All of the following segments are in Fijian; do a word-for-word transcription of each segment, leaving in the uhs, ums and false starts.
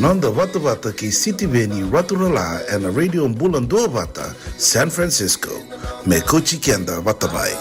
Noda vatavata kei Sitiveni Raturala ena Radio Bula Duavata, San Francisco. Me kauti keda vata mai.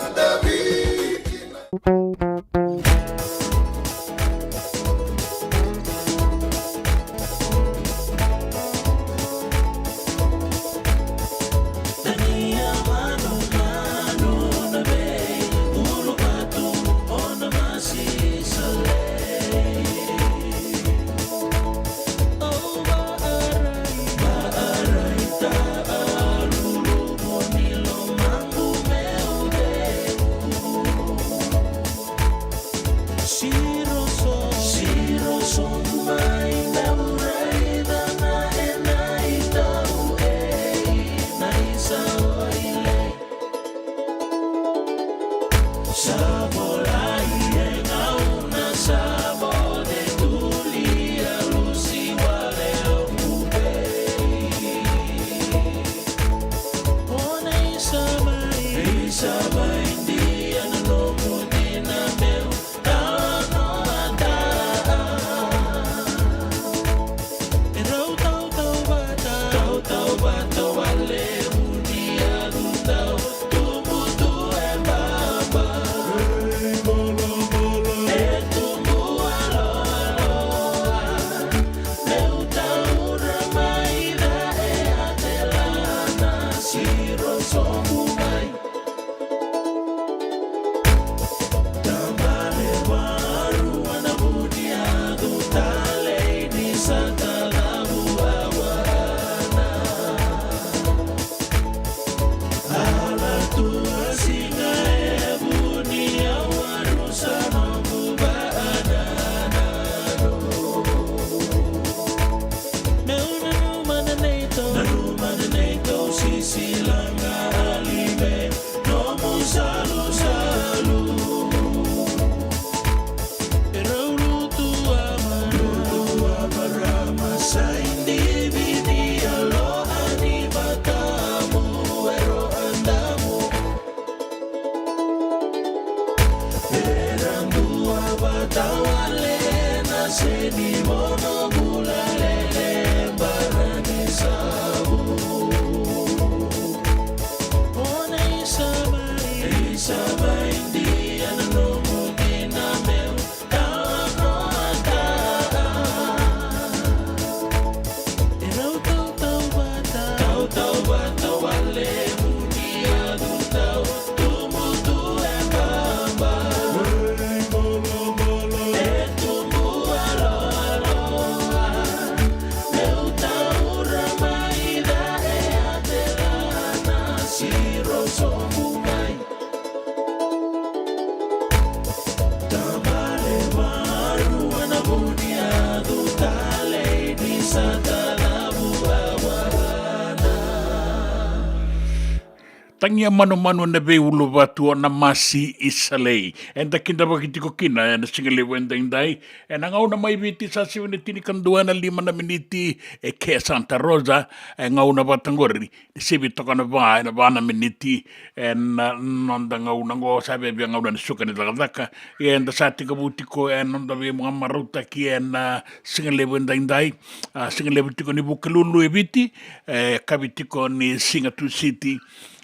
Tagia manumanu ena veiuluvatu o Namasi Isalei. Eda kidavaki tiko kina ena siga levu edaidai. Ena gauna mai Viti sa sivi na tinikadua ena lima na miniti, e ke Santa Rosa, e gauna vata qori. Sivi toka na va ena va na miniti ena noda gauna qo, sa viavia gauna ni suka ni cakacaka. Ia eda sa tekivu tiko ena noda veimarautaki ena siga levu edaidai. A, siga levu tiko ni Vukelulu e Viti, e kavi tiko ni siga Tusiti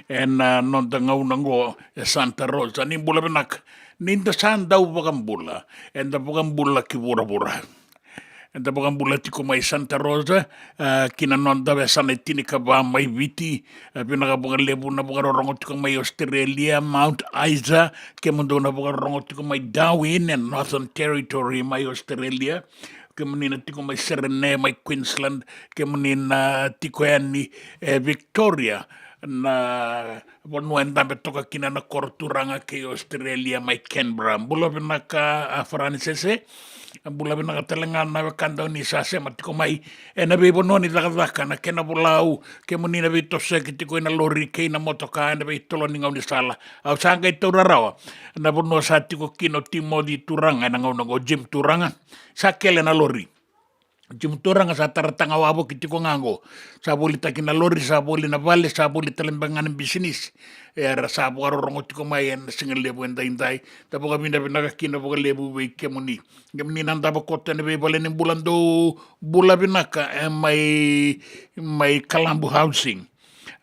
ena noda gauna qo e Santa Rosa. Ni bula vinaka. Ni da sa dau vakabula, eda vakabula ki vuravura. Eda vakabula tiko mai Santa Rosa, a, ki na noda yasana e tinikava mai Viti. A, vinaka vakalevu na vakarorogo tiko mai Australia, Mount Isa, kemudou na vakarorogo tiko mai Darwin e Northern Territory mai Australia, kemuni na tiko mai Serene mai Queensland, kemuni na tiko yani e Victoria, na vanua e dabe toka kina na koro turaga kei Australia mai Canberra. Bula vinaka, a, Faranisese. Bula vinaka tale ga na wekada ni sa sema tiko mai ena veivanua ni cakacaka, na kena volau, kemuni na veitosoyaki tiko ena lori kei na motoka ena veitolo ni gaunisala. Au sa qai taura rawa na vanua sa tiko kina o Timoci Turaga ena gauna qo, Jim Turaga. Sa kele na lori. Jimu turaga sa tara taga wavoki tiko ga qo. Sa volitaki na lori, sa voli na vale, sa voli tale beka ga na bisinisi. Era sa vakarorogo tiko mai ena siga levu edaidai. Da vakavinavinaka kina vakalevu vei kemuni. Kemuni na davo koto ena veivale ni bula, dou bula vinaka, e, mai, mai Kalabu Housing.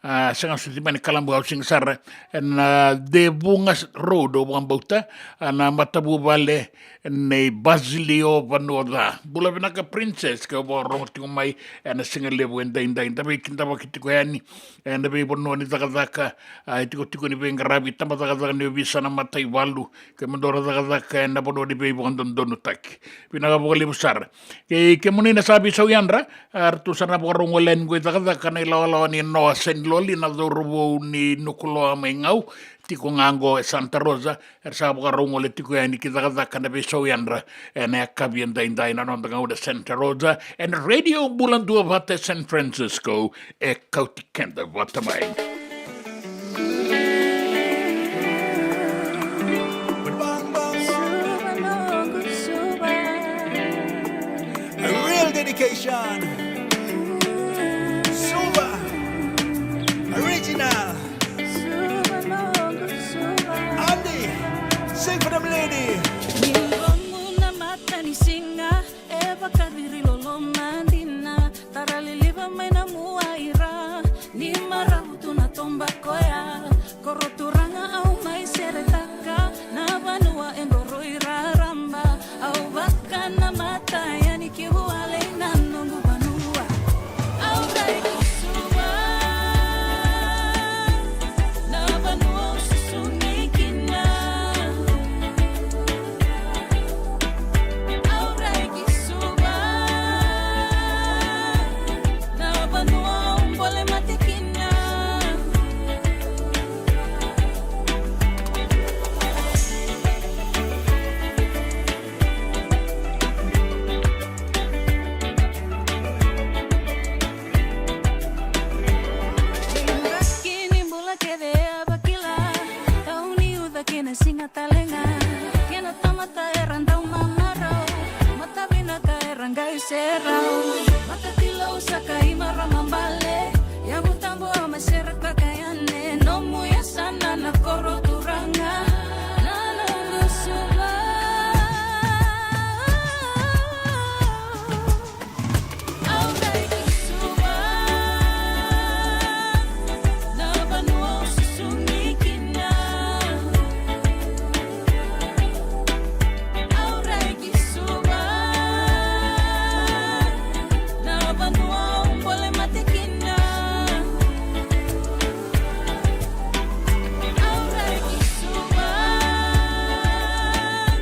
A, sega soti mai na Kalabu Housing sara, ena Devuga Road, au vakabauta, a, na matavuvale nei Basilio Vanuaca. Bula vinaka Princess, ke o vakarorogo tiko mai ena siga levu edaidai, da veikidavaki tiko yani ena veivanua ni cakacaka, a, e tikotiko ni veiqaravi, tabacakacaka ni ovisa, na mataivalu, kei na dua na cakacaka ena vanua ni veivakadodonutaki. Vinaka vakalevu sara. Kei kemuni na sa veisau yadra, a, ratou sa na vakarau gole yani qo i cakacaka na ilawalawa ni Noa Seniloli, na cauravou ni Nukuloa mai Gau, tiko ga qo e Santa Rosa, era sa vakarau gole tiko yani ki cakacaka na veisau yadra ena yakavi edaidai na noda gauna Santa Rosa, ena Radio Bula Duavata e San Francisco, e kauti keda vata mai. A real dedication. Suva. Original. Andy, sing for them lady. Ni romu na mata ni siga, e vakaciri loloma dina, tara liliva mai na mua ira, ni maravu tu na toba koya, koro turaga au mai seretaka, na vanua e qoro i raraba, au vaka na mata yani ki vua lei na noqu vanua. Au rai ki Suva, na vanua au susu ni kina. Au rai ki Suva, na vanua au bole mate kina. Kini bula kece a vakila, tau ni uca kina siga talega. Kena tamata era dau mamarau, matavinaka era qai serau. Matatilou saka i marama bale, yavu tabu a mai seretaka yani, nomu yasana na koro turaga. Na noqu Suva.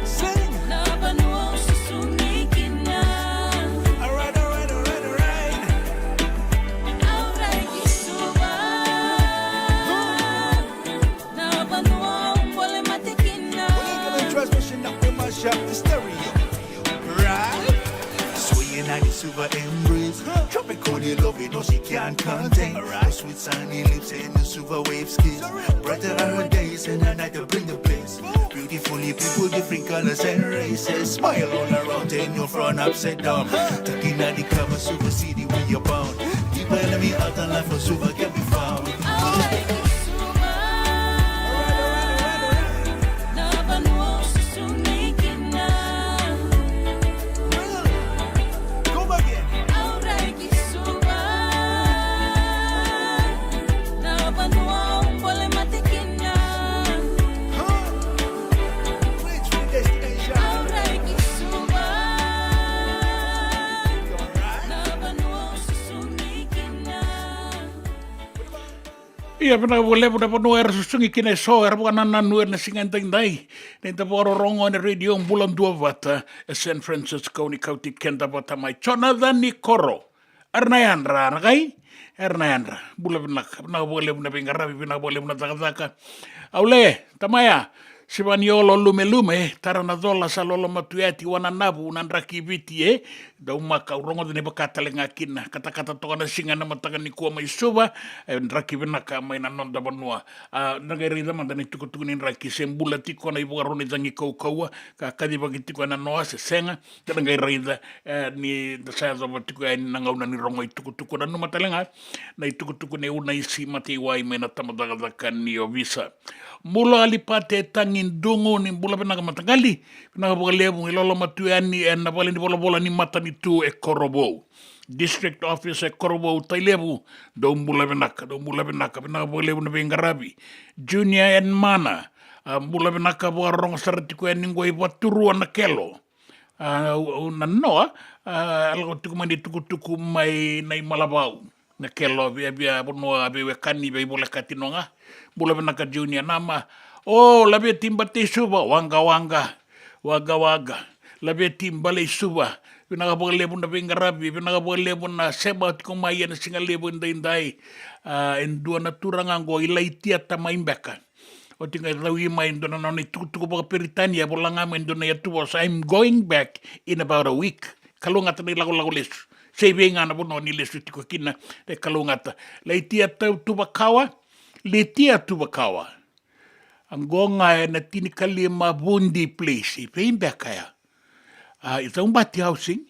Sing. All right, all right, all right, all right. Transmission up the mash up the stereo. Right? Swinging on the Suva embrace. Tropical love, you know she can't contain. Alright. Sweet sunny lips and the Suva wave skin. Brighter are her days and her night to bring the bliss. Beautifully people, different colors and races. Smile all around and your front upside down. Taking out the cover, Suva city where you're bound. Deeper enemy out and life for Suva can be found. Ia, vinaka vakalevu na vanua era susugi kina eso, era vakanananu ena siga edaidai. Ni da vakarorogo ena Radio Bula Duavata e San Francisco, ni kauti keda vata mai. Jonathan Nikoro. Era na yadra, na kai? Era na yadra. Bula vinaka, vinaka vakalevu na veiqaravi, vinaka vakalevu na cakacaka. Aule, tamaya, Sivaniolo lumelume, tara na cola sa loloma tu yati, wana navu na draki Viti e. Daumaka, au rogoca ni vaka tale ga kina. Katakata toka na siga ena mataka nikua mai Suva, e draki vinaka mai na noda vanua. A, da qai raica mada na itukutuku ni draki, se bula tiko na ivakaro ni cagi kaukauwa, ka kacivaki tiko ena noa se sega, ka da qai raica, e, ni da sa yacova tiko yani na gauna ni rogo itukutuku. Nanuma tale ga na itukutuku nei Unaisi Mataiwai mai na tabacakacaka ni ovisa. Bula Alipate Tagi Dugu, ni bula vinaka mataqali, vinaka vakalevu, i loloma tu yani ena vale ni volavola ni matanitu e Korovou. District Office e Korovou, Tailevu, dou bula vinaka, dou bula vinaka, vinaka vakalevu na veiqaravi. Junior and Mana, a, bula vinaka, vakarorogo sara tiko yani qo i Vaturua na Kelo. A, au, au nanoa, a, a lako tiko mai na itukutuku mai Naimalavau. Na Kelo, via, via vanua veiwekani, veivolekati no ga. Bula vinaka Junior, nama. O, Laveti Bate i Suva, waqa, waqa, waqa, waqa. Laveti Bale i Suva, vinaka vakalevu na veiqaravi, vinaka vakalevu na sema tiko mai ena siga levu edaidai. A, e dua na turaga qo i Laitiata mai Beka. Oti qai cau mai e dua na nona itukutuku vakaperitania, vola ga mai e dua na iyatuvosa, "I'm going back in about a week." Kalougata na ilakolako lesu. Se i vei ga na vanua ni lesu tiko kina, e kalougata. Laitia Tau Tuvakawa, Litia Tuvakawa. Qo ga ena tinikalima Vundi Place, i vei beka ya? A, i Caubati Housing,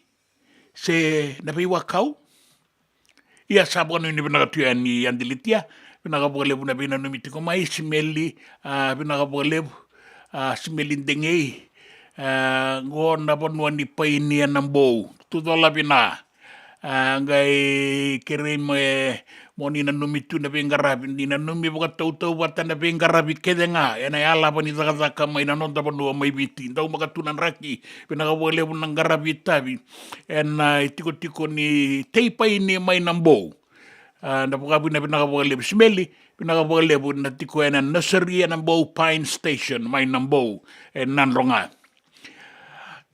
se na veiwakau? Ia sa vakanuinui vinaka tu yani Adilitia, vinaka vakalevu na veinanumi tiko mai, Simeli, a, vinaka vakalevu, a, Simeli Degei, a, qo na vanua ni paini ena Bou, Tucola vina, a, qai kerei me, mo ni nanumi tu na veiqaravi, ni nanumi vakatautauvata na veiqaravi kece ga, ena yalava ni cakacaka mai na noda vanua mai Viti, daumaka tu na draki, vinaka vakalevu na qaravi itavi, ena, a, itikotiko ni tei paini mai na Bou. A, da vakavinavinaka vakalevu Simeli, vinaka vakalevu na tiko ena nursery ena Bou Pine Station, mai na Bou, e Nadroga.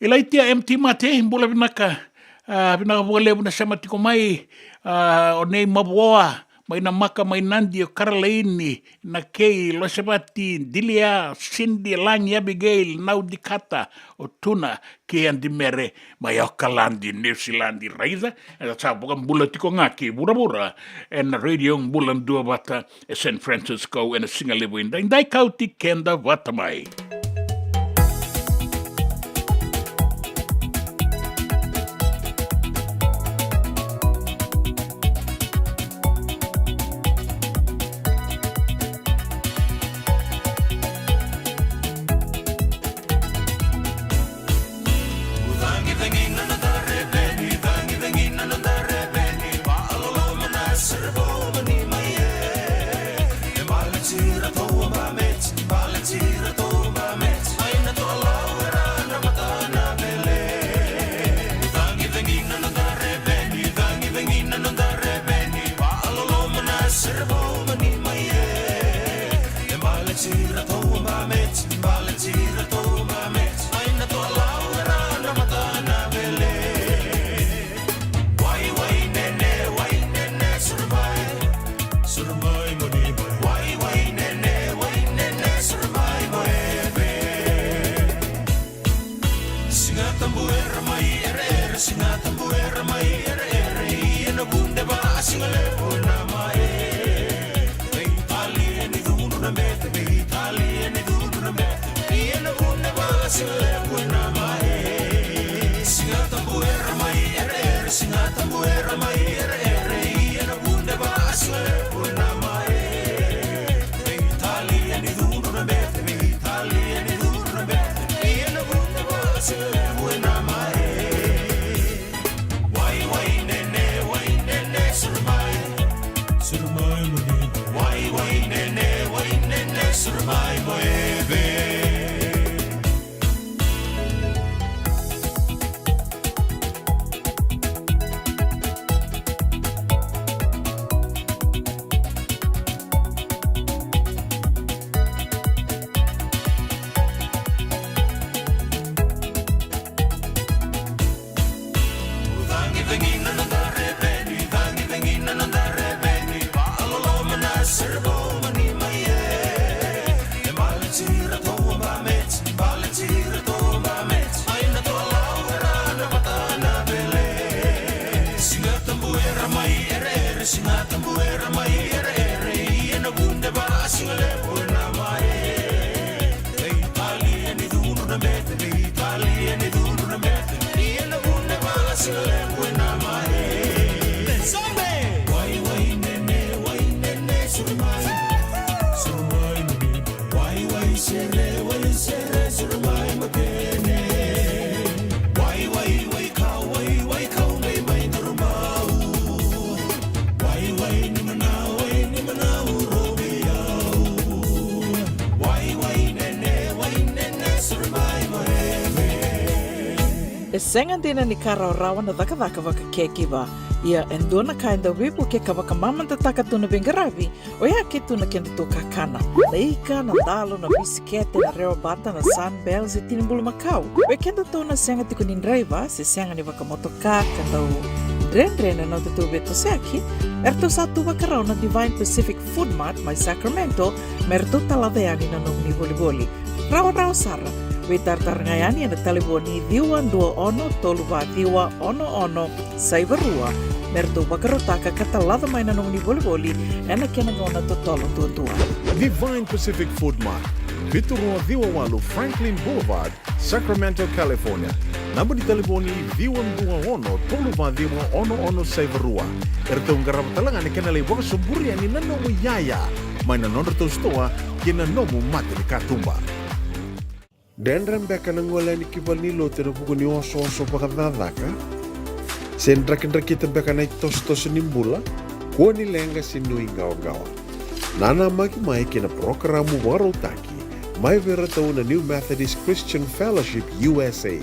Ilaitia M T Mate, bula vinaka, a, vinaka vakalevu na sema tiko mai, a, o Nei Mavoa, mai Namaka, mai Nadi, o Karalaini, Nakei, Losevati, Dilia, Cindy, Lagi, Abigail, Naudikata, o Tuna, kei Adimere, mai Okaladi, Niusiladi, raica, eda sa vakabula tiko ga kei vuravura, ena Radio Bula Duavata, e San Francisco, ena siga levu edaidai, kauti keda vata mai. Siga Tabu era mai ereere, Siga Tabu era mai ereere, ia na vudeva a siga levu na mae. Veitalia ni cudru na bete, veitalia ni cudru na bete, ia na vudeva a siga levu na mae. Siga Tabu era mai ereere, Siga Tabu era mai ereere, ia na vudeva a siga levu na mae. Veitalia ni cudru na bete, veitalia ni cudru na bete, ia na vudeva a siga levu na mae. Wai, wai, nene, wai, nene, suru mai. Suru mai, mo ni. Wai, wai, nene, wai, nene, suru mai, mo eve. E sega dina ni ka rawarawa na cakacaka vaka caregiver. Ia e dua na ka e dau veivuke ka vakamamadataka tu na veiqaravi, oya ke tu na kedatou kakana. Na ika, na dalo, na bisikete, na rewa bata, na Sunbell se tini bulumakau. Vei kedatou na sega tiko ni draiva se sega ni vakamotoka ka dau dredre na nodatou veitosoyaki, eratou sa tu vakarau na Divine Pacific Food Mart mai Sacramento me ratou talaca yani na nomuni volivoli. Rawarawa sara. Veitaratara ga yani ena talevoni ciwa dua ono tolu va ciwa ono ono saiva rua me ratou vakarautaka ka talaca mai na nomuni volivoli ena kena gauna totolo duadua. Divine Pacific Food Mart, vitu rua ciwa walu Franklin Boulevard, Sacramento, California. Naba ni talevoni ciwa dua ono tolu va ciwa ono ono saiva rua. Eratou qarava tale ga na kena lai vakasoburi yani na nomu iyaya mai na nodratou sitoa kei na nomu mata ni katuba. Dredre beka na gole yani ki valenilotu ena vuku ni osooso vakacakacaka? Se drakidrakita beka na itosotoso ni bula? Kua ni leqa se nuiqawaqawa. Nanamaki mai kei na parokaramu vakarautaki mai vei iratou na New Methodist Christian Fellowship U S A.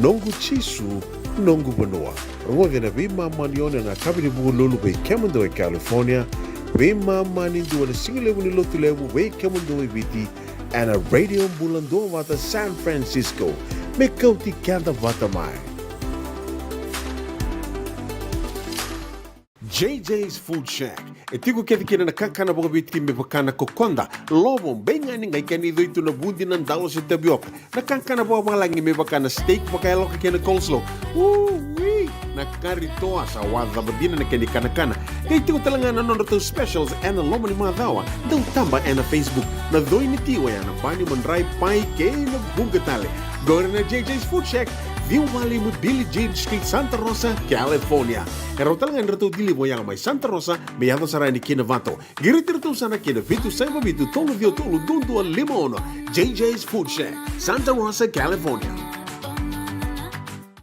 Noqu Jisu, noqu vanua. Rogoci ena veimama ni ono ena yakavi ni Vukelulu vei kemudou e California, veimama ni dua ena sigalevu ni Lotulevu vei kemudou e Viti, ena Radio Bula Duavata San Francisco. Me kauti keda vata mai. J J's Food Shack. E tiko kece kina na kakana vakaviti me vaka na kokoda, lovo, beigani, qai kena icoi tu na vudi, na dalo se tavioka. Na kakana vakavalagi me vaka na steak vakayaloka kei na coleslaw. Ui! Na kari toa, sa wacava dina na kena ikanakana. Qai tiko tale ga na nodratou specials ena loma ni macawa. Dau taba ena Facebook. Na coi ni ti oya na bani, madrai, pai kei na vuqa tale. Qori na J J's Food Shack, ciwa walu lima Billie Jean Street, Santa Rosa, California. E rawa tale ga ni ratou deliver oya mai Santa Rosa me yaco sara yani ki Novato. Qiriti iratou sara ki na vitu saiva vitu tolu ciwa tolu dua dua lima ono. J J's Food Shack, Santa Rosa, California.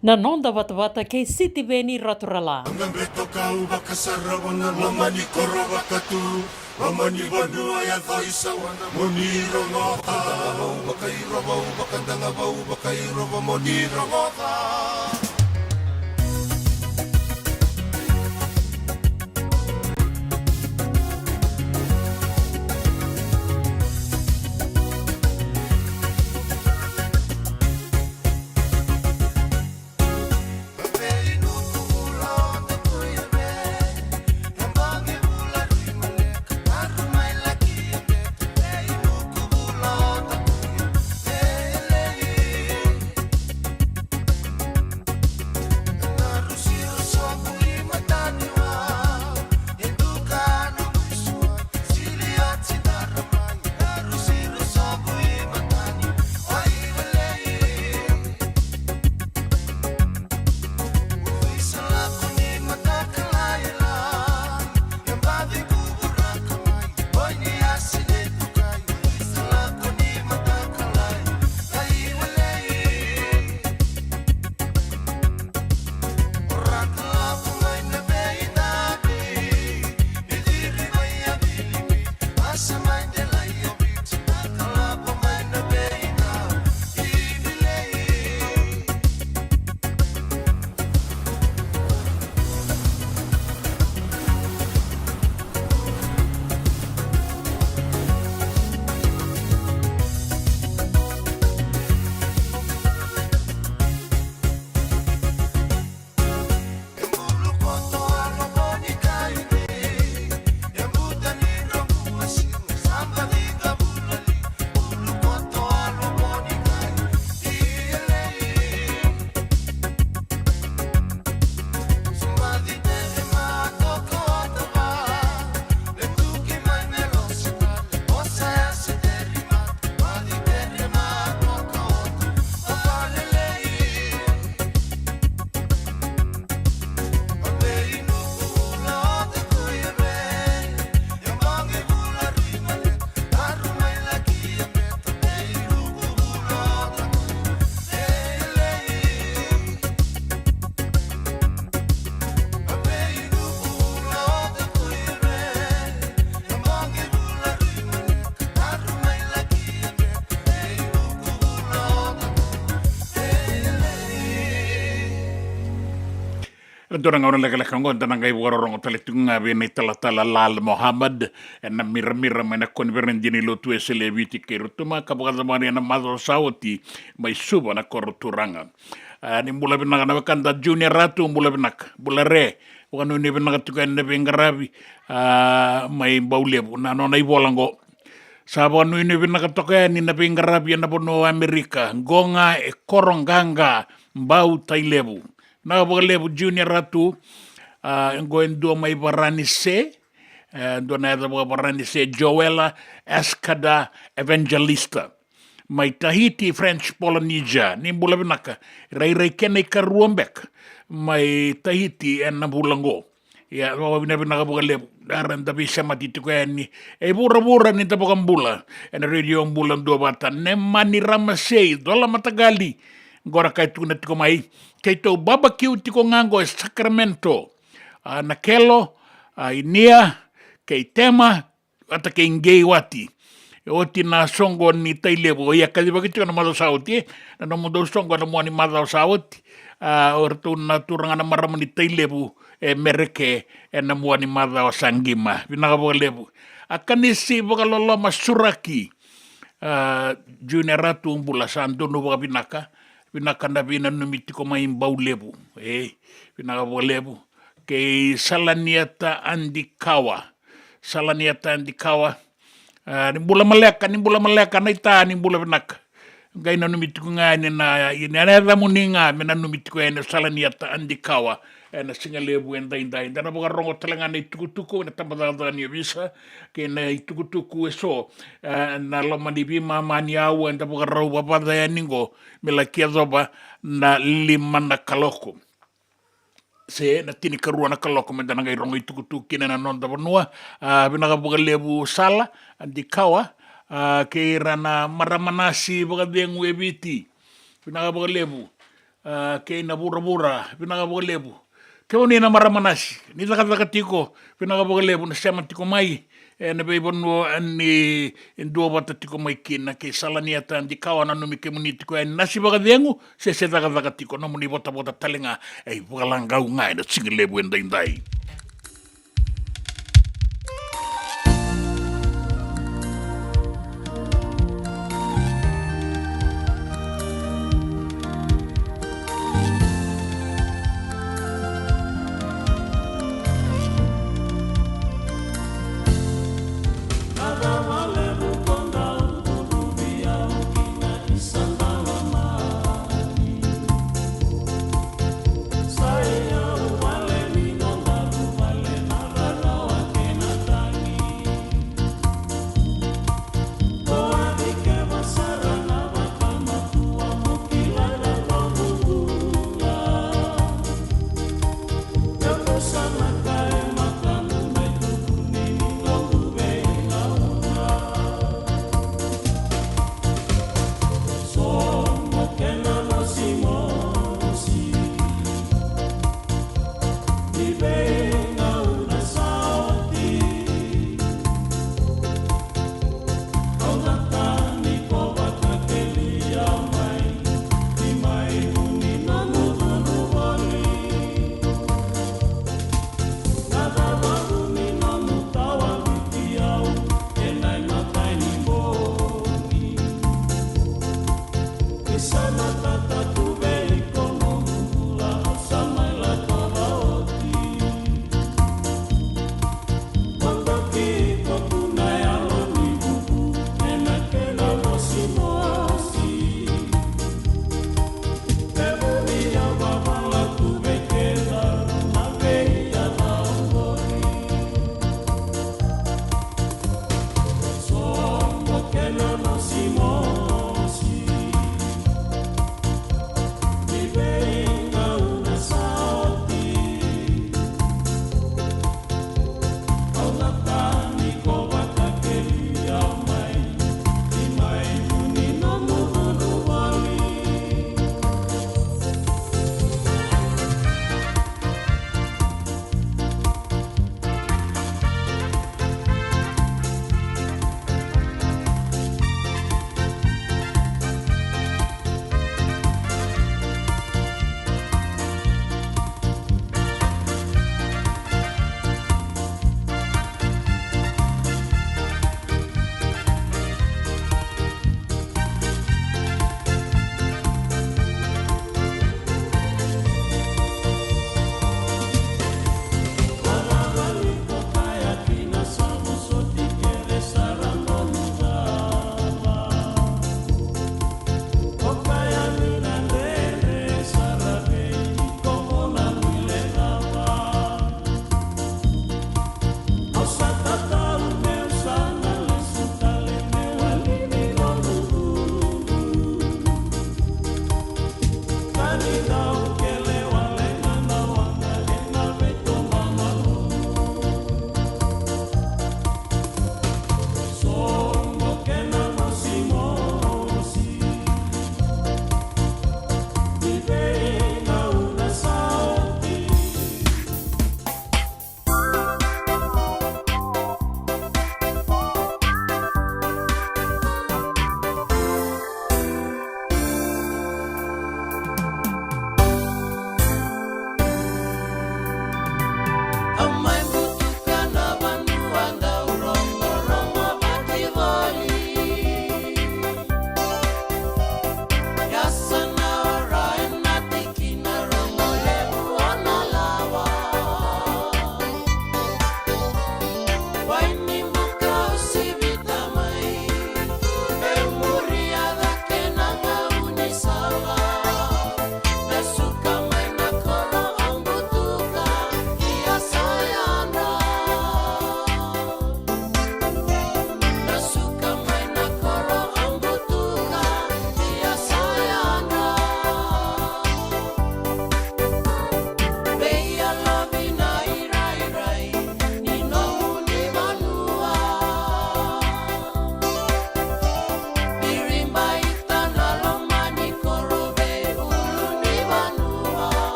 Na noda vatavata kei Sitiveni Raturala. Au na beto kau vakasarava na loma ni koro vakatu. Loma ni vanua yaco i Sawana mo ni rogoca. Vau vakairova, vau vakadagavau vakairova mo ni rogoca. Na dua na gauna lekaleka oqo da na qai vakarorogo tale tiko ga vei na italatala Lal Mohammed ena miramira mai na koniferedi ni lotu Wesele e Viti kei Rotuma, ka vakacavara ena macawa sa oti mai Suva na koro turaga. A, ni bula vinaka na wekada Junior Ratu, bula vinaka. Bula re, vakanuinui vinaka tiko yani na veiqaravi, a, mai Baulevu, na nona ivola oqo. Sa vakanuinui vinaka toka yani na veiqaravi ena vanua o Amerika, qo ga e koro qaqa, Bau Tailevu. Vinaka vakalevu Junior Ratu, a, qo e dua mai Varanise, e, dua na yaca vakaVaranise, Joella Escada Evangelista. Mai Tahiti, French Polynesia, ni bula vinaka. Rairai kena ikarua beka mai Tahiti ena vula qo. Ia, vakavinavinaka vakalevu. Era da veisemati tiko yani e vuravura ni da vakabula ena Radio Bula Duavata. Nemani Ramasei, Cola Mataqali, qo ra kai tukuna tiko mai. Keitou babakiu tiko ga qo e Sacramento, a, Nakelo, a, Inia, kei Tema, vata kei Qeiwati. E oti na soqo ni Tailevu, o ia kacivaki tiko na macawa sa oti, e, na nomudou soqo ena mua ni macawa sa oti. A, o iratou na turaga na marama ni Tailevu e Mereke ena mua ni macawa sa qima. Vinaka vakalevu. A Kanisi Vakaloloma Suraki, a, Junior Ratu, bula, sa donu vakavinaka. Vinaka na veinanumi tiko mai Baulevu. E, vinaka vakalevu. Kei Salaniata Adikawa. Salaniata Adikawa. A, ni bula maleka, ni bula maleka, naita, ni bula vinaka. Qai nanumi tiko ga yani na, na yacamuni ga me nanumi tiko yani o Salaniata Adikawa ena sigalevu edaidai. Da na vakarogo tale ga na itukutuku ena tabacakacaka ni ovisa kei na itukutuku eso, e, ena loma ni veimama ni aua eda vakarau vavaca yani qo me laki yacova na lima na kaloko. Se na tinikarua na kaloko meda na qai rogo itukutuku kina ena noda vanua. A, vinaka vakalevu Sala Adikawa, a, kei ira na marama nasi vakacegu e Viti. Vinaka vakalevu. A, kei na vuravura, vinaka vakalevu. Kemuni na marama nasi, ni cakacaka tiko, vinaka vakalevu na sema tiko mai. Ena veivanua ni duavata tiko mai kina kei Salaniata Adikawa, nanumi kemuni tiko yani nasi vakacegu, se se cakacaka tiko, nomuni votavota tale ga, e vakalaqau ga ena sigalevu edaidai.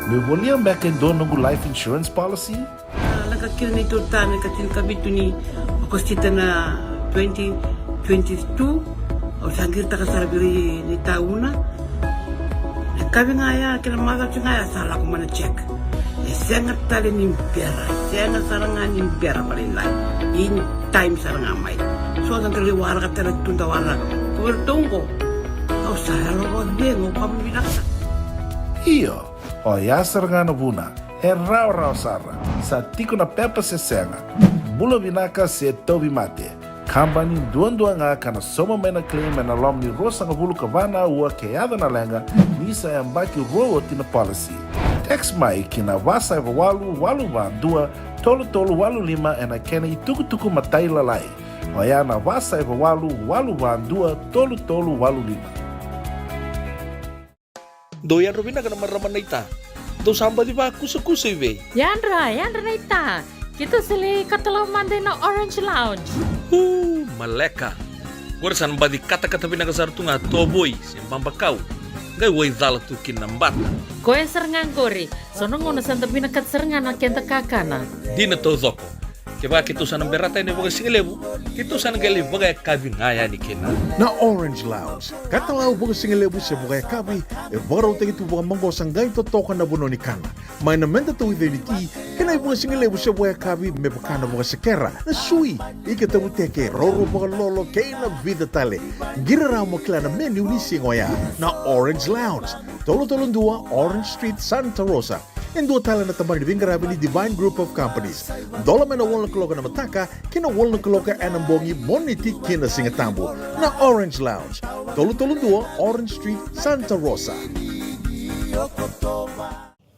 Meu volia beka e dua noqu life insurance policy? A, lako kina neitou tane ka tinikavitu ni Okosita na twenty twenty-two. Au sa qiritaka sara vei ira na itauna. Na kavi ga ya kei na macawa ga ya sa lako mai na check. E sega tale ni bera, sega sara ga ni bera vakalailai. In time sara ga mai. So da dau waraka tale tu da waraka. Ko iratou qo. Au sa yalo vakacegu, au vakavinavinaka. Io, oya sara ga na vuna, e rawarawa sara, sa tiko na pepa se sega, bula vinaka se tauvimate. Kabani duadua ga ka na sauma mai na claim ena loma ni ruasagavulu ka va na aua ke yaco na leqa, ni sa yabaki rua oti na policy. Text mai ki na va saiva walu walu va dua tolu tolu walu lima ena kena itukutuku matailalai. Oya na va saiva walu walu va dua tolu tolu walu lima. Dou yadra vinaka na marama naita. Dou sa baci vakusakusa i vei? Yadra, yadra naita. Keitou sa lai katalau mada ina Orange Lounge. Uu, maleka. Qori sa na baci katakata vinaka sara tu ga tovoi se babakau. Qai waicala tu kina na bata. Koya sara ga qori. So na gauna sa da vinakata sara ga na keda kakana. Dina taucoko. Kevaka keitou sa na berata yani vakasigalevu, keitou sa na qai lai vakayakavi ga yani kina. Na Orange Lounge, katalau vakasigalevu se vakayakavi, e vakarautaki tu vakamaqosa qai totoka na vanua ni kana. Mai na meda tauica ni ti, kei na ivakasigalevu se vakayakavi me vaka na vakasekera, na sui, ika tavuteke, roro vakalolo, kei na vica tale. Qiri rawa mo kila na menu ni siga oya. Na Orange Lounge, tolu tolu dua Orange Street, Santa Rosa. E dua tale na tabana ni veiqaravi ni Divine Group of Companies. Dola mai na walu na kaloko ena mataka ki na walu na kaloko ena bogi, Moniti ki na Sigatabu. Na Orange Lounge, tolu tolu dua Orange Street, Santa Rosa.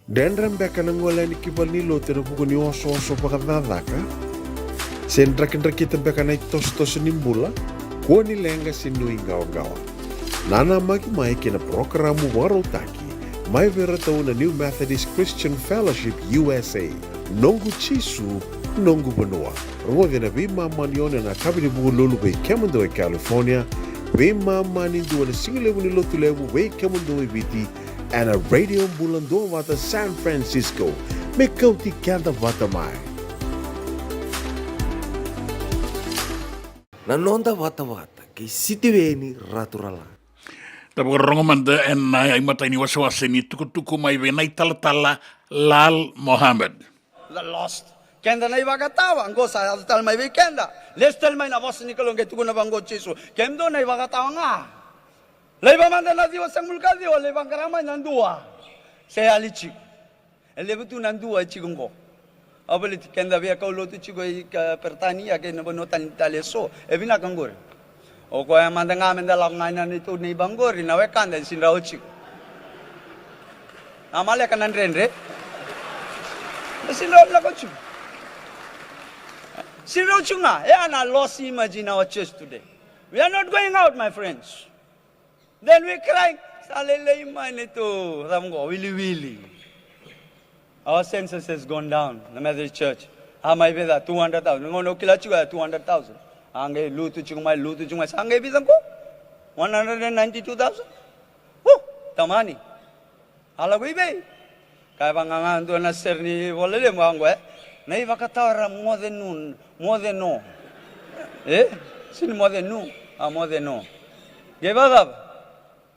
Dredre beka na gole yani ki valenilotu ena vuku ni osooso vakacakacaka? Se drakidrakita beka na itosotoso ni bula? Kua ni leqa se nuiqawaqawa. Nanamaki mai ki na parokaramu vakarautaki mai vei iratou na New Methodist Christian Fellowship U S A. Noqu Jisu, noqu vanua. Rogoci ena veimama ni ono ena yakavi ni Vukelulu vei kemudou e California, veimama ni dua ena sigalevu ni Lotulevu vei kemudou e Viti, ena Radio Bula Duavata San Francisco. Me kauti keda vata mai. Na noda vatavata kei Sitiveni Raturala. Da vakarorogo mada ena imatai ni wasewase ni tukutuku mai vei na italatala Lal Mohammed. The lost. Keda na ivakatawa, qo sa yaco tale mai vei keda. Lesu tale mai na vosa ni Kalou, qai tukuna vaqo o Jisu. Kemudou na ivakatawa ga. Laiva mada na ciwa sagavulu ka ciwa, lai vaqara mai na dua. Se yali tiko. E levu tu na dua e tiko qo. Au baleti keda via kaulotu tiko i Peritania kei na vanua tani tale eso. E vinaka qori. O koya mada ga meda lako ga ina neitou neiba qori na wekada e sidrau tiko. Na maleka na dredre. E sidrau lako tiko. Sidrau tiko ga. E a na lost image in our church today. We are not going out, my friends. Then we cry. Sa lailai mai neitou cava qo, wiliwili. Our census has gone down, the Methodist Church. A mai vica, two hundred thousand. Gauna au kila tiko ya two hundred thousand. A qai lutu tiko mai, lutu tiko mai. Sa qai vica qo? One hundred and ninety-two thousand. Hu, tamani. A lako i vei? Kaya vaqo ga dua na sere ni Vola Levu vaqo, e? Na ivakatawa era moce nu, moce no. E? Sini moce nu, a moce no. Qai vakacava?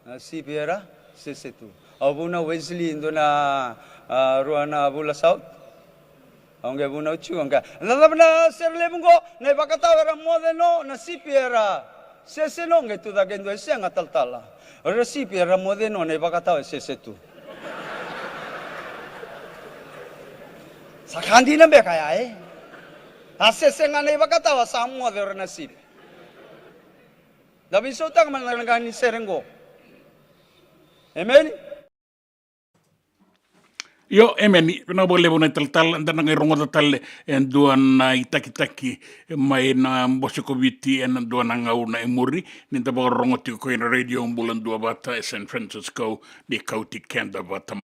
Na sipi era sese tu. Au vunau Wesley, dua na, a, rua na vula South. Au qai vunau tiko, au qai, na cava na sere levu qo, na ivakatawa era moce no, na sipi era sese no, qai tucake e dua, e sega talatala. O ira sipi era moce no, na ivakatawa e sese tu. Sa ka dina beka ya, e? A sese ga na ivakatawa, sa moce o ira na sipi. Da veisautaka mada na ka ni sere qo. Emeni. Io, emeni. Vinaka vakalevu na italatala, da na qai rogoca tale e dua na itakitaki mai na Bose ko Viti ena dua na gauna e muri, ni da vakarorogo tiko ko ina Radio Bula Duavata e San Francisco, ni kauti keda vata.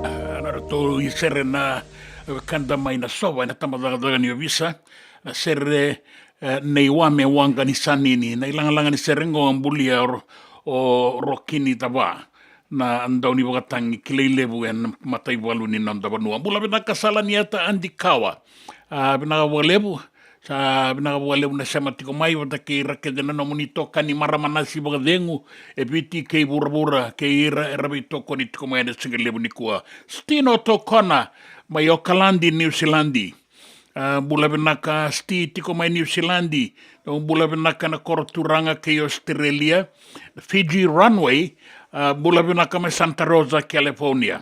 A, na ratou isere na wekada mai Nasova ena tabacakacaka ni ovisa, na sere, e, Nei Wame Waqa ni Sanini. Na ilagalaga ni sere qo a bulia o, o Rokini Tava, na daunivakatagi kilai levu ena mataivalu ni noda vanua. Bula vinaka Sala ni Ata Adikawa. A, vinaka vakalevu. Sa vinaka vakalevu na sema tiko mai vata kei ira kece na nomuni itokani marama nasi vakacegu e Viti kei vuravura, kei ira era veitokoni tiko mai ena siga levu nikua. Stino Tokona mai Okaladi, Niusiladi. A, bula vinaka Sti tiko mai Niusiladi. Bula vinaka na koro turaga kei Australia. Fiji Runway, a, bula vinaka mai Santa Rosa, California.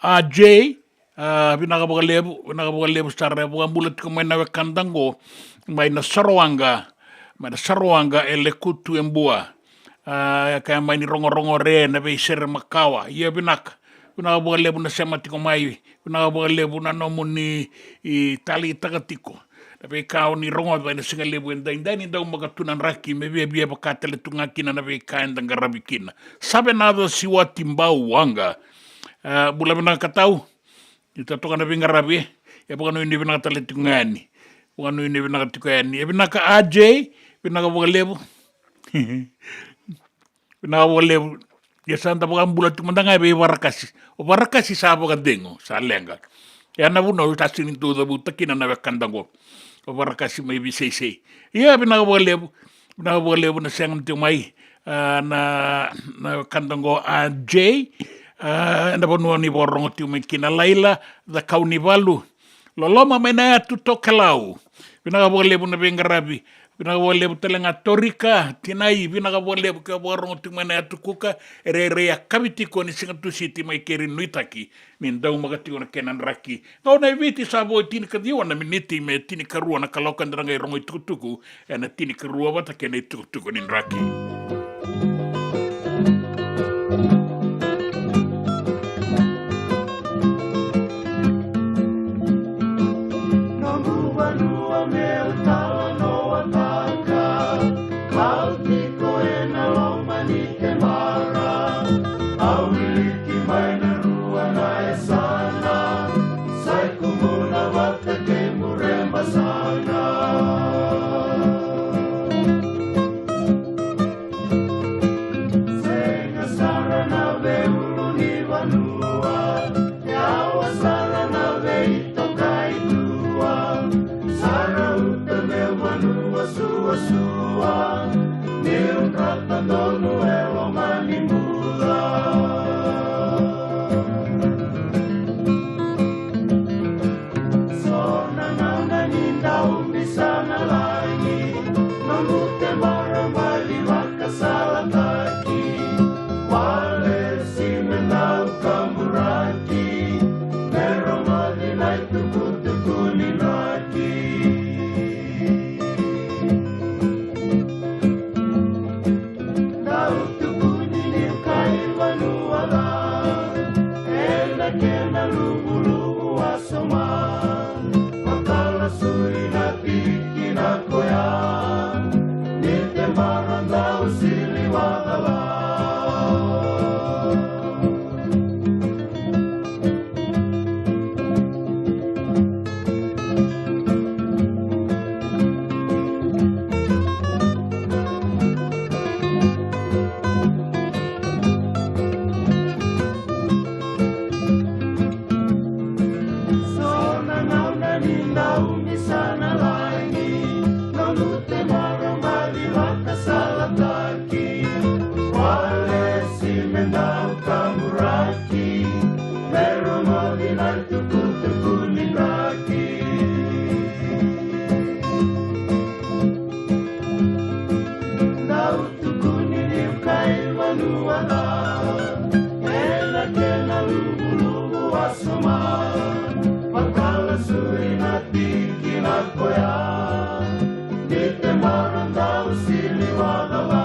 A J, a, vinaka vakalevu, vinaka vakalevu sara, e vakabula tiko mai na wekada qo mai Nasarawa, mai Nasarawa e Lekutu e Bua. A, e kaya mai ni rogorogo re na veisere makawa. Ia vinaka, vinaka vakalevu na sema tiko mai, vinaka vakalevu na nomuni, i, taleitaka tiko na veika o ni rogoca ena siga levu edaidai, ni dau maka tu na draki me viavia vaka tale tu ga kina na veika eda qaravi kina. Savenaca Siwati Bau Waqa. A, bula vinaka Tau. Ni totoka na veiqaravi, e vakanuinui vinaka tale tiko ga yani. Vakanuinui vinaka tiko yani. E vinaka A J, vinaka vakalevu. Vinaka vakalevu. Ia sa da vakabula tiko mada ga vei Varakasi. O Varakasi sa vakacegu, sa leqa. Ia na vunau sa sega ni dau cavuta kina na wekada qo. O Varakasi mai Viseisei. Ia vinaka vakalevu. Vinaka vakalevu na sema tiko mai, a, na, na wekada qo A J, a, ena vanua ni vakarorogo tiko mai kina. Laila Cakaunivalu. Loloma mai na yatu Tokelau. Vinaka vakalevu na veiqaravi. Vinaka vakalevu tale ga Torika Tinai, vinaka vakalevu ke o vakarorogo tiko mai na yatu Kuka, e rairai yakavi tiko ni Siga Tusiti mai keri nuitaki ni daumaka tiko na kena draki. Gauna e Viti sa vo e tinikaciwa na miniti me tinikarua na kaloko, eda na qai rogo itukutuku ena tinikarua vata kei na itukutuku ni draki. Noqu vanua meu talanoataka, au tiko ena loma ni kemara. Au wiliki mai na rua na yasana, Sai Kumuna vata kei Burebasaga. Sega sara na veiulunivanua, yawa sara na veitokaitua. Sa rauta meu vanua suasua, niu drata donu e loma ni Tukuni ni kai vanua ca, ena kena luvuluvu wasoma, vakala sui na tiki na koya, ni te mara dau sili wacala.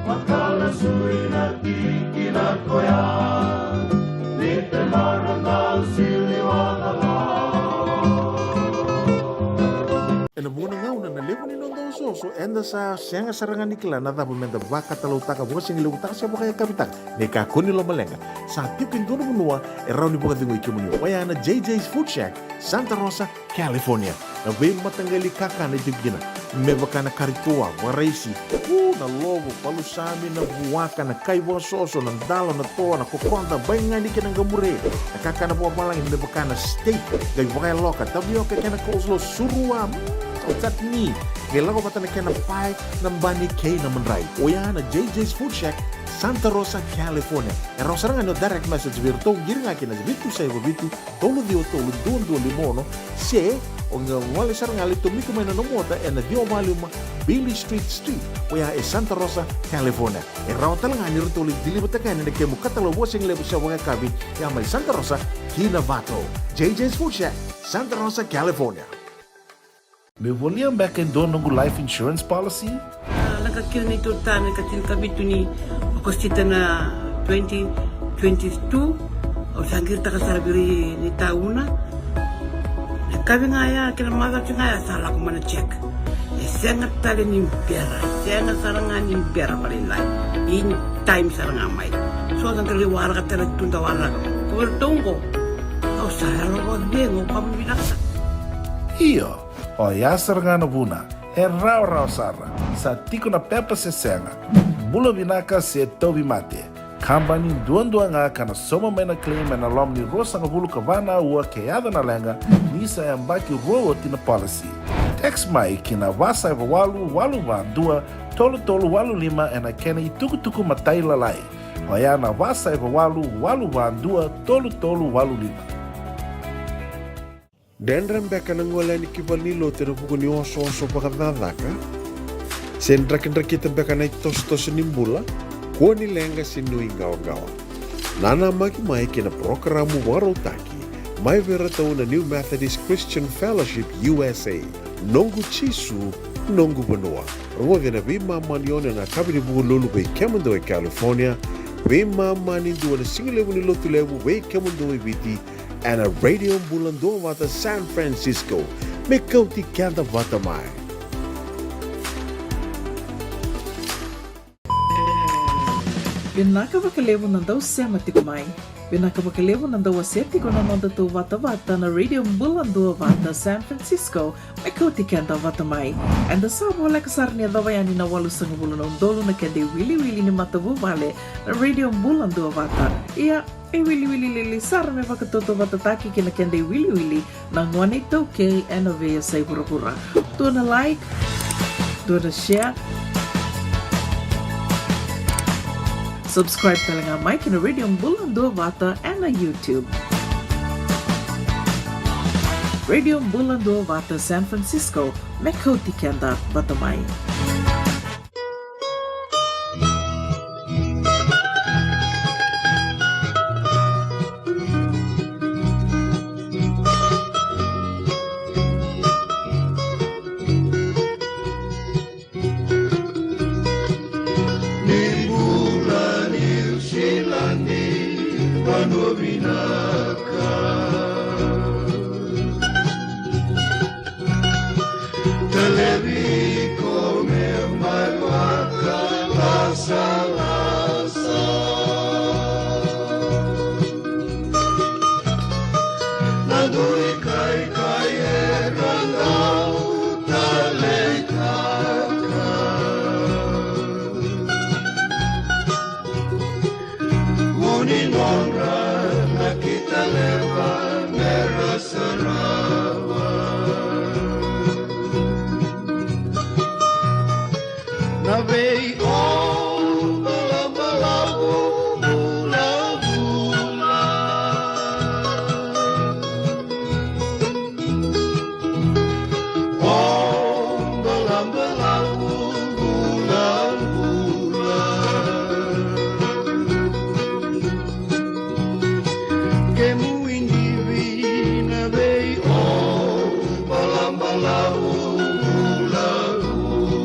Vakala sui na tiki na koya, ni te mara dau sili wacala. Ena vuqa na gauna na levu ni noda osooso, eda sa sega sara ga ni kila na cava meda vakatalautaka, vakasigalevu taka se vakayakavi taka. Ni kakua ni lomaleqa, sa tiko e dua na vanua e rawa ni vakacegui kemuni. Oya na J J's Food Shack, Santa Rosa, California. Na veimataqali kakana e tiko kina, me vaka na kari toa, vakaraisi, u, na lovo, palusami, na vuaka, na kai vakasoso, na dalo, na toa, na kokoda, baigani kei na qamure. Na kakana vakavalagi me vaka na steak, qai vakayaloka, tavioka kei na coleslaw, surua, mm, o chutney. Qai lako vata na kena pae, na bani kei na madrai. Oya na J J's Food Shack, Santa Rosa, California. E rawa sara ga ni o direct message vei iratou, qiri ga ki na vitu saiva vitu, tolu ciwa tolu, dua dua lima ono, se o qai gole sara ga, lai tomika mai na nomu ota ena ciwa walu lima Beale Street Suite, oya e Santa Rosa, California. E rawa tale ga ni ratou lai deliver-taka yani na kemu katalau vakasigalevu se vakayakavi, ya mai Santa Rosa ki Novato. J J's Food Shack, Santa Rosa, California. Meu volia beka e dua noqu life insurance policy? A, leqa kina neitou ta na ika tinikavitu ni Okosita na twenty twenty-two. Au sa qiritaka sara vei ira na itauna. Na yakavi ga ya kei na macawa ga ya sa lako mai na check. E sega tale ni bera, e sega sara ga ni bera vakalailai. In time sara ga mai. So sa qai waraka tale tu da waraka. Ko vei iratou qo, au sa yalo vakacegu, au kama vinaka sara. Io. Oya sara ga na vuna, e rawarawa sara, sa tiko na pepa se sega, bula vinaka se tauvimate. Kabani duadua ga ka na sauma mai na claim ena loma ni ruasagavulu ka va na aua ke yaco na leqa, ni sa yabaki rua oti na policy. Text mai ki na va saiva walu, walu va dua, tolu tolu walu lima ena kena itukutuku matailalai. Oya na va saiva walu, walu va dua, tolu tolu walu lima. Dredre beka na gole yani ki valenilotu ena vuku ni osooso vakacakacaka? Se drakidrakita beka na itosotoso ni bula? Kua ni leqa se nuiqawaqawa. Nanamaki mai ki na parokaramu vakarautaki mai vei iratou na New Methodist Christian Fellowship U S A, Noqu Jisu, Noqu Vanua. Rogoci ena veimama ni ono ena yakavi ni Vukelulu vei kemudou e California, veimama ni dua na sigalevu ni Lotulevu vei kemudou e Viti, ena Radio Bula Duavata San Francisco. Me kauti keda vata mai. Vinaka vakalevu na dau sema tiko mai. Vinaka vakalevu na dau wasea tiko na nodatou vatavata na Radio Bula Duavata San Francisco. Me kauti keda vata mai. Eda sa voleka sara ni yacova yani na walusagavulu na udolu na keda iwiliwili ni matavuvale na Radio Bula Duavata. Ia, e wiliwili lili sara me vakatautauvatataki kei na keda iwiliwili na gone iTaukei ena veiyasai vuravura. Dua na like, dua na share. Subscribe tale ga mai ki na Radio Bula Duavata ena YouTube. Radio Bula Duavata San Francisco, me kauti keda vata mai. Ni bula Niu Siladi, vanua vinaka. Talevi ko me mai vakalasalasa. Na dui kaikai era dau taleitaka. Vu ni nodra nakita Vulavula.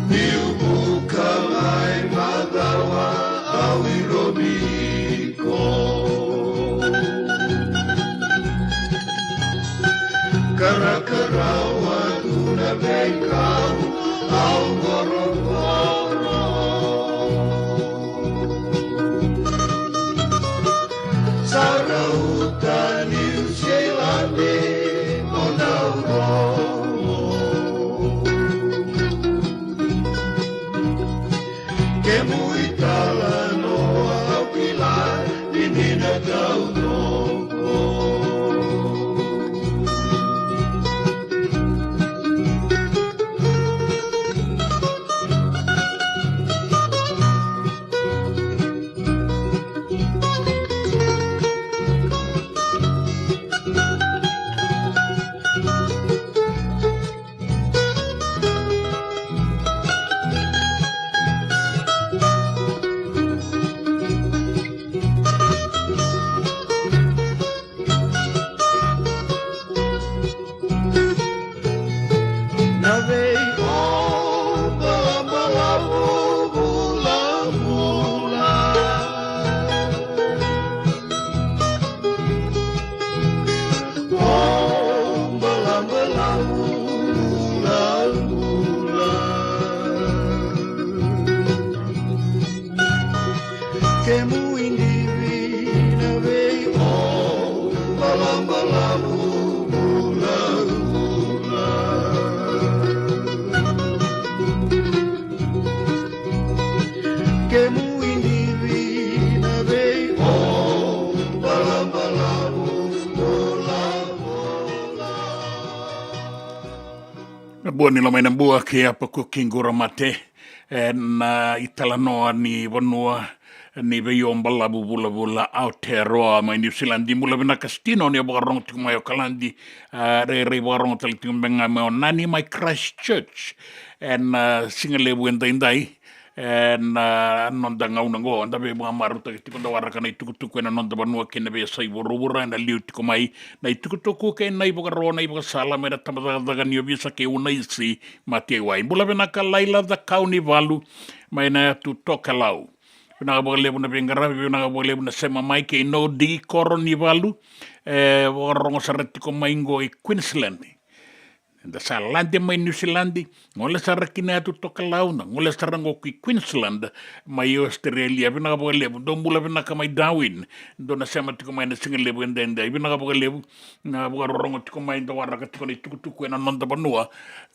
Niu vuka mai macawa au i Romiko. Karakarawa tu na veikau au vorovoro. Sa rauta Niu Siladi mo dau rogo. Kemu italanoa au kila ni ni na taucoko. Na vei o balabalavu vulavula. O balabalavu vulavula. Kemu i divi na vei o balabalavu vulavula. Kemu i divi na vei o balabalavu vulavula. Na bua ni lomai na bua kei Apa Kuki Quramate. E na italanoa ni vanua ni vei o balavu vulavula Aotearoa mai Niusiladi. Bula vinaka Stino, ni o vakarogo tiko mai Okaladi. A, rairai vakarogo tale tiko beka ga mai o Nani mai Christchurch. E na, a, siga levu edaidai. E na, a, noda gauna oqo da veivakamarautaki tiko, da waraka na itukutuku e na noda vanua kei na veiyasai vuravura. E na liu tiko mai na itukutuku kei na ivakaro, na ivakasala mai na tabacakacaka ni ovisa kei Unaisi Mataiwai. Bula vinaka Laila Cakaunivalu mai na yatu Tokelau. Vinaka vakalevu na veiqaravi, vinaka vakalevu na sema mai kei Nodi Koronivalu. E vakarogo sara tiko mai qo i Queensland. Da sa lade mai Niusiladi, gole sara ki na yatu Tokelau, na gole sara qo ki Queensland mai Australia. Vinaka vakalevu. Dou bula vinaka mai Darwin. Dou na sema tiko mai na siga levu edaidai. Vinaka vakalevu na vakarorogo tiko mai, da waraka tiko na itukutuku e na noda vanua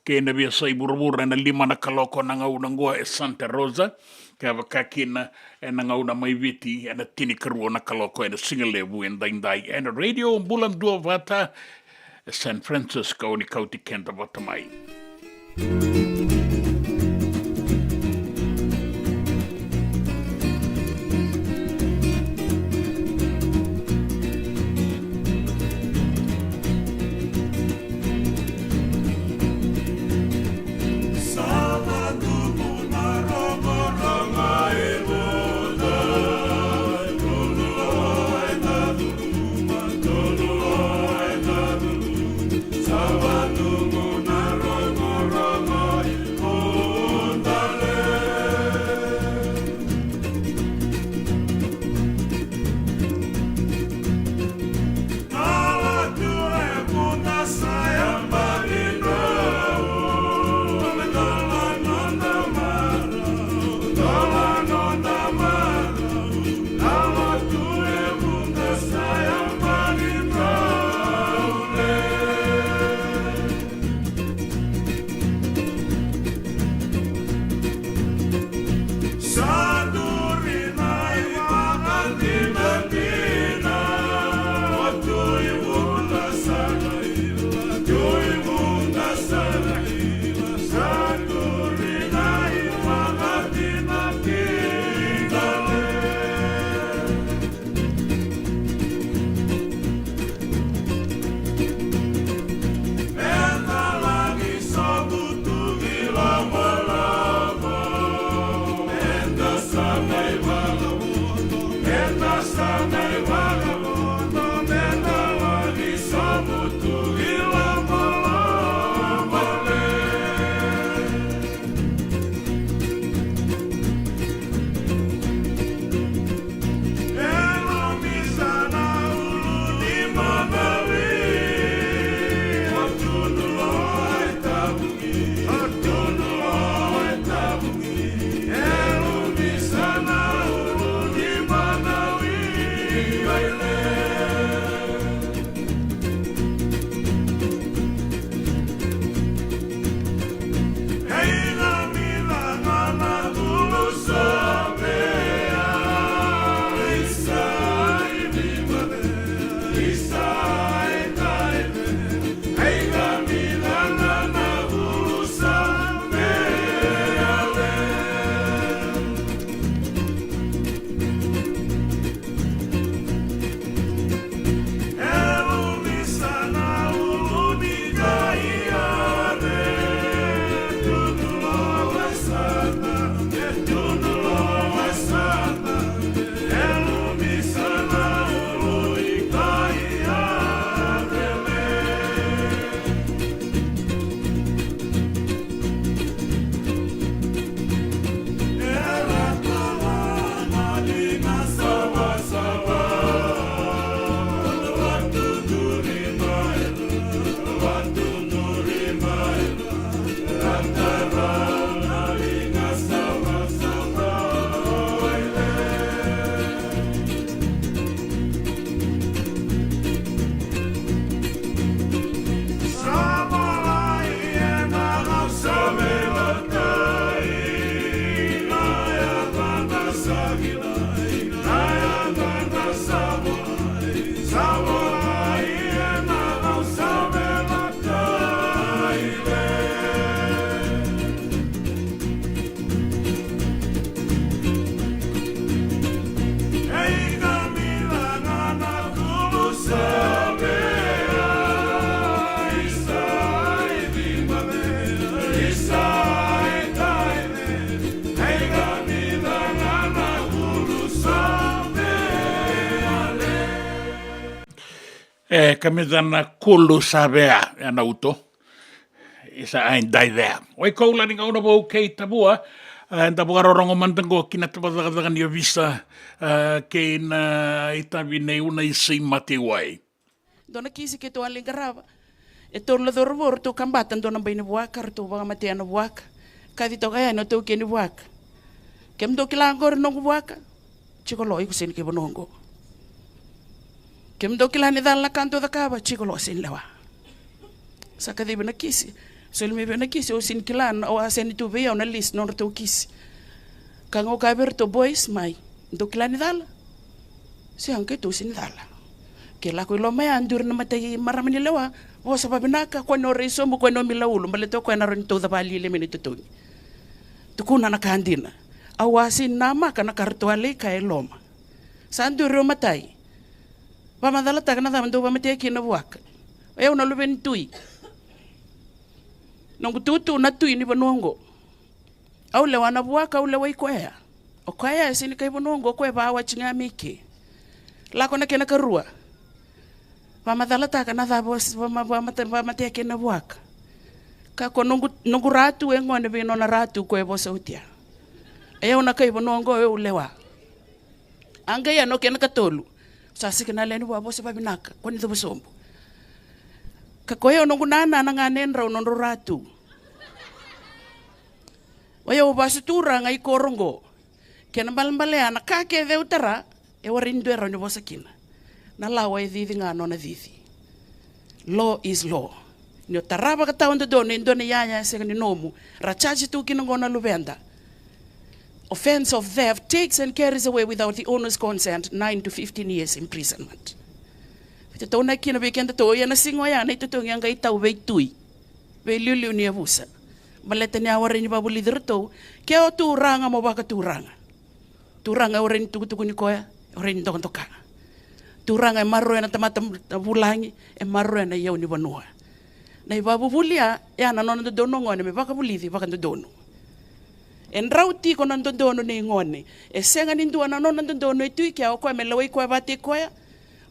kei na veiyasai vuravura e na lima na kaloko na gauna oqo e Santa Rosa, ka vaka kina e na gauna mai Viti e na tinikarua na kaloko e na siga levu edaidai e na Radio Bula Duavata e San Francisco, ni kauti keda vata mai. E, kamica na kulu sa vea, e na uto. Isa, I die there. Wai koula ni gauna vou kei Tavua, e, da vakarorogo mada qo ki na tavacakacaka ni ovisa, e, kei na itavi nei Unaisi Mateiwai. Dua na kisi keitou a lai qarava. E toru na cauravou ratou kabata dua na bai ni vuaka, ratou vakamatea na vuaka. Kaci toka yani o taukei ni vuaka. Kemudou kila qori noqu vuaka? Jiko lo, iko sega ni kai vanua oqo. Kemudou kila ni cala na ka dou cakava? Jiko lo, sega ni lewa. Sa kacivi na kisi. Soli mai vei au na kisi, au sega ni kila, au a send tu vei au na list nodratou kisi. Ka qo kaya vei iratou, boys, mai. Dou kila ni cala? Sega, keitou sega ni cala. Ke lako i loma ya, duri na matai marama ni lewa. Vosa vavinaka, kua ni o rai sobu, kua ni o mila ulu, baleta o koya na rawa ni tauca vakalialia mai na itotogi. Tukuna na ka dina. Au a sega ni namaka na ka ratou a lai kaya e loma. Sa duri o matai. Vakamacalataka na cava dou vakamatea kina na vuaka. O yau na luve ni tui. Noqu tutu na tui ni vanua oqo. Au lewa na vuaka, au lewai koya. O koya e sega ni kai vanua oqo, o koya e vawati ga mai ke. Lako na kena karua. Vakamacalataka na cava o s-, vama-, vamate-, vamatea kina na vuaka. Ka ko noqu, noqu ratu e gone vei nona ratu ko e vosa oti ya. E au na kai vanua oqo, au lewa. A qai ya na kena katolu. Sa sega na lewe ni vua, vosa vavinaka, kua ni cuva sobu. Ka ko yau noqu nana na ganedrau nodrau ratu. O yau vasu turaga i koro oqo. Kena balebale ya na ka kece au tara, e warai ni dua e rawa ni vosa kina. Na lawa e cici ga nona cici. Law is law. Ni o tara vakatawadodonu e dua na iyaya e sega ni nomu, ra charge tu kina qo na luveda. Offence of theft takes and carries away without the owner's consent nine to fifteen years imprisonment. Veitataunaki kina vei kedatou, ia na siga oya na itotogi a qai tau veitui, veiliuliu ni yavusa. Baleta ni a warai ni vakavulici iratou, ke o turaga mo vakaturaga. Turaga e warai ni tukutukuni koya, e warai ni dokadoka. Turaga e maroroya na tamata vulagi, e maroroya na iyau ni vanua. Na ivakavuvuli ya, ya na nona dodonu o gone me vakavulici vakadodonu. E drau tiko na dodonu nei gone. E sega ni dua na nona dodonu e tu i kea, o koya me lewai koya vatei koya.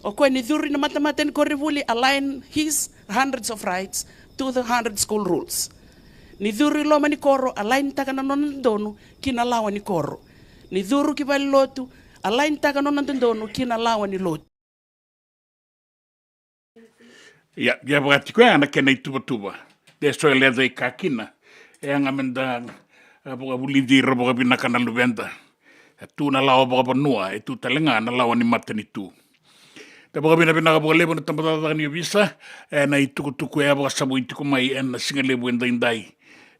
O koya ni curu i na matamata ni koronivuli, align his hundreds of rights to the hundred school rules. Ni curu i loma ni koro, align taka na nona dodonu ki na lawa ni koro. Ni curu ki valenilotu, align taka na nona dodonu ki na lawa ni lotu. Ia, ia vaka tiko ya na kena ituvatuva. De so e lecaika kina. E yaga me da, a, vakavulici ira vakavinaka na luveda. E tu na lawa vakavanua, e tu tale ga na lawa ni matanitu. Da vakavinavinaka vakalevu na tabacakacaka ni ovisa ena itukutuku e a vakasavui tiko mai ena siga levu edaidai.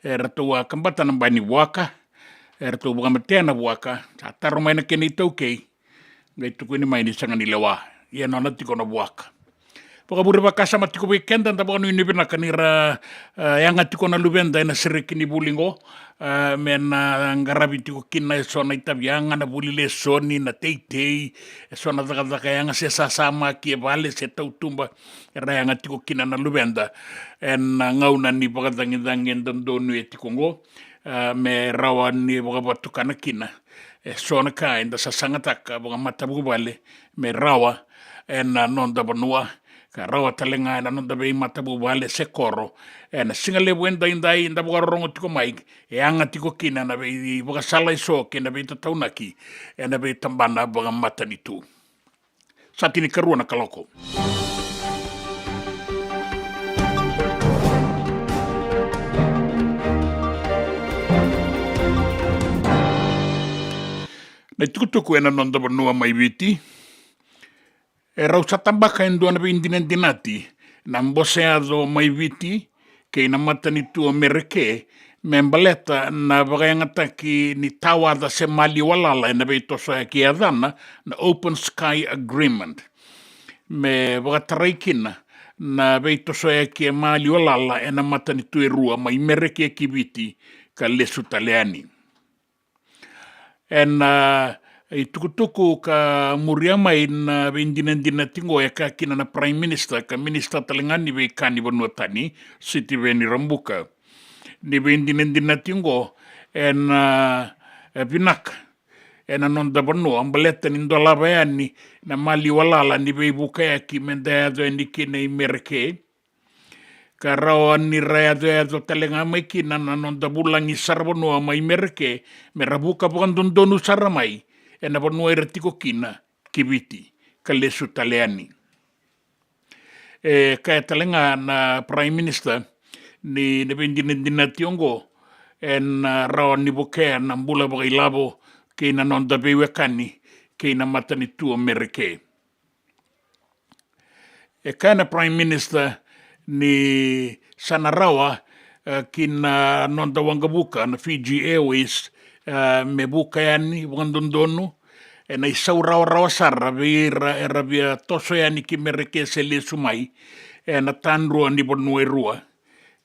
E ratou a kabata na bai ni vuaka, e ratou vakamatea na vuaka, sa taro mai na kena itaukei, qai tukuni mai ni sega ni lewa, ia nona tiko na vuaka. Vakavure vakasama tiko vei keda, da vakanuinui vinaka ni ra, e, yaga tiko na luveda ena sereki ni vuli qo, e, me na qaravi tiko kina eso na itavi yaga, na vuli lesoni, na teitei, eso na cakacaka yaga se sasamaki e vale se tautuba, era yaga tiko kina na luveda ena gauna ni vakacagicagi e dodonu e tiko qo, e, me rawa ni vakavatukana kina eso na ka eda sasagataka vakamatavuvale me rawa ena noda vanua, ka rawa tale ga ena noda veimatavuvale se koro. Ena siga levu edaidai da vakarorogo tiko mai, e yaga tiko kina na veivakasala eso kei na veitataunaki ena veitabana vakamatanitu. Sa tinikarua na kaloko. Na itukutuku ena noda vanua mai Viti. E rau sa tabaka e dua na veidinadinati na bose yaco mai Viti kei na matanitu o Mereke me baleta na vakayagataki ni tawaca se maliwa lala ena veitosoyaki e yacana na Open Sky Agreement, me vakatarai kina na veitosoyaki e maliwa lala ena matanitu e rua, mai Mereke ki Viti ka lesu tale yani. Ena, a, itukutuku ka muria mai na veidinadinati qo e kaya kina na Prime Minister ka Minister tale ga ni veika ni vanua tani, Sitiveni Rabuka, ni veidinadinati qo ena, a, e vinaka ena noda vanua baleta ni dolava yani na maliwa lala ni veivukayaki me da yaco yani kina i Mereke, ka rawa ni ra yacoyaco tale ga mai kina na noda vulagi saravanua mai Mereke me ra vuka vakadodonu sara mai ena vanua era tiko kina ki Viti ka lesu tale yani. E kaya tale ga na Prime Minister ni na veidinadinati oqo ena rawa ni vukea na bula vakailavo kei na noda veiwekani kei na matanitu o Mereke. E kaya na Prime Minister ni sa na rawa, e, ki na noda waqavuka na Fiji Airways, e, me vuka yani vakadodonu ena isau rawarawa sara vei ira era via toso yani ki Mereke se lesu mai ena tadrua ni vanua e rua.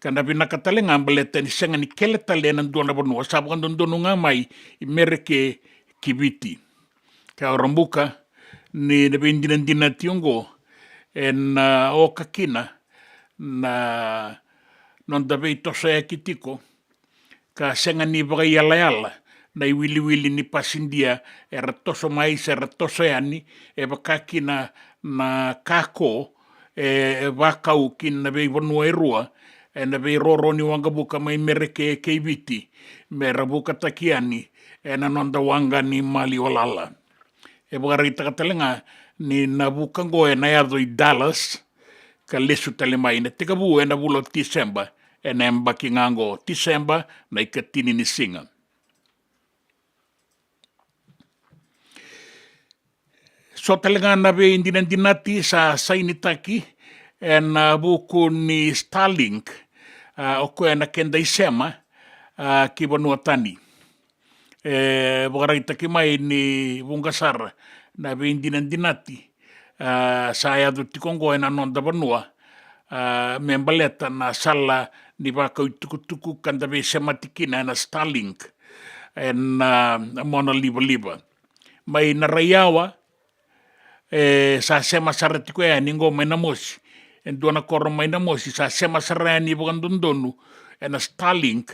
Ka na vinaka tale ga baleta ni sega ni kele tale ena dua na vanua, sa vakadodonu ga mai i Mereke ki Viti. Ka o Rabuka ni na veidinadinati oqo ena, a, oka kina na noda veitosoyaki tiko, ka sega ni vakaiyalayala na iwiliwili ni pasidia era toso mai se ra toso yani, e vaka kina na kako e, e vakau ki na veivanua e rua ena veiroro ni waqavuka mai Mereke kei Viti me ra vukataki yani ena noda waqa ni maliwa lala. E vakaraitaka tale ga ni na vuka oqo ena yaco i Dallas ka lesu tale mai, na tekivu ena vula o Tiseba ena yabaki ga oqo, Tiseba na ikatini ni siga. So tale ga na veidinadinati sa sainitaki ena vuku ni Starlink, a, o koya na keda isema, a, ki vanua tani. E vakaraitaki mai ni vuqa sara na veidinadinati, a, sa yaco tiko oqo ena noda vanua, a, me baleta na sala ni vakau itukutuku ka da veisemati kina ena Starlink ena, a, monalivaliva. Mai Naraiyawa, e, sa sema sara tiko yani qo mai Namosi. E dua na koro mai Namosi sa sema sara yani vakadodonu ena Starlink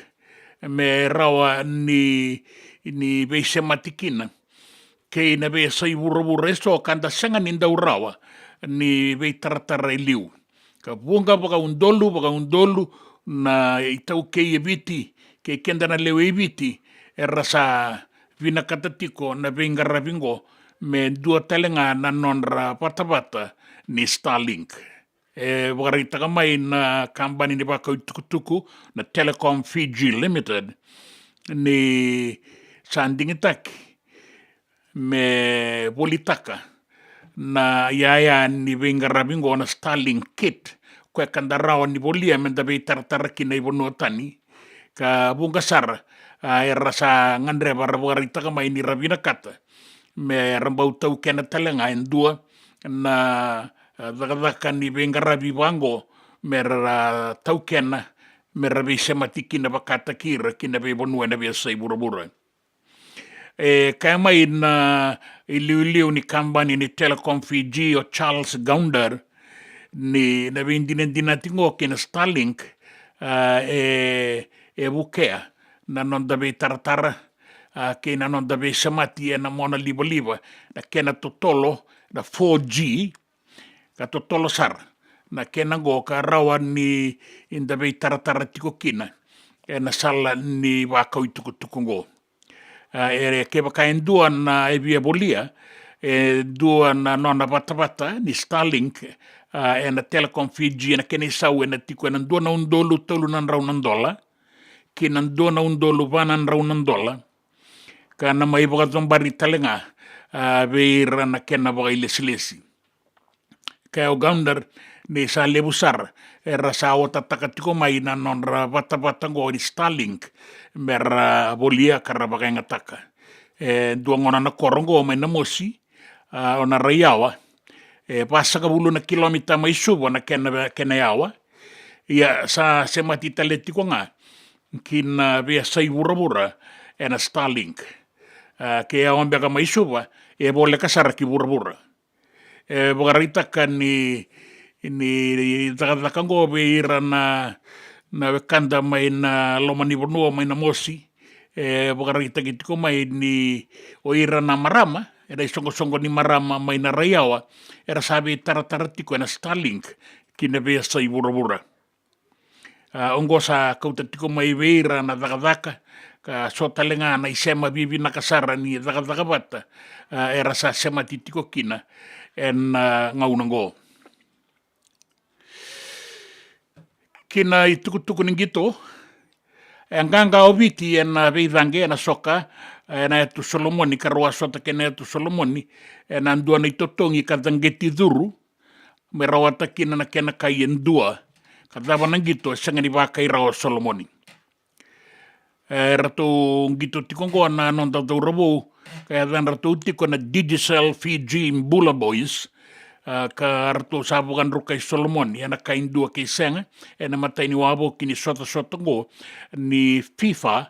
me rawa ni, ni veisemati kina kei na veiyasai vuravura eso ka da sega ni dau rawa ni veitaratara e liu. Ka vuqa vakaudolu, vakaudolu na itaukei e Viti kei keda na lewe i Viti era sa vinakata tiko na veiqaravi qo me dua tale ga na nodra vatavata ni Starlink. E vakaraitaka mai na kabani ni vakau itukutuku na Telecom Fiji Limited ni sa digitaki me volitaka na iyaya ni veiqaravi oqo na Starlink kit, koya ka da rawa ni volia me da veitaratara kina i vanua tani. Ka vuqa sara, a, era sa gadreva, ra vakaraitaka mai ni ra vinakata me ra bau taukena tale ga e dua na, a, cakacaka ni veiqaravi vaqo me ra taukena, me ra veisemati kina vakataki ira ki na veivanua ena veiyasai vuravura. E kaya mai na iliuliu ni kabani ni Telecom Fiji, o Charles Gounder, ni na veidinadinati oqo kei na Starlink, a, e, e vukea na noda veitaratara, a, kei na noda veisemati ena mona livaliva, na kena totolo na four G, ka totolo sara na kena oqo ka rawa ni da veitaratara tiko kina ena sala ni vakau itukutuku oqo. A, e, kevaka e dua na, e via volia e dua na nona vatavata ni Starlink, a, ena Telecom Fiji, ena kena isau ena tiko ena dua na udolu tolu na drau na dola ki na dua na udolu va na drau na dola, ka na mai vakacobari tale ga, a, vei ira na kena vakailesilesi. Kaya o Gounder ni sa levu sara era sa otataka tiko mai na nodra vatavata oqo ni Starlink me ra volia ka ra vakayagataka. E dua gona na koro oqo mai Namosi, a, o Naraiyawa, e vasagavulu na kilomita mai Suva na kena, kena yawa. Ia sa semati tale tiko ga ki na veiyasai vuravura ena Starlink. A, ke yawa beka mai Suva, e voleka sara ki vuravura. E vakaraitaka ni, ni cakacaka oqo vei ira na, na wekada mai na loma ni vanua mai Namosi. E vakaraitaki tiko mai ni o ira na marama ena isoqosoqo ni marama mai Naraiyawa era sa veitaratara tiko ena Starlink ki na veiyasai vuravura. A, oqo sa kauta tiko mai vei ira na cakacaka, ka so tale ga na isema vivinaka sara ni cakacaka vata, a, era sa semati tiko kina ena, a, gauna oqo. Ki na itukutuku ni qito, e qaqa o Viti ena veicaqe ena soka ena Yatu Solomoni, ka rau a sota kei na Yatu Solomoni ena dua na itotogi ka caqeti curu, me rawata kina na kena kai e dua, ka cava na qito e sega ni vakai rawa o Solomoni. E ratou qito tiko oqo na noda cauravou ka yacadratou tiko na Digicel Fiji Bula Boys, a, ka ratou sa vakadrukai Solomoni ena kai dua kei sega ena imatai ni wavoki ni sotasota oqo ni FIFA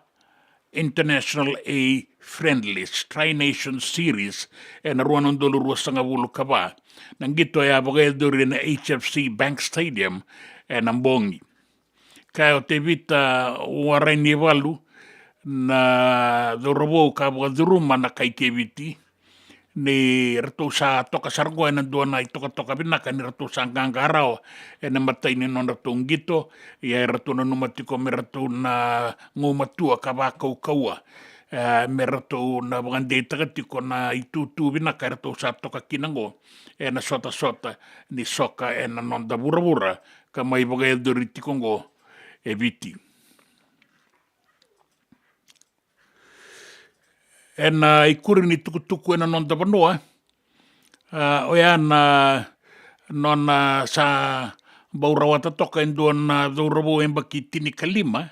International A Friendlies Tri-Nation Series ena rua na udolu ruasagavulu ka va. Na qito e a vakayacori ena H F C Bank Stadium ena bogi. Kaya o Tevita Warainivalu, na cauravou ka vakacuruma na kai kei Viti, ni ratou sa toka sara oqo ena dua na itokatoka vinaka ni ratou sa qaqa rawa ena imatai ni nodratou qito. Ia e ratou nanuma tiko me ratou na gumatua ka vakaukauwa, e, me ratou na vakadeitaka tiko na itutu vinaka e ratou sa toka kina oqo ena sotasota ni soka ena noda vuravura ka mai vakayacori tiko oqo e Viti. Ena ikuri ni tukutuku ena noda vanua, a, oya na nona sa bau rawata toka e dua na cauravou yabaki tinikalima,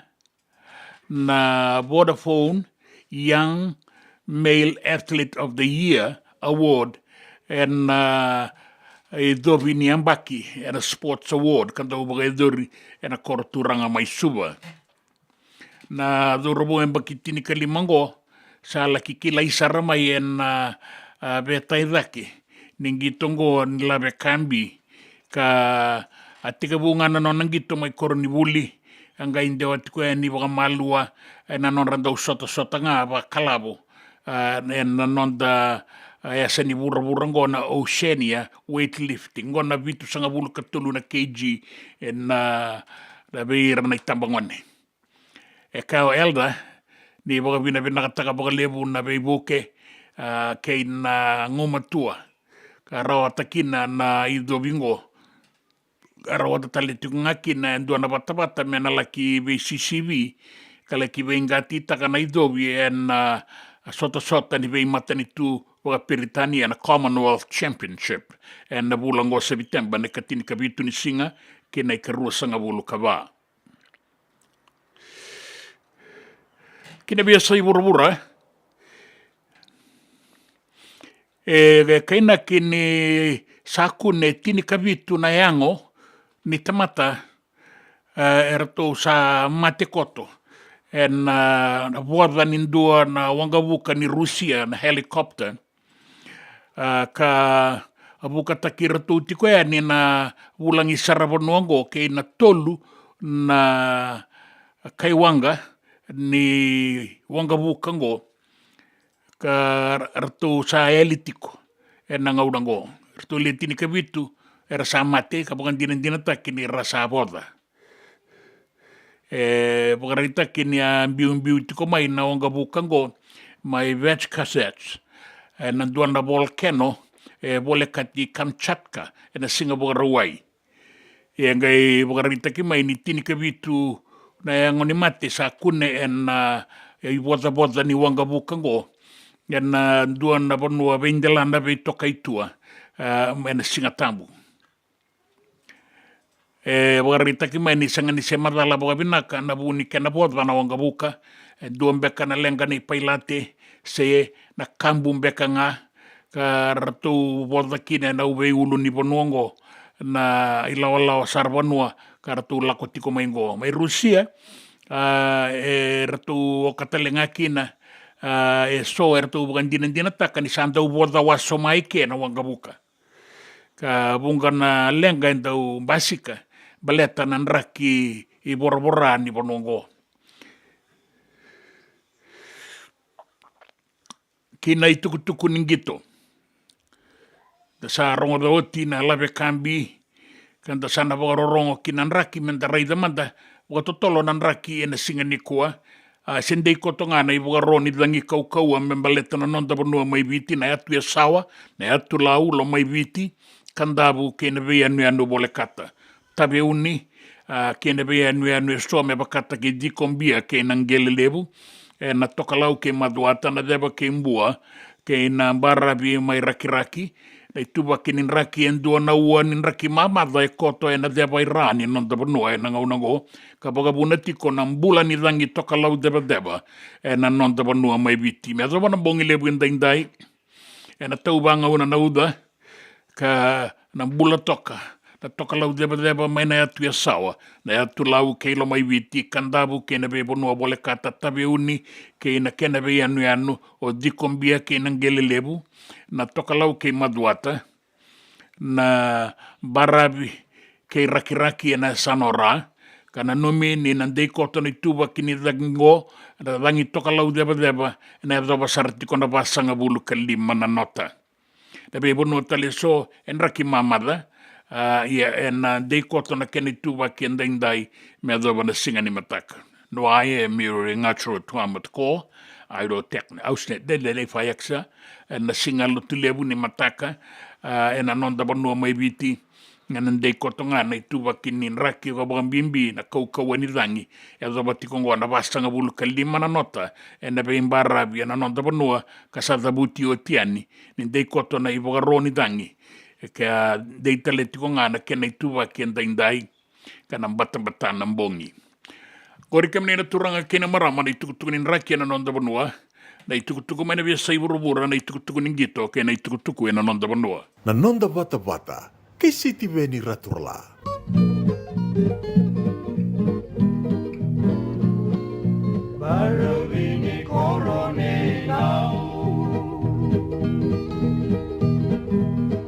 na Vodafone Young Male Athlete of the Year Award, ena, a, icovi ni yabaki, ena Sports Award ka dau vakayacori ena koro turaga mai Suva. Na cauravou yabaki tinikalima oqo sa laki kilai sara mai ena, a, a, veta i cake ni qito oqo ni Lave Kabi, ka a tekivu ga na nona qito mai koronivuli, a qai dewa tiko yani vakamalua ena nodra dau sotasota ga vakalavo, a, ena noda, a, yasa ni vuravura oqo na Oceania weightlifting, oqo na vitusagavulu ka tolu na kg ena, na vei ira na itabagone. E kaya o Elder ni vakavinavinakataka vakalevu na veivuke, a, kei na gumatua ka rawata kina na icovi oqo. Ka rawata tale tiko ga kina e dua na vatavata me na laki veisisivi ka laki veiqatitaka na icovi ena, a, sotasota ni veimatanitu vakaperitania na Commonwealth Championship ena vula oqo o Seviteba, na ikatinikavitu ni siga kei na ikaruasagavulu ka va. Ki na veiyasai vuravura, e, e kainaki ni sa kune tinikavitu na yago ni tamata, e, eratou sa mate koto ena, e, voca ni dua na waqavuka ni Rusia, na helicopter, e, ka vukataki iratou tiko yani na vulagi saravanua oqo kei na tolu na kaiwaqa ni waqavuka oqo, ka ratou sa yali tiko ena gauna oqo. Ratou le tinikavitu era sa mate, ka vakadinadinataki ni ra sa voca. E vakaraitaki ni a biubiu tiko mai na waqavuka oqo mai Vechkasets, ena dua na volcano e volekati Kamchatka, ena siga Vakarauwai. E qai vakaraitaki mai ni tinikavitu na yago ni mate sa kune ena, e, ivocavoca ni waqavuka oqo ena dua na vanua veidelana veitoka i tua, e, ena Siga Tabu. E vakaraitaki mai ni sega ni se macala vakavinaka na vu ni kena voca na waqavuka. E dua beka na leqa ni pailate se na kabu beka ga, ka ratou voca kina ena veiulunivanua oqo na ilawalawa saravanua ka ratou lako tiko mai oqo. Mai Rusia, a, e ratou okata tale ga kina, a, e so eratou vakadinadinataka ni sa dau voca wasoma eke na waqavuka. Ka vuqa na leqa e dau basika baleta na draki i voravora ni vanua oqo. Ki na itukutuku ni qito. Da sa rogoca oti na lavekabi, ka da sa na vakarorogo ki na draki, me da raica mada vakatotolo na draki ena siga nikua. A, se dei koto ga na ivakaro ni cagi kaukauwa me baleta na noda vanua mai Viti, na yatu Yasawa, na yatu Lau, Lomaiviti, Kadavu kei na veiyanuyanu volekata. Taveuni, a, kei na veiyanuyanu eso me vakataki Cikobia kei Naqelelevu, ena Tokalau kei Macuata, Naceva kei Bua, kei na baravi mai Rakiraki. Na ituvaki ni draki e dua na ua ni draki mamaca e koto ena ceva i ra ni noda vanua ena gauna oqo, ka vakavuna tiko na bula ni cagi tokalau cevaceva ena noda vanua mai Viti. Me yacova na bogi levu edaidai, ena tau vagauna na uca, ka na bula toka na tokalau cevaceva mai na yatu Yasawa, na yatu Lau kei Lomaiviti, Kadavu kei na veivanua volekata, Taveuni kei na kena veiyanuyanu, o Cikobia kei Naqelelevu, na Tokalau kei Macuata, na baravi kei Rakiraki ena yasana o Ra, ka nanumi ni na dei koto na ituvaki ni cagi oqo, na cagi tokalau cevaceva, ena yacova sara tiko na vasagavulu ka lima na nota. Na veivanua tale eso e draki mamaca, a, ia ena dei koto na kena ituvaki edaidai me yacova na siga ni mataka. Noa e miri ngaco tuamat ko, airo tekne ausne delele fayaksa, ena siga Lotulevu ni mataka, a, ena noda vanua mai Viti, ena dei koto ga na ituvaki ni draki, ka vakabibi na kaukauwa ni cagi, e yacova tiko oqo na vasagavulu ka lima na nota, ena veibaravi ena noda vanua, ka sa cavuti oti yani, ni dei koto na ivakaro ni cagi, e ka dei tale tiko ga na kena ituvaki edaidai, ka na batabata na bogi. Qori kemuni na turaga kei na marama, na itukutuku ni draki ena noda vanua, na itukutuku mai na veiyasai vuravura, na itukutuku ni qito kei na itukutuku ena noda vanua. Na noda vatavata kei Sitiveni Raturala. Baravi ni koro nei Nau.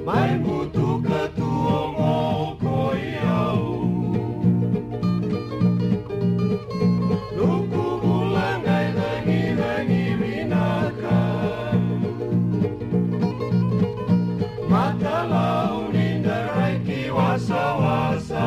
Mai butuka tu oqo ko i au. Nuku bula qai cagicagi vinaka. Matalau ni daraki wasawasa.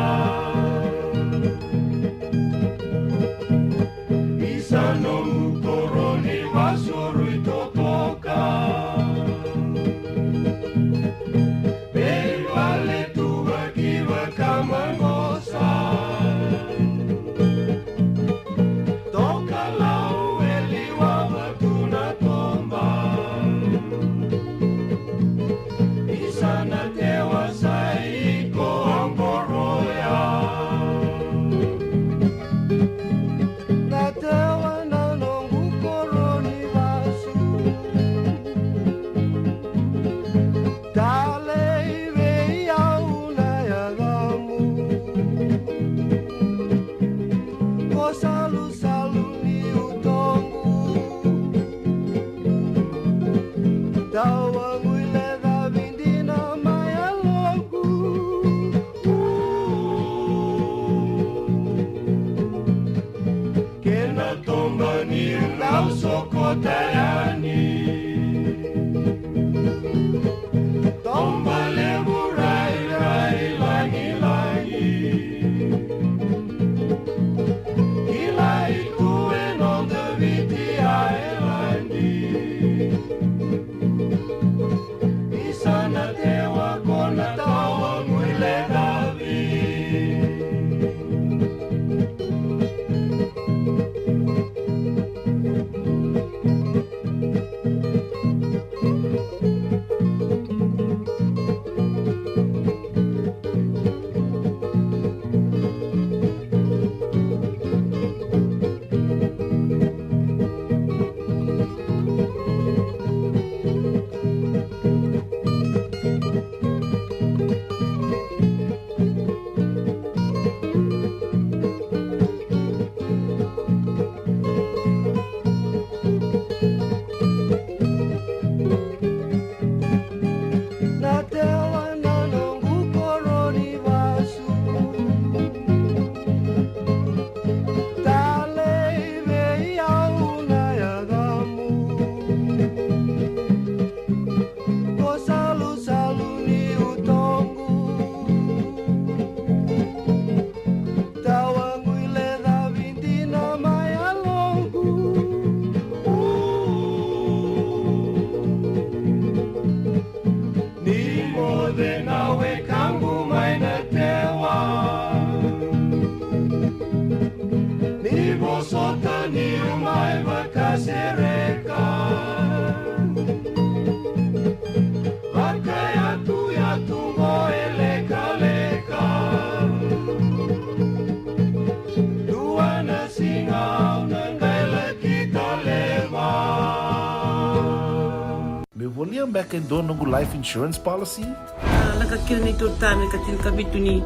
beka e dua noqu life insurance policy? A, lako kina neitou tane ka tinikavitu ni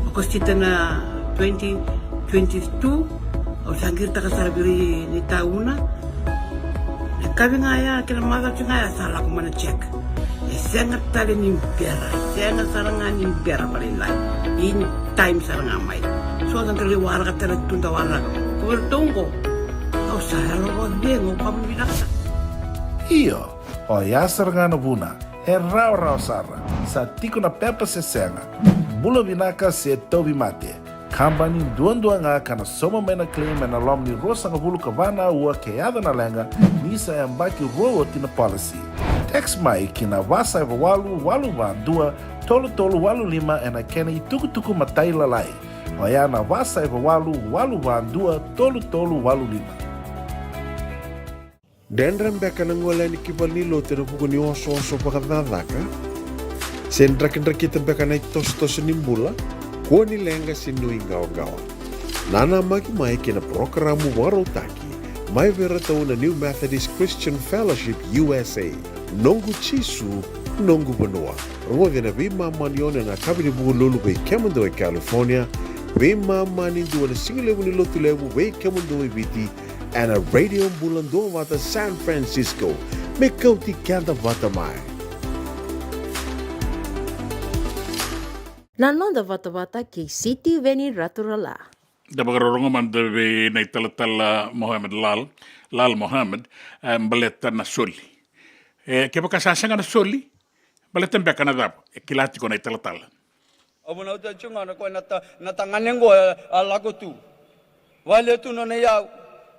Okosita na twenty twenty-two. Au sa qiritaka sara vei ira na tauna. Na kavi ga ya kei na macawa ga ya sa lako mai na check. E sega tale ni bera, e sega sara ga ni bera vakalailai. In time sara ga mai. So da dau waraka tale tu da waraka. Ko vei ratou oqo. Au sa yalo vakacegu, au vakavinavinaka sara. Io. Oya sara ga na vuna, e rawarawa sara, sa tiko na pepa se sega, bula vinaka se tauvimate. Kabani duadua ga ka na sauma mai na claim ena loma ni ruasagavulu ka va na aua ke yaco na leqa, ni sa yabaki rua oti na policy. Text mai ki na va saiva walu walu va dua tolu tolu walu lima ena kena itukutuku matailalai. Oya na va saiva walu walu va dua tolu tolu walu lima. Dredre beka na gole yani ki valenilotu ena vuku ni osooso vakacakacaka? Se drakidrakita beka na itosotoso ni bula? Kua ni leqa se nuiqawaqawa. Nanamaki mai ki na parokaramu vakarautaki mai vei iratou na New Methodist Christian Fellowship U S A. Noqu Jisu, noqu vanua. Rogoci ena veimama ni ono ena yakavi ni Vukelulu vei kemudou e California, veimama ni dua na sigalevu ni Lotulevu vei kemudou e Viti, ena Radio Bula Duavata San Francisco, me kauti keda vata mai. Na noda vatavata kei Sitiveni Raturala. Da vakarorogo mada vei na italatala Mohamed Lal, Lal Mohamed, e, baleta na soli. E, kevaka sa sega na soli, baleta beka na cava? E kila tiko na italatala. Au vunauta tiko ga na koya na ta-, na tagane qo, e, a lako tu. Vale tu nona iyau.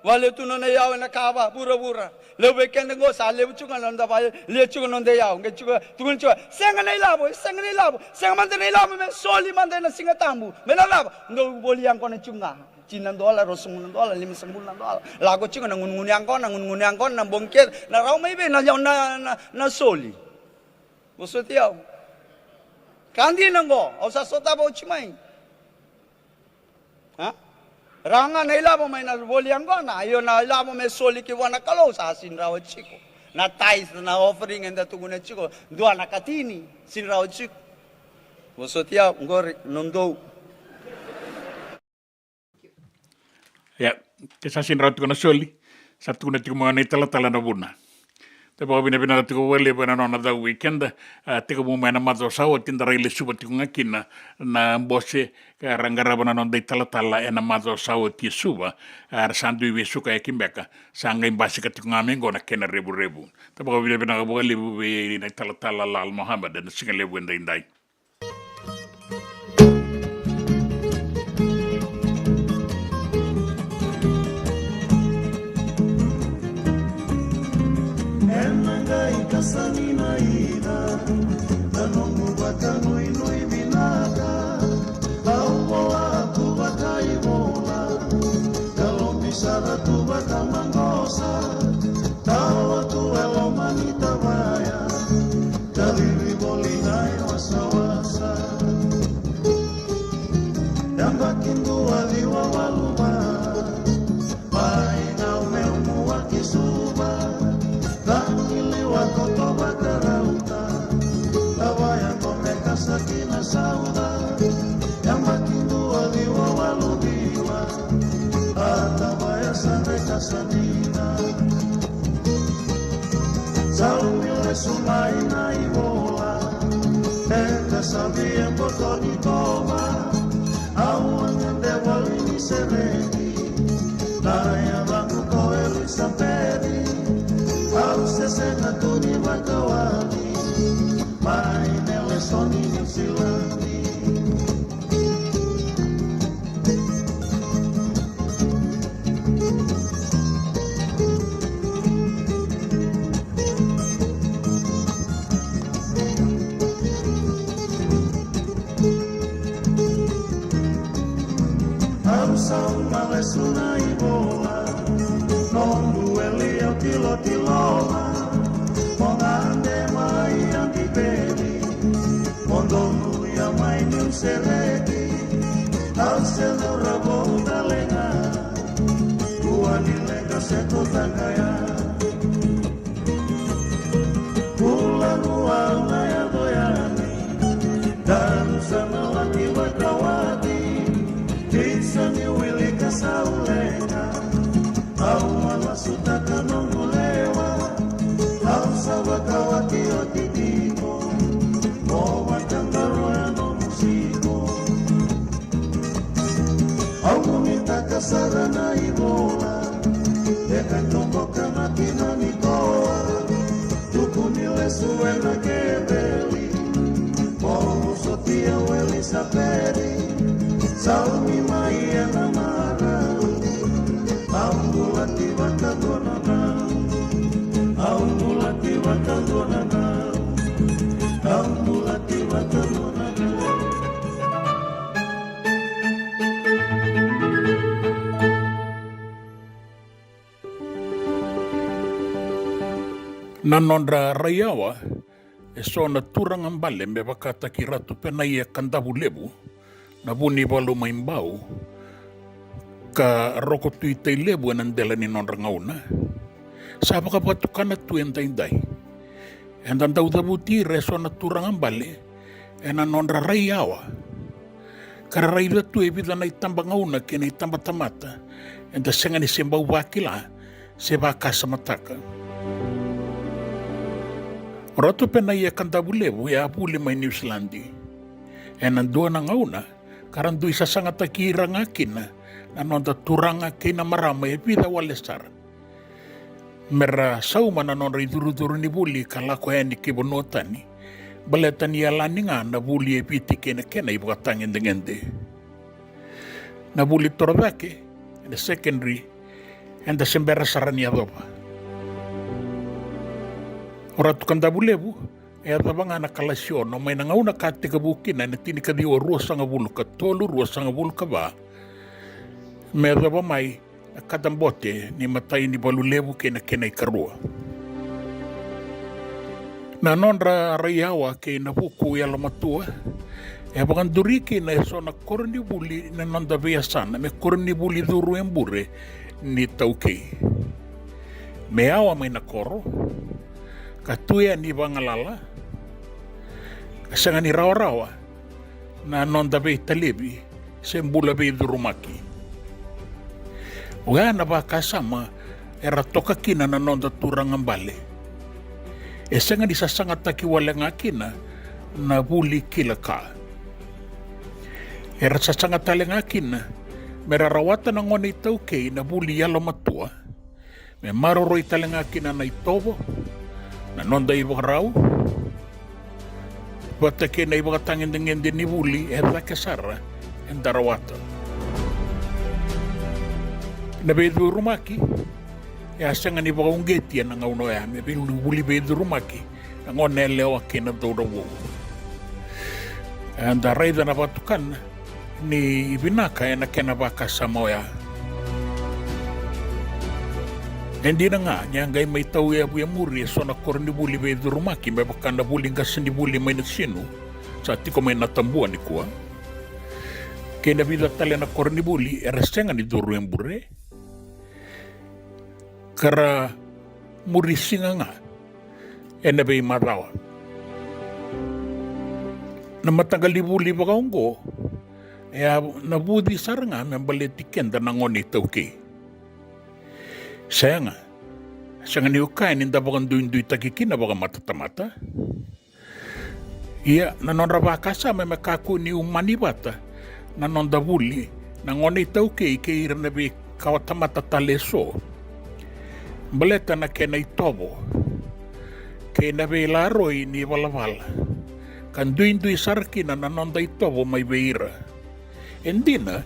Vale tu nona iyau ena kava vuravura. Levu vei keda qo sa levu tiko ga na noda vale, levu tiko na noda iyau. Qai tiko, tukuna tiko, sega na ilavo, sega na ilavo, sega mada na ilavo me soli mada ena Siga Tabu. Me na cava? Dou voli yaqona tiko ga. Tini na dola, ruasagavulu na dola, limasagavulu na dola. Lako tiko na gunugunu yaqona, gunugunu yaqona, na bogi kece, na rawa mai vei na, na, na, na soli. Vosoti au. Ka dina qo, au sa sotava oti mai. A? Rawa ga na ilavo mai na voli yaqona, io na ilavo me soli ki vua na Kalou sa sini rawa tiko. Na tithe, na offering eda tukuna tiko, dua na katini, sini rawa tiko. Vosoti au, qori, nodou. Ia, ke sa sini rawa tiko na soli, sa tukuna tiko mai na italatala na vuna. Da vakavinavinaka tiko vakalevu ena nona cau vei keda, a, tekivu mai na macawa sa oti da rai lesuva tiko ga kina na bose, ka ra qarava na noda italatala ena macawa sa oti e Suva, a, ra sa dui veisukayaki beka, sa qai basika tiko ga mai qo na kena revurevu. Da vakavinavinaka vakalevu vei na italatala Lal Mohammed ena siga levu edaidai. Ena qai kasani na ida, na nomu vakanuinui vinaka. Au vola tu vakaivola, ka lobi sara tu vakamaqosa. Tawa tu e loma ni tavaya, ka cici voli na i wasawasa. Yabaki dua ciwa walu va, mai Naumeumu ki Suva, cagiliwa koto vakarauta, tavaya qo me kasa ki na Sauca. Yabaki dua ciwa walu ciwa, a tavaya sa qai kasa dina. Sa lumi lesu mai na i vola, eda sa via boto ni tova. Au a gade voli ni sereki, na yacaqu ko Elisapeci. Au se sega tu ni vakawati mai Nelesoni, Niusiladi. Au sauma lesu na i vola, noqu eli au tilotiloma, mo gade mai Antipeli, mo donuya mai Niusiladi. Au se cauravou talega, kua ni leqa se ko taqaya. Bula Au malasutaka noqu lewa, au sa vakawati oti tiko, mo vakadaro e nomu siko. Au nuitaka sara na ivola, e ka toboka na kina ni koa, tukuni lesu ena keveli. Paulu sotia o Elisapeti, saumi mai ena marau. Au bulati vakadua na nau. Au bulati vakadua na nau. Au bulati vakadua na nau. Na nodra raiyawa eso na turaga bale me vakataki Ratu Penaia Kadavulevu, na vunivalu mai Bau, ka Roko Tui Tailevu ena dela ni nodra gauna. Sa vakavatukana tu edaidai. Eda dau cavuti ira eso na turaga bale ena nodra raiyawa. Ka ra raica tu e vica na itabagauna kei na itabatamata eda sega ni se bau vakila se vakasamataka. O Ratu Penaia Kadavulevu e a vuli mai Niusiladi. Ena dua na gauna ka ra dui sasagataki ira ga kina na noda turaga kei na marama e vica wale sara me ra sauma na nodra icurucuru ni vuli ka lako yani ki vanua tani, baleta ni yalani ga na vuli e Viti kei na kena ivakatagedegede. Na vuli torocake, ena secondary, eda se bera sara ni yacova. O Ratu Kadavulevu e yacova ga na kalasi ono mai na gauna ka tekivu kina ena tinikaciwa ruasagavulu ka tolu, ruasagavulu ka va, me yacova mai na kadabote ni matai ni valu levu kei na kena ikarua. Na nodra raiyawa kei na vuku yalomatua e vakaduri kina eso na koronivuli na noda veiyasana me koronivuli curu e bure ni taukei. Me yawa mai na koro ka tu yani vagalala, ka sega ni rawarawa na noda veitalevi se bula veicurumaki. Oya na vakasama era toka kina na noda turaga bale. E sega ni sasagataki wale ga kina na vuli kila ka. Era sasaga tale ga kina me ra rawata na gone itaukei na vuli yalomatua, me maroroi tale ga kina na itovo, na noda ivakarau, vata kei na ivakatagedegede ni vuli e cake sara eda rawata. Na veicurumaki e a sega ni vakauqeti ena gauna oya me vuli veicurumaki na gone yalewa kei na cauravou. Eda raica na vatukana ni vinaka ena kena vakasama oya. E dina ga ni a qai mai tauyavu e muri eso na koronivuli veicurumaki me vaka na vuli qasenivuli mai Nasinu, sa tiko mai Natabua nikua, kei na vica tale na koronivuli era sega ni curu e bure, ka ra muri siga ga ena veimacawa. Na mataqali vuli vakaoqo e a navuci sara ga me baleti keda na gone itaukei. Sega, sega niu kaya ni da vakaduiduitaki kina vakamatatamata. Ia, na nodra vakasama me kakua ni umani vata na noda vuli na gone itaukei kei ira na veikawatamata tale eso, baleta na kena itovo kei na veilaroi ni valavala, ka duidui sara kina na noda itovo mai vei ira. E dina,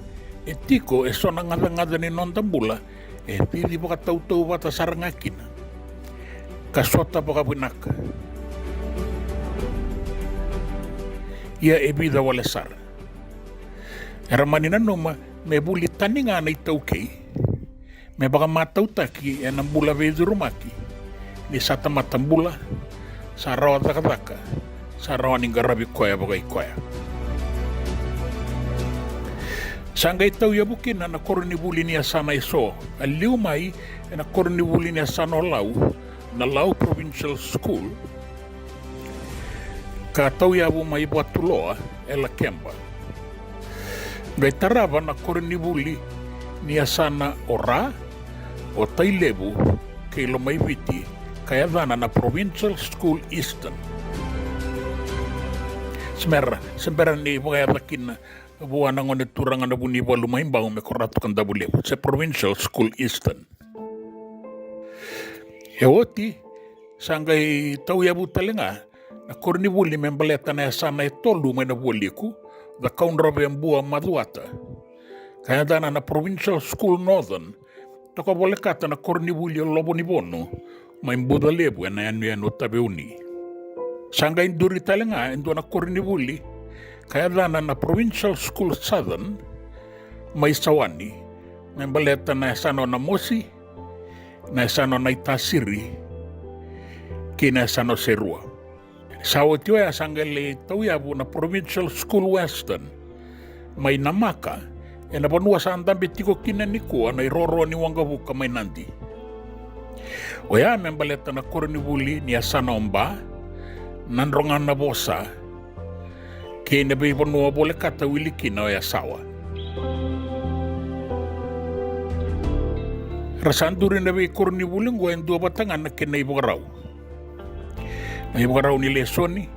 e tiko eso na gacagaca ni noda bula e cici vakatautauvata sara ga kina, ka sota vakavinaka. Ia e vica wale sara era mani nanuma me vuli tani ga na itaukei, me vakamatautaki ena bula veicurumaki, ni sa tamata bula, sa rawa cakacaka, sa rawa ni qaravi koya vakaikoya. Sa qai tauyavu kina na koronivuli ni yasana eso, a liu mai ena koronivuli ni yasana o Lau, na Lau Provincial School, ka tauyavu mai Vatuloa e Lakeba. Qai tarava na koronivuli ni yasana o Ra, o Tailevu kei Lomaiviti, ka yacana na Provincial School Eastern. Se bera, se bera ni vakayaca kina vua na gone turaga na Vunivalu mai Bau me ko Ratu Kadavulevu, se Provincial School Eastern. E oti, sa qai tauyavu tale ga na koronivuli me baleta na yasana e tolu mai na Vualiku, Cakaudrove, Bua, Macuata. Ka yacana na Provincial School Northern, toka volekata na koronivuli o Lovonivonu mai Bucalevu ena yanuyanu o Taveuni. Sa qai duri tale ga e dua na koronivuli ka yacana na Provincial School Southern mai Sawani, me baleta na yasana o Namosi, na yasana o Naitasiri kei na yasana o Serua. Sa oti oya sa qai lai tauyavu na Provincial School Western mai Namaka, ena vanua sa dabe tiko kina nikua na iroro ni waqavuka mai Nadi. Oya me baleta na koronivuli ni yasana o Ba, Nadroga Navosa, kei na veivanua volekata wili kina o Yasawa. Ra sa duri na veikoronivuli oqo e dua vata ga na kena ivakarau. Na ivakarau ni lesoni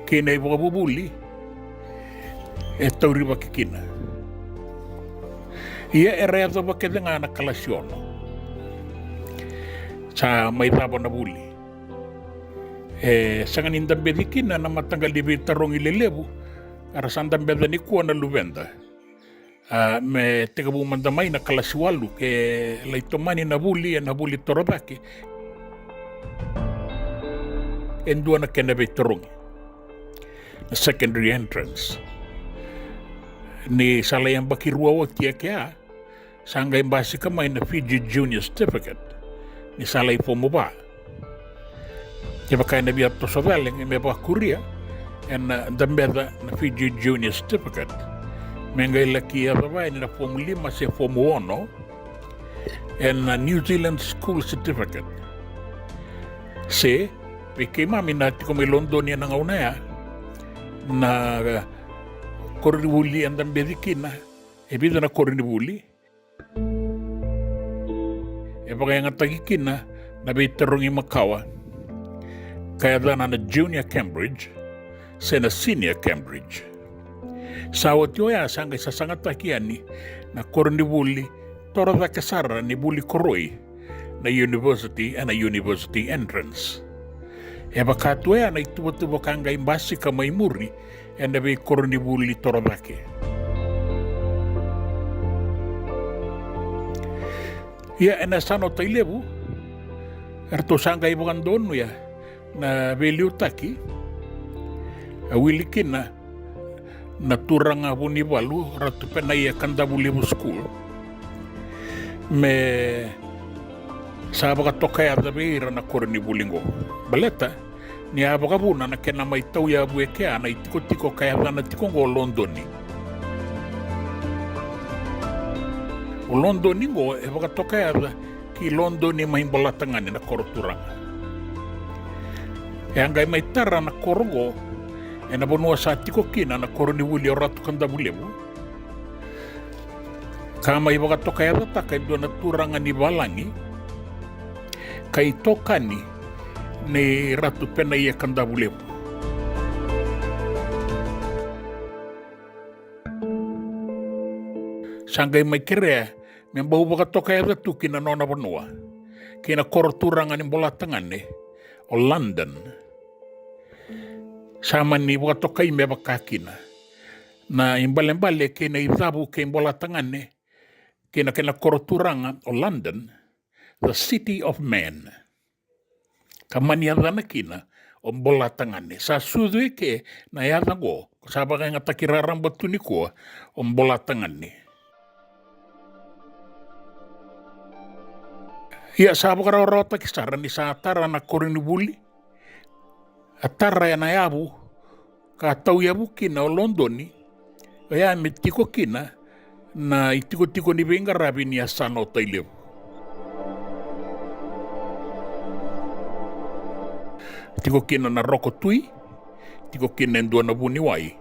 kei na ivakavuvuli e taurivaki kina. Ia era yacova kece ga na kalasi ono. Sa mai cava na vuli. E sega ni dabeci kina na mataqali veitarogi lelevu era sa dabeca nikua na luveda. A, me tekivu mada mai na kalasi walu ke lai tomani na vuli, ena vuli torocake. E dua na kena veitarogi, na secondary entrance. Ni sa lai yabaki rua oti e kea, sa qai basika mai na Fiji Junior Certificate ni sa lai fomu va. Kevaka ena via toso cake me vakuria, ena dabeca na Fiji Junior Certificate me qai laki yacova yani na fomu lima se fomu ono, ena New Zealand School Certificate. Se vei keimami na tiko mai Lodoni ena gauna ya, na koronivuli e dabeci kina, e vica na koronivuli, e vakayagataki kina na veitarogi makawa, ka yacana na Junior Cambridge se na Senior Cambridge. Sa oti oya sa qai sasagataki yani na koronivuli torocake sara ni vuli koroi, na university ena university entrance. E vaka tu oya na ituvatuva ka qai basika mai muri ena veikoronivuli torocake. Ia ena yasana o Tailevu, eratou sa qai vakadonuya na veiliutaki, a wili kina na turaga Vunivalu, Ratu Penaia Kadavulevu School, me sa vakatokayaca vei ira na koronivuli qo. Baleta ni a vakavuna na kena mai tauyavu e kea na itikotiko ka yacana tiko qo o Lodoni. O Lodoni qo e vakatokayaca ki Lodoni mai Bolatagane, na koro turaga. E a qai mai tara na koro qo ena vanua sa tiko kina na koronivuli o Ratu Kadavulevu, ka mai vakatokayacataka e dua na turaga ni valagi ka itokani nei Ratu Penaia Kadavulevu. Sa qai mai kerea me bau vakatokayaca tu ki na nona vanua, ki na koro turaga ni Bolatagane, o London. Sa mani vakatokai me vaka kina na ibalebale kei na icavu kei Bolatagane, kei na kena koro turaga o London, the city of men. Ka mani yacana kina o Bolatagane. Sa sucu eke na yaca qo, ko sa vakayagataki raraba tu nikua o Bolatagane. Ia sa vakarawarawataki sara ni sa tara na koronivuli, a tara ena yavu ka tauyavu kina o Lodoni, oya me tiko kina na itikotiko ni veiqaravi ni yasana o Tailevu. Tiko kina na roko tui, tiko kina e dua na vuniwai,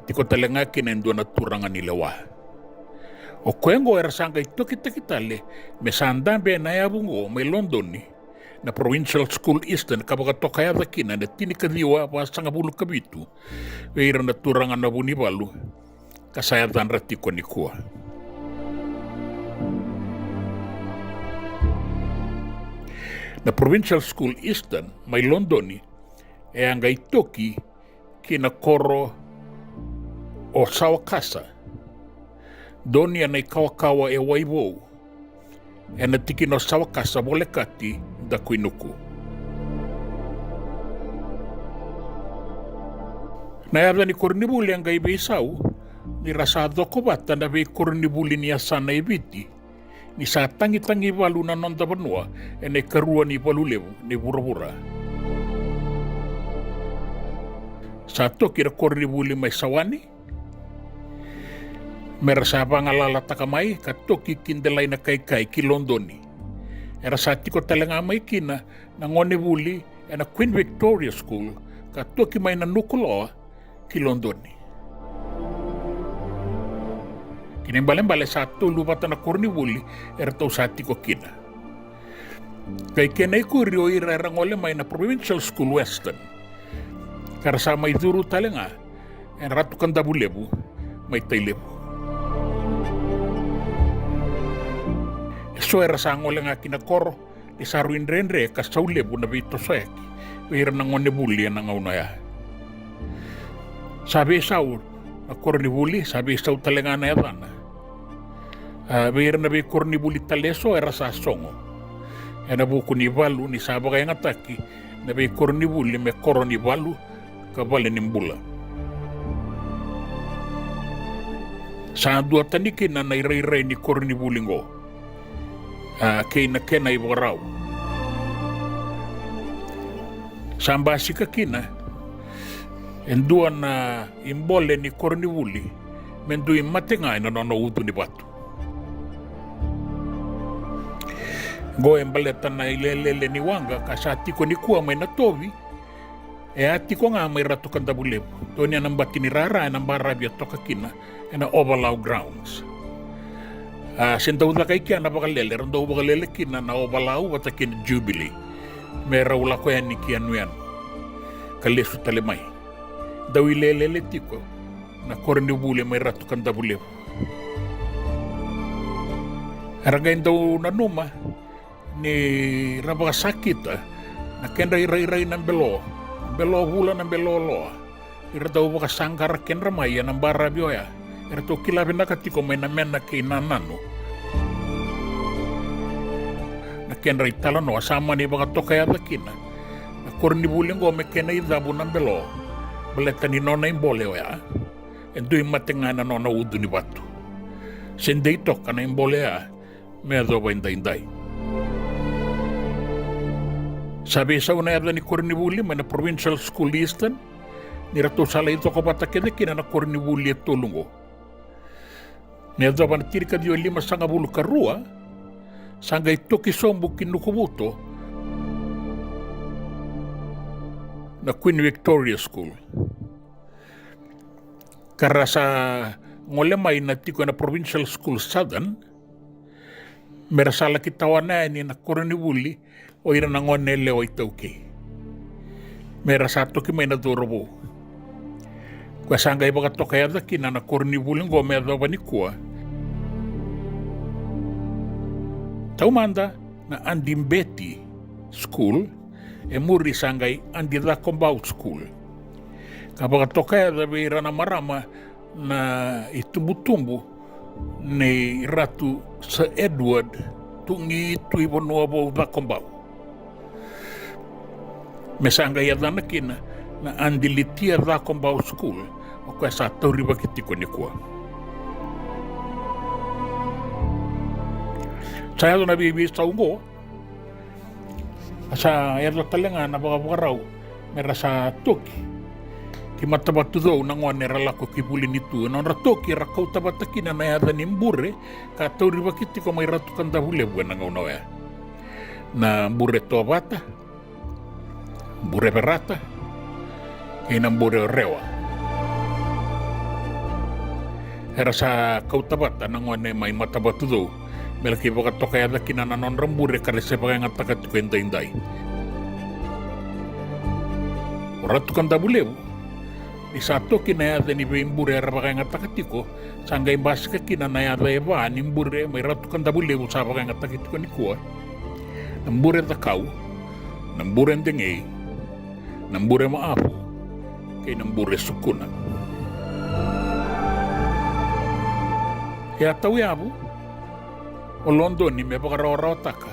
tiko tale ga kina e dua na turaga ni lewa. O koya oqo era sa qai tokitaki tale me sa dabe ena yavu oqo mai Lodoni na Provincial School Eastern ka vakatokayaca kina ena tinikaciwa vasagavulu ka vitu vei ira na turaga na Vunivalu, ka sa yacadra tiko nikua. Na Provincial School Eastern mai Lodoni e a qai toki ki na koro o Sawakasa, Donia na ikawakawa e Waivou, ena tikina o Sawakasa, Volekati, Dakuinuku. Na yaca ni koronivuli e qai veisau ni ra sa coko vata na veikoronivuli ni yasana e Viti ni sa tagitagi valu na noda vanua ena ikarua ni valu levu ni vuravura. Sa toki na koronivuli mai Sawani, me ra sa vagalalataka mai ka toki ki Delainakaikai ki Lodoni. Era sa tiko tale ga mai kina na gonevuli ena Queen Victoria School ka toki mai na Nukuloa ki Lodoni. Kena ibalebale sa tolu vata na koronivuli eratou sa tiko kina. Qai kena ikuri o ira era gole mai na Provincial School Western, ka ra sa mai curu tale ga ena Ratu Kadavulevu mai Tailevu. E so era sa gole ga ki na koro ni sa rui dredre ka sau levu na veitosoyaki vei ira na gonevuli ena gauna oya. Sa veisau na koronivuli, sa veisau tale ga na yacana. A, vei ira na veikoronivuli tale e so era sa sogo ena vuku ni valu ni sa vakayagataki na veikoronivuli me koro ni valu ka vale ni bula. Sa duatani kina na irairai ni koronivuli oqo, a, kei na kena ivakarau. Sa basika kina e dua na ibole ni koronivuli me dui mate ga ena nona ucu ni vatu. Oqo e baleta na ilelele ni waqa ka sa tiko nikua mai Natovi, e a tiko ga mai Ratu Kadavulevu. Donia na bati ni rara ena baravi e toka kina ena Ovalau Grounds. A, se dau caka i kea na vakalele, era dau vakalele kina na Ovalau vata kei na Jubilee me rau lako yani ki yanuyanu ka lesu tale mai. Dau ilelele tiko na koronivuli mai Ratu Kadavulevu. Era qai dau nanuma ni ra vakasakita na kedra irairai na belo, belo vula na belo loa, ni ra dau vakasaqara kedra mai ena baravi oya. Eratou kila vinaka tiko mai na mena kei na nanu. Na kedra italanoa sa mani vakatokayaca kina na koronivuli oqo me kena icavu na belo, baleta ni nona ibole oya e dui mate ga ena nona ucu ni vatu. Se dei toka na ibole oya me yacova edaidai. Sa veisau na yaca ni koronivuli mai na Provincial School Eastern ni ratou sa lai coko vata kece kina na koronivuli e tolu oqo. Me yacova na tinikaciwa limasagavulu ka rua, sa qai toki sobu ki Nukuvuto na Queen Victoria School. Ka ra sa gole mai na tiko ena Provincial School Southern, me ra sa laki tawana yani na koronivuli o ira na gone yalewa iTaukei. Me ra sa toki mai na cauravou. Koya sa qai vakatokayaca kina na koronivuli oqo me yacova nikua. Taumada na Adi Beti School, e muri sa qai Adi Cakobau School. Ka vakatokayaca vei ira na marama na itubutubu nei Ratu Sir Edward Tugi Tuivanuavou Cakobau. Me sa qai yacana kina na Adi Litia Cakobau School, o koya sa taurivaki tiko nikua. Sa yaco na veiveisau oqo, sa yaco tale ga na vakavakarau me ra sa toki ki Matavatucou na gone era lako ki Vulinitu. Na nodra toki era kauta vata kina na yaca ni bure ka taurivaki tiko mai Ratu Kadavulevu ena gauna oya. Na bure Tovata, bure Verata, kei na bure Rewa. Era sa kauta vata na gone mai Matavatucou me laki vakatokayaca kina na nodra bure ka ra se vakayagataka tiko edaidai. O Ratu Kadavulevu, ni sa toki na yaca ni veibure era vakayagataka tiko, sa qai basika kina na yaca e va ni bure mai Ratu Kadavulevu sa vakayagataki tiko nikua: na Bure Cakau, na Bure Degei, na Bure Maavu, kei na Bure Sukuna. E a tauyavu o Lodoni me vakarawarawataka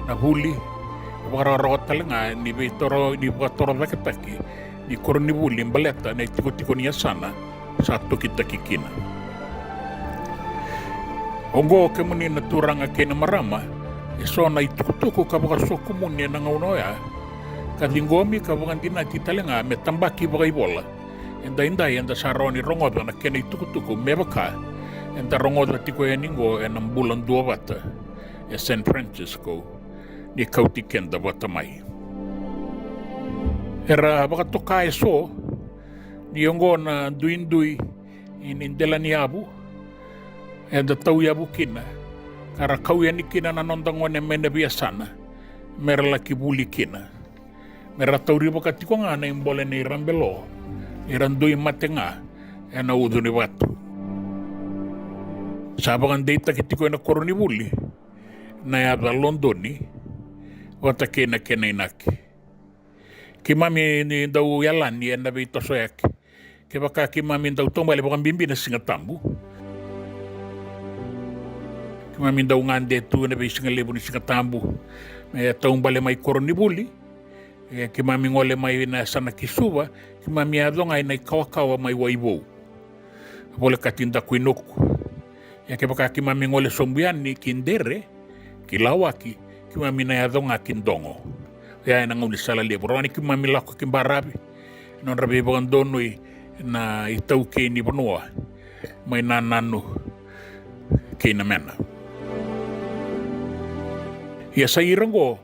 na vuli, me vakarawarawataka tale ga ni veitoro, ni vakatorocaketaki ni koronivuli baleta na itikotiko ni yasana sa tokitaki kina. Oqo, kemuni na turaga kei na marama, e so na itukutuku ka vakasokumuni ena gauna oya, ka ciqomi ka vakadinati tale ga me tabaki vakaivola. Edaidai eda sa rawa ni rogoca na kena itukutuku me vaka eda rogoca tiko yani oqo ena Bula Duavata e San Francisco, ni kauti keda vata mai. Era vakatoka e so ni oqo na duidui ni dela ni yavu eda tauyavu kina, ka ra kau yani kina na noda gone mai na veiyasana me ra laki vuli kina, me ra taurivaka tiko ga na ibole ni rabelo, ni ra dui mate ga ena ucu ni vatu. Sa vakadeitaki tiko ena koronivuli na yaca Lodoni vata kei na kena inaki. Keimami ni dau yalani ena veitosoyaki. Kevaka keimami dau taubale vakabibi na Siga Tabu, keimami dau gade tu ena veisiga levu ni Siga Tabu, me taubale mai koronivuli. E, keimami gole mai na yasana ki Suva, keimami yaco ga ena ikawakawa mai Waivou, volekati Dakuinuku. Ia kevaka keimami gole sobu yani ki Dere, ki Lawaki, keimami na yaco ga ki Dogo. Ia ena gaunisala levu, rawa ni keimami lako ki baravi, nodra veivakadonui na itaukei ni vanua mai Nananu kei Namena. Ia sa ira oqo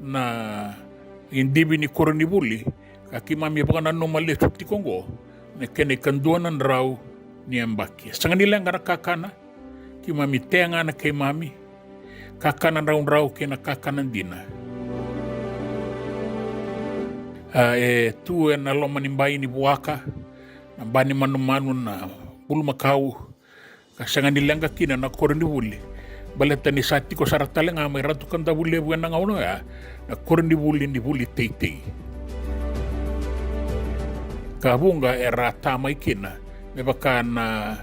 na idivi ni koronivuli ka keimami vakananuma lesu tiko oqo na kena ikadua na drau ni yabaki. Sega ni leqa na kakana, keimami tea ga na keimami kakana draudrau kei na kakana dina. A, e tu ena loma ni bai ni vuaka, na ba ni manumanu, na bulumakau, ka sega ni leqa kina na koronivuli, baleta ni sa tiko sara tale ga mai Ratu Kadavulevu ena gauna oya na koronivuli ni vuli teitei. Ka vuqa era ta mai kina, me vaka na,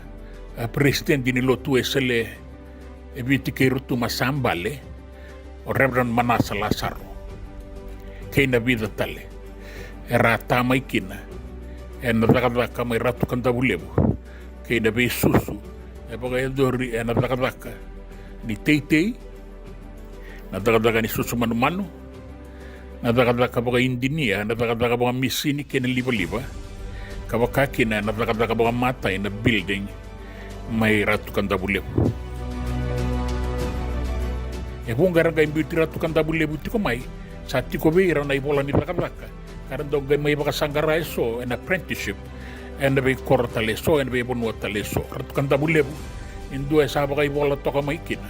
a, peresitedi ni lotu Wesele e Viti kei Rotuma sa bale, o Reverend Manasa Lasaro, kei na vica tale era ta mai kina ena cakacaka mai Ratu Kadavulevu, kei na veisusu e vakayacori ena cakacaka ni teitei, na cakacaka ni susu manumanu, na cakacaka vakaidinia, na cakacaka vakamisini kei na livaliva, ka vaka kina na cakacaka vakamatai na building mai Ratu Kadavulevu. E vuqa era qai biuti Ratu Kadavulevu tiko mai, sa tiko vei ira na ivola ni cakacaka, ka ra dau qai mai vakasaqara e so ena apprenticeship ena veikoro tale e so, ena veivanua tale e so. Ratu Kadavulevu e dua e sa vakaivola toka mai kina.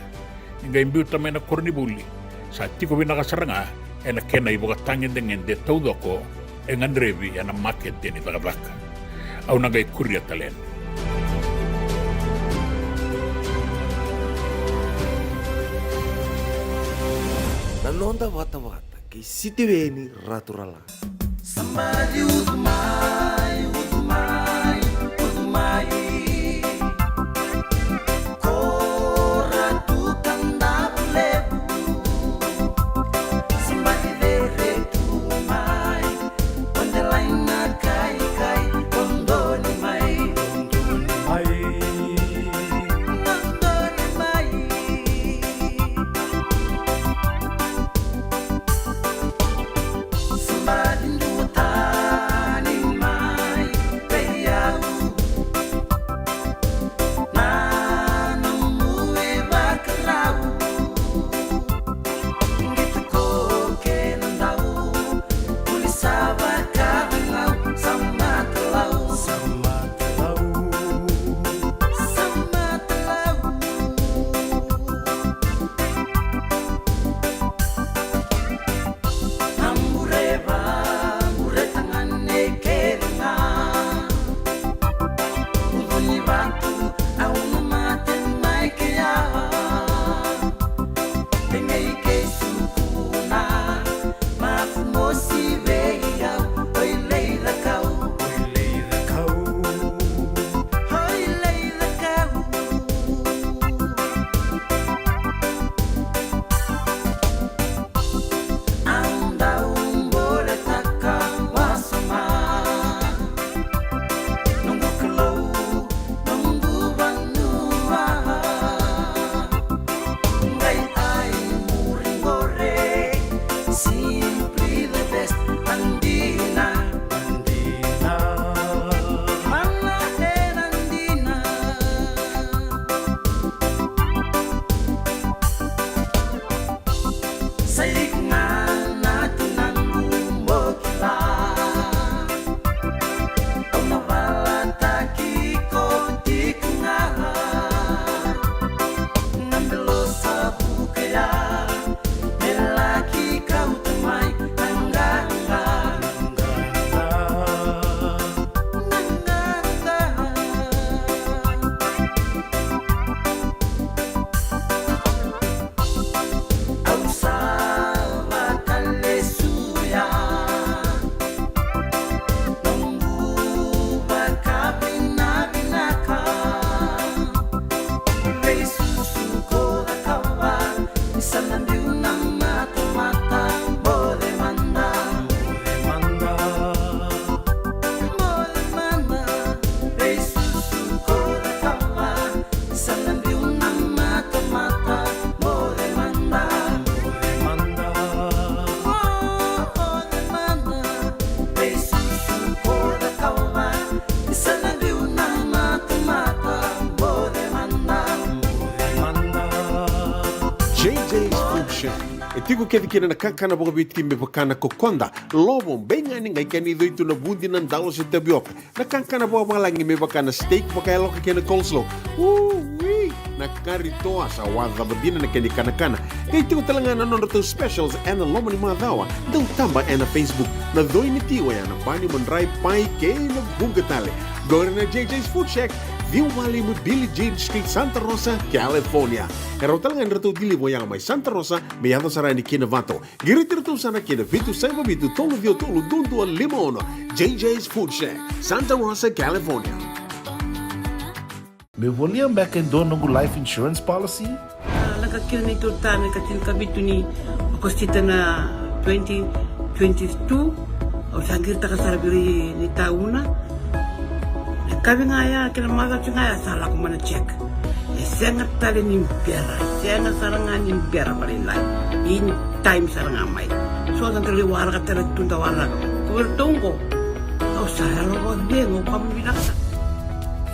Ni qai biuta mai na koronivuli, sa tiko vinaka sara ga ena kena ivakatagedegede taucoko e gadrevi ena makete ni cakacaka. Au na qai kuria tale yani. Na noda vatavata kei Sitiveni Raturala. Somebody, ucu mai, ucu mai, ucu mai. Ko Ratu Kadavulevu. Somebody, cere tu mai. O delai na kaikai, o doni mai, o doni mai. O doni mai. Somebody, duatani. J J's Food Shack. E tiko kece kina na kakana vakaviti me vaka na kokoda, lovo, beigani, qai kena icoi tu na vudi, na dalo se tavioka. Na kakana vakavalagi me vaka na steak vakayaloka kei na coleslaw. Ui! Na kari toa sa wacava dina na kena ikanakana. Qai tiko tale ga na nodratou specials ena loma ni macawa. Dau taba ena Facebook. Na coi ni ti oya na bani, madrai, pai kei na vuqa tale. Qori na J J's Food Shack, ciwa walu lima Billie Jean Street, Santa Rosa, California. E rawa tale ga ni ratou deliver oya mai Santa Rosa me yaco sara yani ki Novato. Qiriti iratou sara ki na vitu saiva vitu tolu ciwa tolu dua dua lima ono. J J's Food Shack, Santa Rosa, California. Meu volia beka e dua noqu life insurance policy? A, lako kina na neitou tane ka tinikavitu ni Okosita na twenty twenty-two. Au sa qiritaka sara vei ira ni tauna. Na kavi ga ya kei na macawa ga ya sa lako mai na check. E sega tale ni bera, e sega sara ga ni bera vakalailai. In time sara ga mai. So sa dau lai waraka tale tu, da waraka. Ko vei ratou qo, au sa yalo vakacegu, au kama vinaka sara.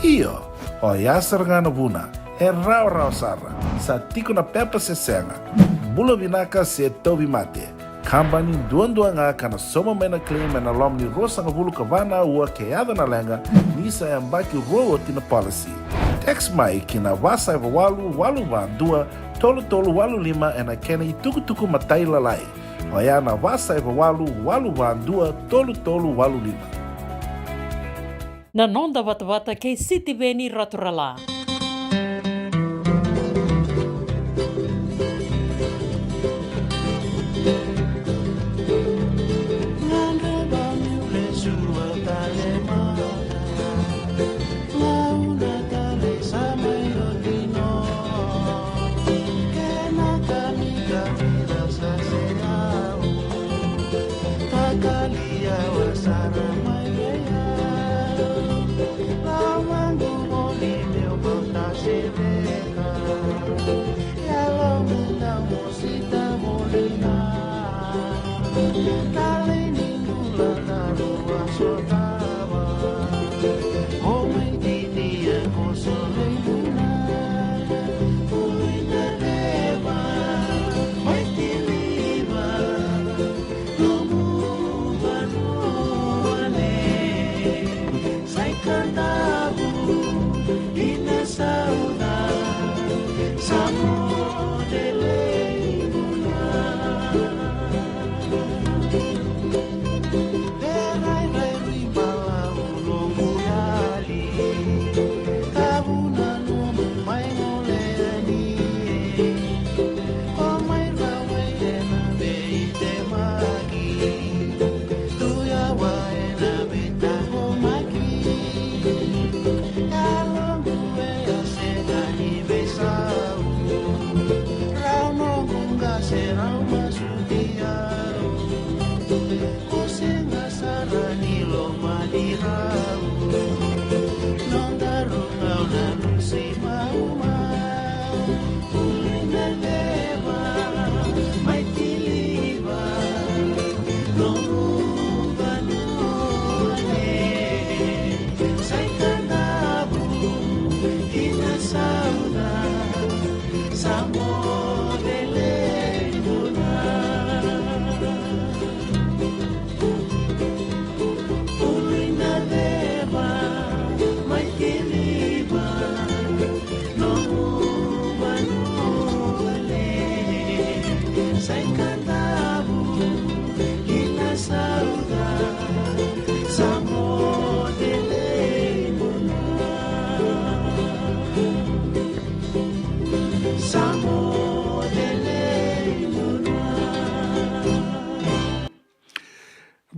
Io, oya sara ga na vuna. E rawarawa sara. Sa tiko na pepa se sega. Bula vinaka se tauvimate. Kabani duadua ga ka na sauma mai na claim ena loma ni ruasagavulu ka va na aua ke yaco na leqa, ni sa yabaki rua oti na policy. Text mai ki na va saiva walu, walu va dua, tolu tolu walu lima ena kena itukutuku matailalai. Oya na va saiva walu, walu va dua, tolu tolu walu lima. Na noda vatavata kei Sitiveni Raturala.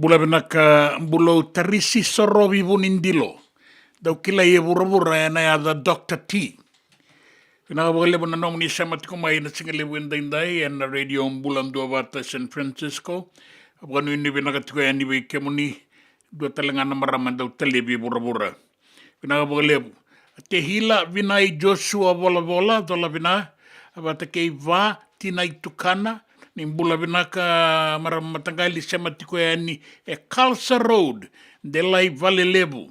Bula vinaka, bula, o Tarisi Sorovi Vunidilo. Dau kilai e vuravura ena yaca Doctor T. Vinaka vakalevu na nomuni sema tiko mai na sigalevu edaidai ena Radio Bula Duavata San Francisco. Vakanuinui vinaka tiko yani vei kemuni. Dua tale ga na marama dau talevi e vuravura. Vinaka vakalevu. Tehila Vinai Joshua Volavola, cola vina, vata kei Va Tinai Tukana, ni bula vinaka marama mataqali sema tiko yani e Kalsa Road, Delai Valelevu.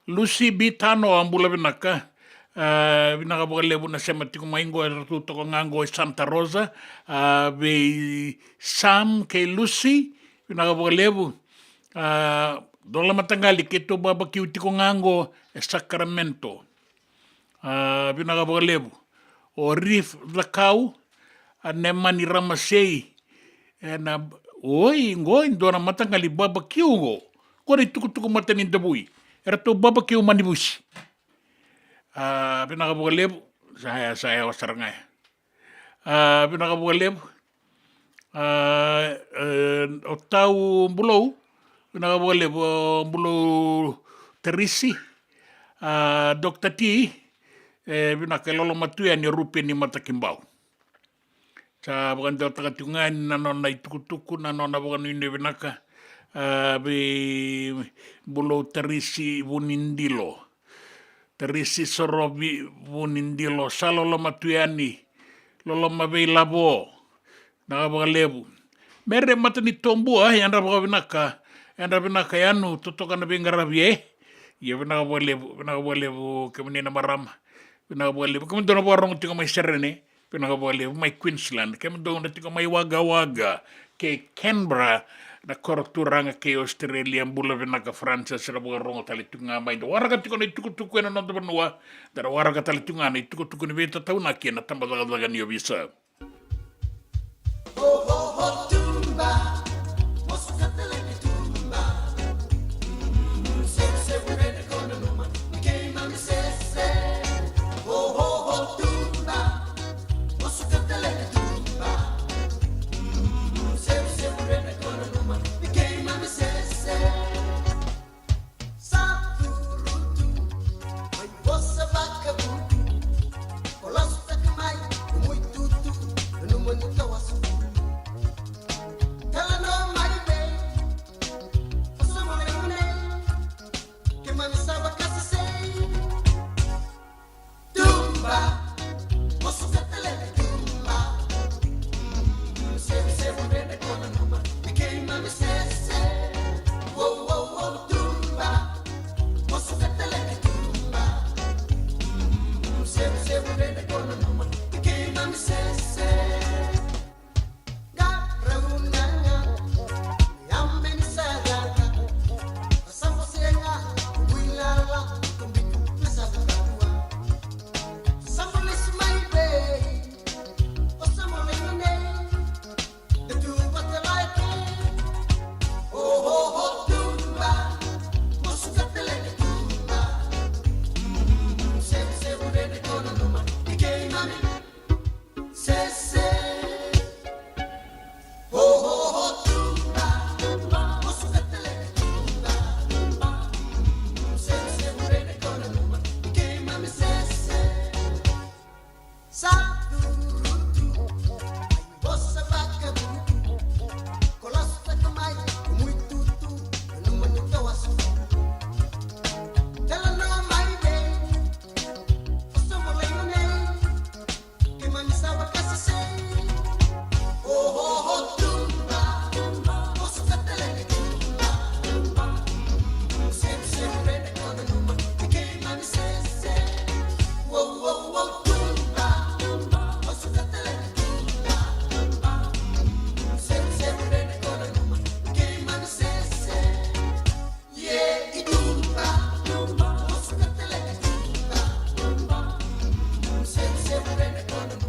Lucy B Tanoa, bula vinaka. A, vinaka vakalevu na sema tiko mai qo, eratou toka ga qo i Santa Rosa. A, vei Sam kei Lucy, vinaka vakalevu. A, dua na mataqali keitou babakiu tiko ga qo e Sacramento. A, vinaka vakalevu. O Rif Cakau, a Nemani Ramasei, ena, oi, qo e dua na mataqali babakiu qo. Qo na itukutuku Matanidavui. Eratou babakiu Manivusi. A, vinaka vakalevu. Sa ya, sa ya, o sara ga ya. A, vinaka vakalevu. A, e, o Tau Bulou, vinaka vakalevu, o Bulou Terisi, a, Doctor T, e, vinaka, e loloma tu yani o Rupeni Matakibau. Sa vakadewataka tiko ga yani na nona itukutuku, na nona vakanuinui vinaka, a, vei Bulou Terisi Vunidilo. Terisi Sorovi Vunidilo, sa loloma tu yani, loloma vei Lavo, vinaka vakalevu. Mere Matanitobua, yadra vakavinaka, yadra vinaka yanu, totoka na veiqaravi, e? Ia, vinaka vakalevu, vinaka vakalevu, kemuni na marama, vinaka vakalevu. Kemudou na vakarogo tiko mai Serene, vinaka vakalevu, mai Queensland. Kemudou na tiko mai Wagga Wagga kei Canberra, na koro turaga kei Australia, bula vinaka Francis, na vakarogo tale tiko ga mai. Da waraka tiko na itukutuku ena noda vanua, da na waraka tale tiko ga na itukutuku ni veitataunaki ena tabacakacaka ni ovisa.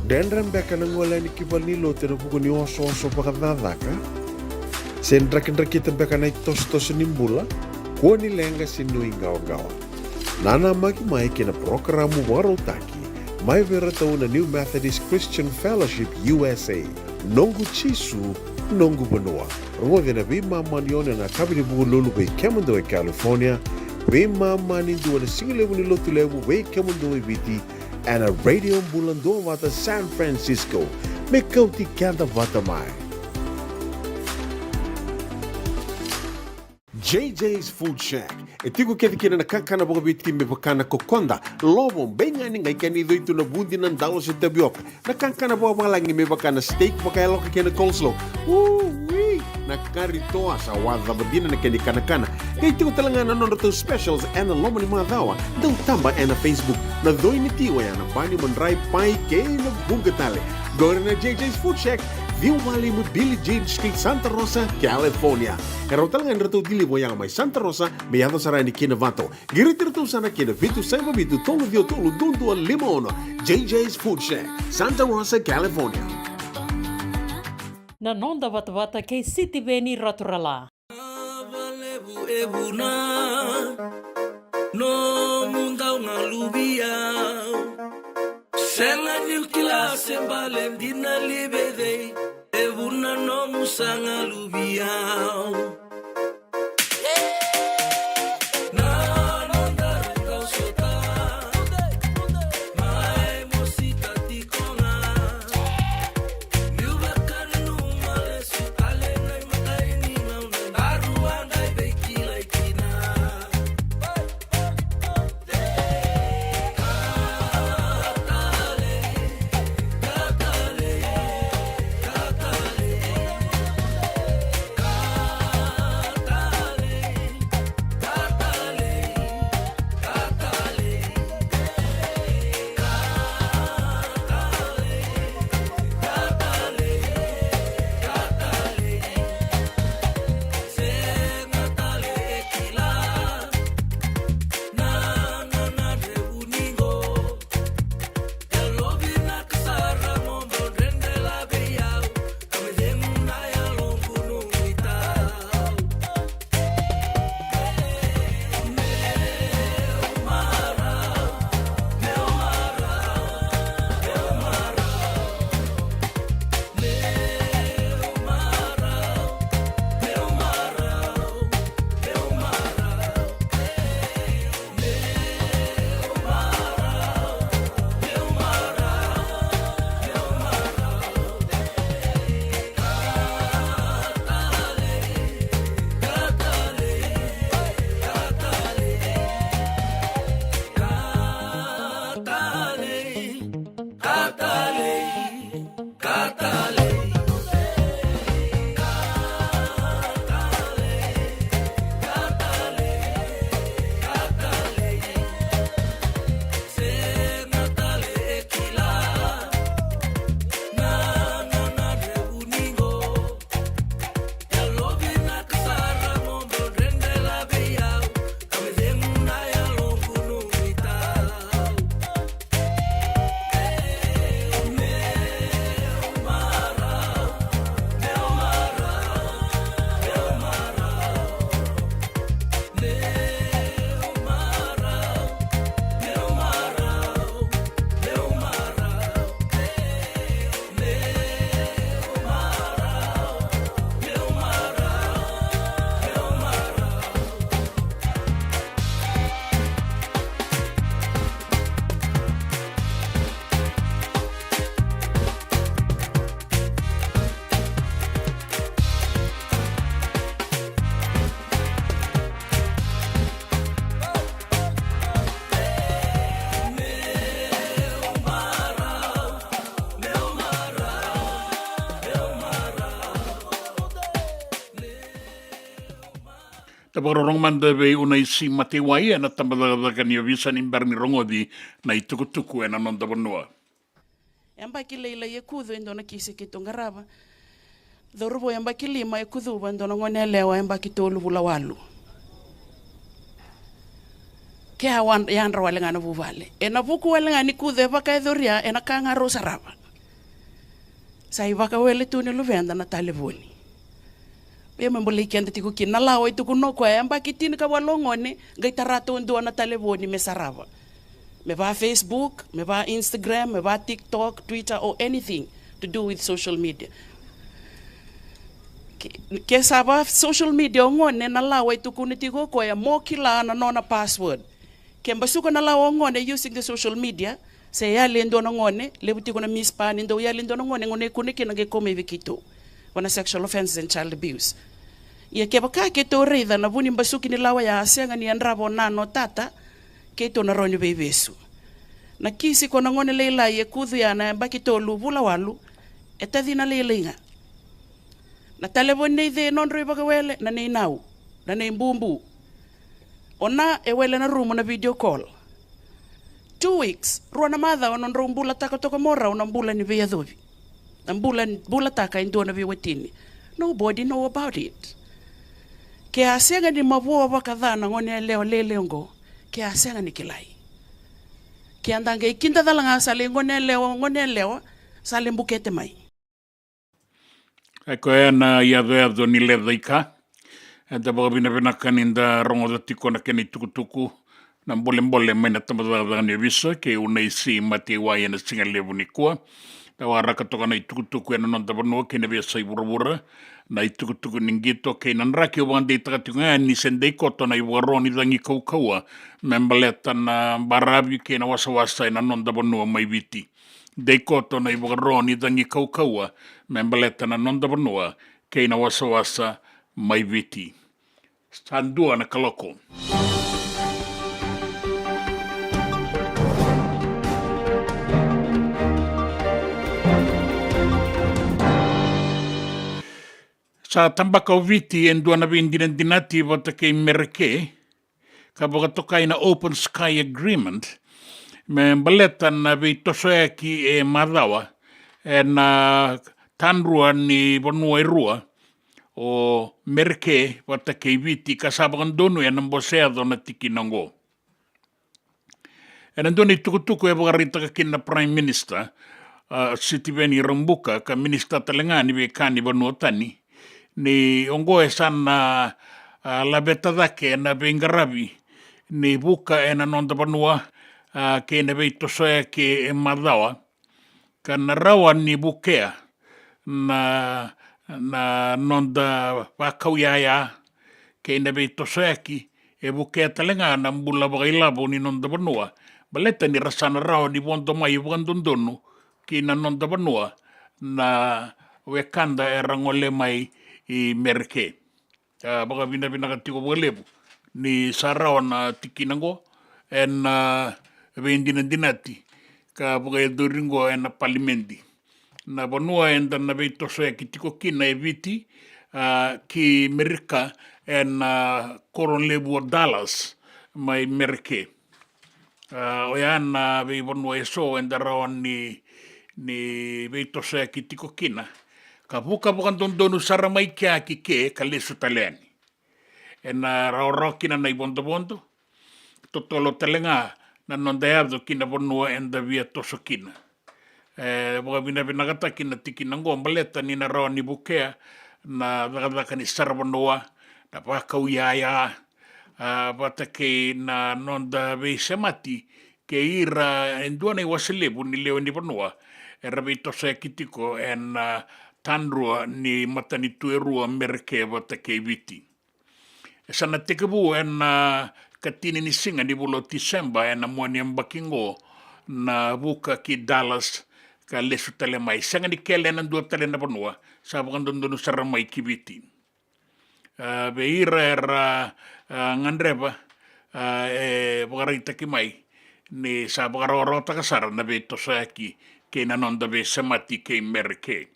Dredre beka na gole yani ki valenilotu ena vuku ni osooso vakacakacaka? Se drakidrakita beka na itosotoso ni bula? Kua ni leqa se nuiqawaqawa. Nanamaki mai kei na parokaramu vakarautaki mai vei iratou na New Methodist Christian Fellowship U S A, Noqu Jisu, Noqu Vanua. Rogoci ena veimama ni ono ena yakavi ni Vukelulu vei kemudou e California, veimama ni dua ena sigalevu ni Lotulevu vei kemudou e Viti, ena Radio Bula Duavata San Francisco. Me kauti keda vata mai. J J's Food Shack. E tiko kece kina na kakana vakaviti me vaka na kokoda, lovo, beigani, qai kena icoi tu na vudi, na dalo se tavioka. Na kakana vakavalagi me vaka na steak vakayaloka kei na coleslaw. Ui! Na kari toa sa wacava dina na kena ikanakana. Kei tiko tale ga na nodratou specials ena loma ni macawa. Dau taba ena Facebook. Na coi ni ti oya na pani, madrai, pai kei na buga tale. Qori na J J's Food Shack, ciwa walu lima Billie Jean Street, Santa Rosa, California. E rau tale ga ni ratou deliver oya mai Santa Rosa me yaco sara yani ki Navato. Qiriti iratou sara ki na vitu saiva vitu tolu ciwa tolu dua dua lima ono. J J's Food Shack, Santa Rosa, California. Na noda vatavata kei Sitiveni Raturala. Valevu e vuna nomu dau galuvi au. Sega niu kila se bale dina li vei cei, e vuna nomu sa galuvi au. Na noda rau sota mai mosita tiko ga. Niu vakananuma lesu tale na imatai ni gauna, daru a qai veikilai kina. Da vakarorogo mada vei Unaisi Mataiwai ena tabacakacaka ni ovisa ni bera ni rogoci na itukutuku ena noda vanua. Yabaki lailai e kucu e dua na kisi keitou qarava. Cauravou yabaki lima e kucuva e dua na gone yalewa yabaki tolu vula walu. Ke a wa-, yadra wale ga na vuvale. Ena vuku wale ga ni kucu e vakayacoria, ena ka ga rau sarava. Sa ivakawele tu ni luveda na talevoni. Ia me bolei keda tiko kina na lawa e tukuna o koya, yabaki tinikawalu o gone, qai tara taudua na talevoni me sarava. Me va Facebook, me va Instagram, me va TikTok, Twitter, or anything to do with social media. Ke, ke sa va social media o gone, na lawa e tukuna tiko o koya mo kila na nona password. Ke basuka na lawa o gone using the social media, se yali e dua na gone, levu tiko na mispa ni dau yali e dua na gone, gone e kune kina qai kau mai vei keitou. Vua na sexual offences and child abuse. Ia kevaka keitou raica na vu ni basuki ni lawa ya a sega ni yadrava o nana o tata, keitou na rawa ni veivesu. Na kisi ko na gone lailai e kucu ya na yabaki tolu vula walu, e tacina lailai ga. Na talevoni nei cei? Nodrau ivakawele, na nei nau, na nei bubu. O na e wele na rumu na video call. Two weeks, rua na macawa nodrau bulataka toka mo rau na bula ni veiyacovi. Na bula, bulataka e dua na veiwatini. Nobody know about it. Ke a sega ni mavoa vakaca na gone yalewa lele oqo, ke a sega ni kilai. Ke a da qai kida cala ga sa lai gone yalewa, gone yalewa, sa lai bukete mai. E koya na yacoyaco ni lecaika. Eda vakavinavinaka ni da rogoca tiko na kena itukutuku na bolebole mai na tabacakacaka ni ovisa kei Unaisi Mataiwai ena siga levu nikua. Da waraka toka na itukutuku ena noda vanua kei na veiyasai vuravura. Na itukutuku ni qito kei na draki au vakadeitaka tiko ga ni se dei koto na ivakaro ni cagi kaukauwa me baleta na baravi kei na wasawasa ena noda vanua mai Viti. Dei koto na ivakaro ni cagi kaukauwa me baleta na noda vanua kei na wasawasa mai Viti. Sa dua na kaloko. Sa tabaka o Viti e dua na veidinadinati vata kei Mereke, ka vakatokai na Open Sky Agreement, me baleta na veitosoyaki e macawa ena tadrua ni vanua e rua, o Mereke vata kei Viti, ka sa vakadonuya na bose yaco na tikina oqo. Ena dua na itukutuku e vakaraitaka kina na Prime Minister, a, Sitiveni Rabuka, ka Minister tale ga ni veika ni vanua tani, ni oqo e sa na, a, laveta cake ena veiqaravi ni vuka ena noda vanua, a, kei na veitosoyaki e macawa, ka na rawa ni vukea na, na noda vakau yaya kei na veitosoyaki, e vukea tale ga na bula vakailavo ni noda vanua, baleta ni ra sa na rawa ni vodo mai vakadodonu ki na noda vanua na wekada era gole mai i Mereke. A, vakavinavinaka tiko vakalevu ni sa rawa na tikina oqo ena, a, veidinadinati ka vakayacori oqo ena palimedi. Na vanua eda na veitosoyaki tiko kina e Viti, a, ki Merika ena, a, koro levu o Dallas mai Mereke. A, oya na veivanua eso eda rawa ni, ni veitosoyaki tiko kina, ka vuka vakadodonu sara mai kea ki ke ka lesu tale yani. Ena rawarawa kina na ivodovodo, totolo tale ga na noda yaco ki na vanua eda via toso kina. E vakavinavinakataki na tikina oqo baleta ni na rawa ni vukea na cakacaka ni saravanua, na vakau yaya, a, vata kei na noda veisemati kei ira e dua na iwase levu ni lewe ni vanua era veitosoyaki tiko ena, a, tadrua ni matanitu e rua, Mereke vata kei Viti. E sa na tekivu ena, a, katini ni siga ni vula o Tiseba ena mua ni yabaki oqo na vuka ki Dallas ka lesu tale mai. Sega ni kele ena dua tale na vanua, sa vakadodonu sara mai ki Viti. A, vei ira era, a, gadreva, a, e vakaraitaki mai ni sa vakarawarawataka sara na veitosoyaki kei na noda veisemati kei Mereke.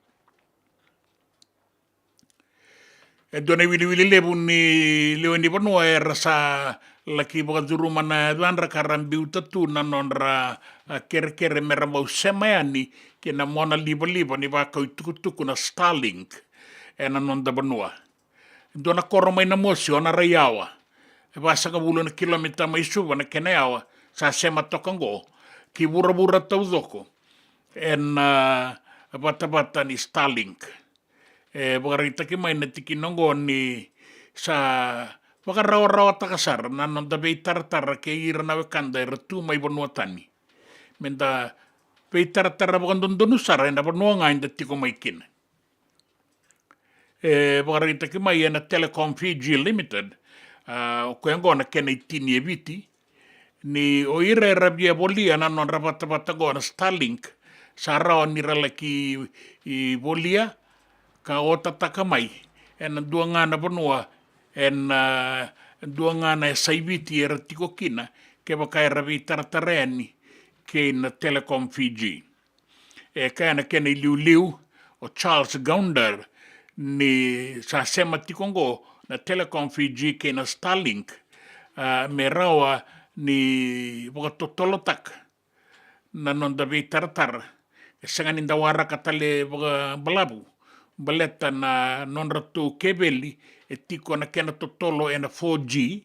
E dua na iwiliwili levu ni lewe ni vanua era sa laki vakacuruma na yacadra ka ra biuta tu na nodra, a, kerekere me ra bau sema yani ki na mona livaliva ni vakau itukutuku na Starlink ena noda vanua. E dua na koro mai Namosi, Onaraiyawa, e vasagavulu na kilomita mai Suva na kena yawa, sa sema toka oqo ki vuravura taucoko ena, a, vatavata ni Starlink. E vakaraitaki mai na tikina oqo ni sa vakarawarawataka sara na noda veitaratara kei ira na wekada era tu mai vanua tani, me da veitaratara vakadodonu sara ena vanua ga eda tiko mai kina. E vakaraitaki mai ena Telecom Fiji Limited, a, o koya oqo na kena itini e Viti, ni o ira era via volia na nodra vatavata oqo na Starlink, sa rawa ni ra laki, i, volia ka otataka mai ena dua ga na vanua, ena, a, dua ga na yasai Viti era tiko kina, kevaka era veitaratara yani kei na Telecom Fiji. E kaya na kena iliuliu, o Charles Gounder, ni sa sema tiko oqo na Telecom Fiji kei na Starlink, a, me rawa ni vakatotolotaka na noda veitaratara. E sega ni da waraka tale vakabalavu baleta na nodratou keveli e tiko na kena totolo ena four G,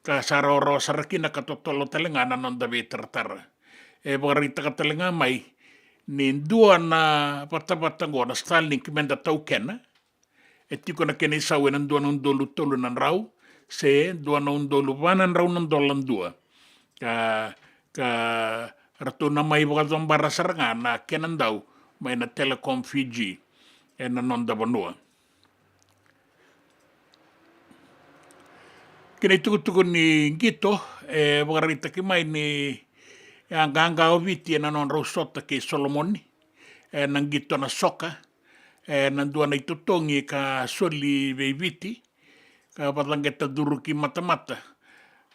ka sa rawarawa sara kina ka totolo tale ga na noda veitaratara. E vakaraitaka tale ga mai ni dua na vatavata oqo na Starlink me da taukena, e tiko na kena isau ena dua na udolu tolu na drau se dua na udolu va na drau na dola dua. Ka, ka ratou na mai vakacobara sara ga na kena dau mai na Telecom Fiji ena noda vanua. Kina itukutuku ni qito, e vakaraitaki mai ni a qaqa o Viti ena nodrau sota kei Solomoni ena qito na soka, ena dua na itotogi ka soli vei Viti, ka vacaqeta curu ki matamata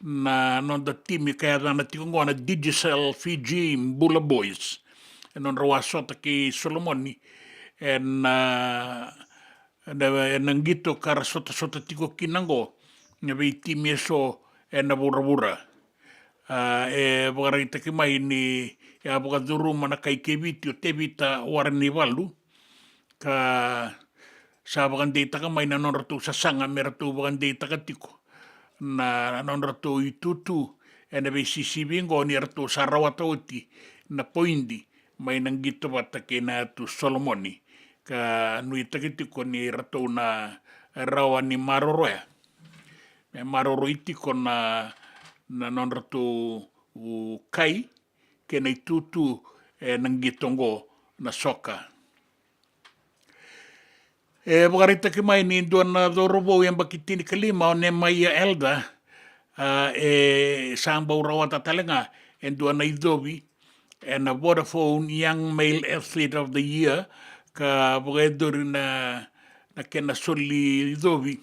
na noda timi ka yacana tiko oqo na Digicel Fiji Bula Boys. E nodrau a sota kei Solomoni ena, ena, ena qito ka ra sotasota tiko kina oqo na veitimi eso ena vuravura. A, e vakaraitaki mai ni a vakacuruma na kai kei Viti o Tevita Warenivalu, ka sa vakadeitaka mai na nodratou sasaga me ratou vakadeitaka tiko na nodratou itutu ena veisisivi oqo ni ratou sa rawata oti na poidi mai na qito vata kei na yatu Solomoni, ka nuitaki tiko ni ratou na rawa ni maroroya me maroroi tiko na, na nodratou kai kei na itutu ena qito oqo na soka. E vakaraitaki mai ni dua na cauravou yabaki tinikalima o Nemaia Elder, a, e sa bau rawata tale ga e dua na icovi ena Vodafone Young Male Athlete of the Year, ka vakayacori na, na kena soli icovi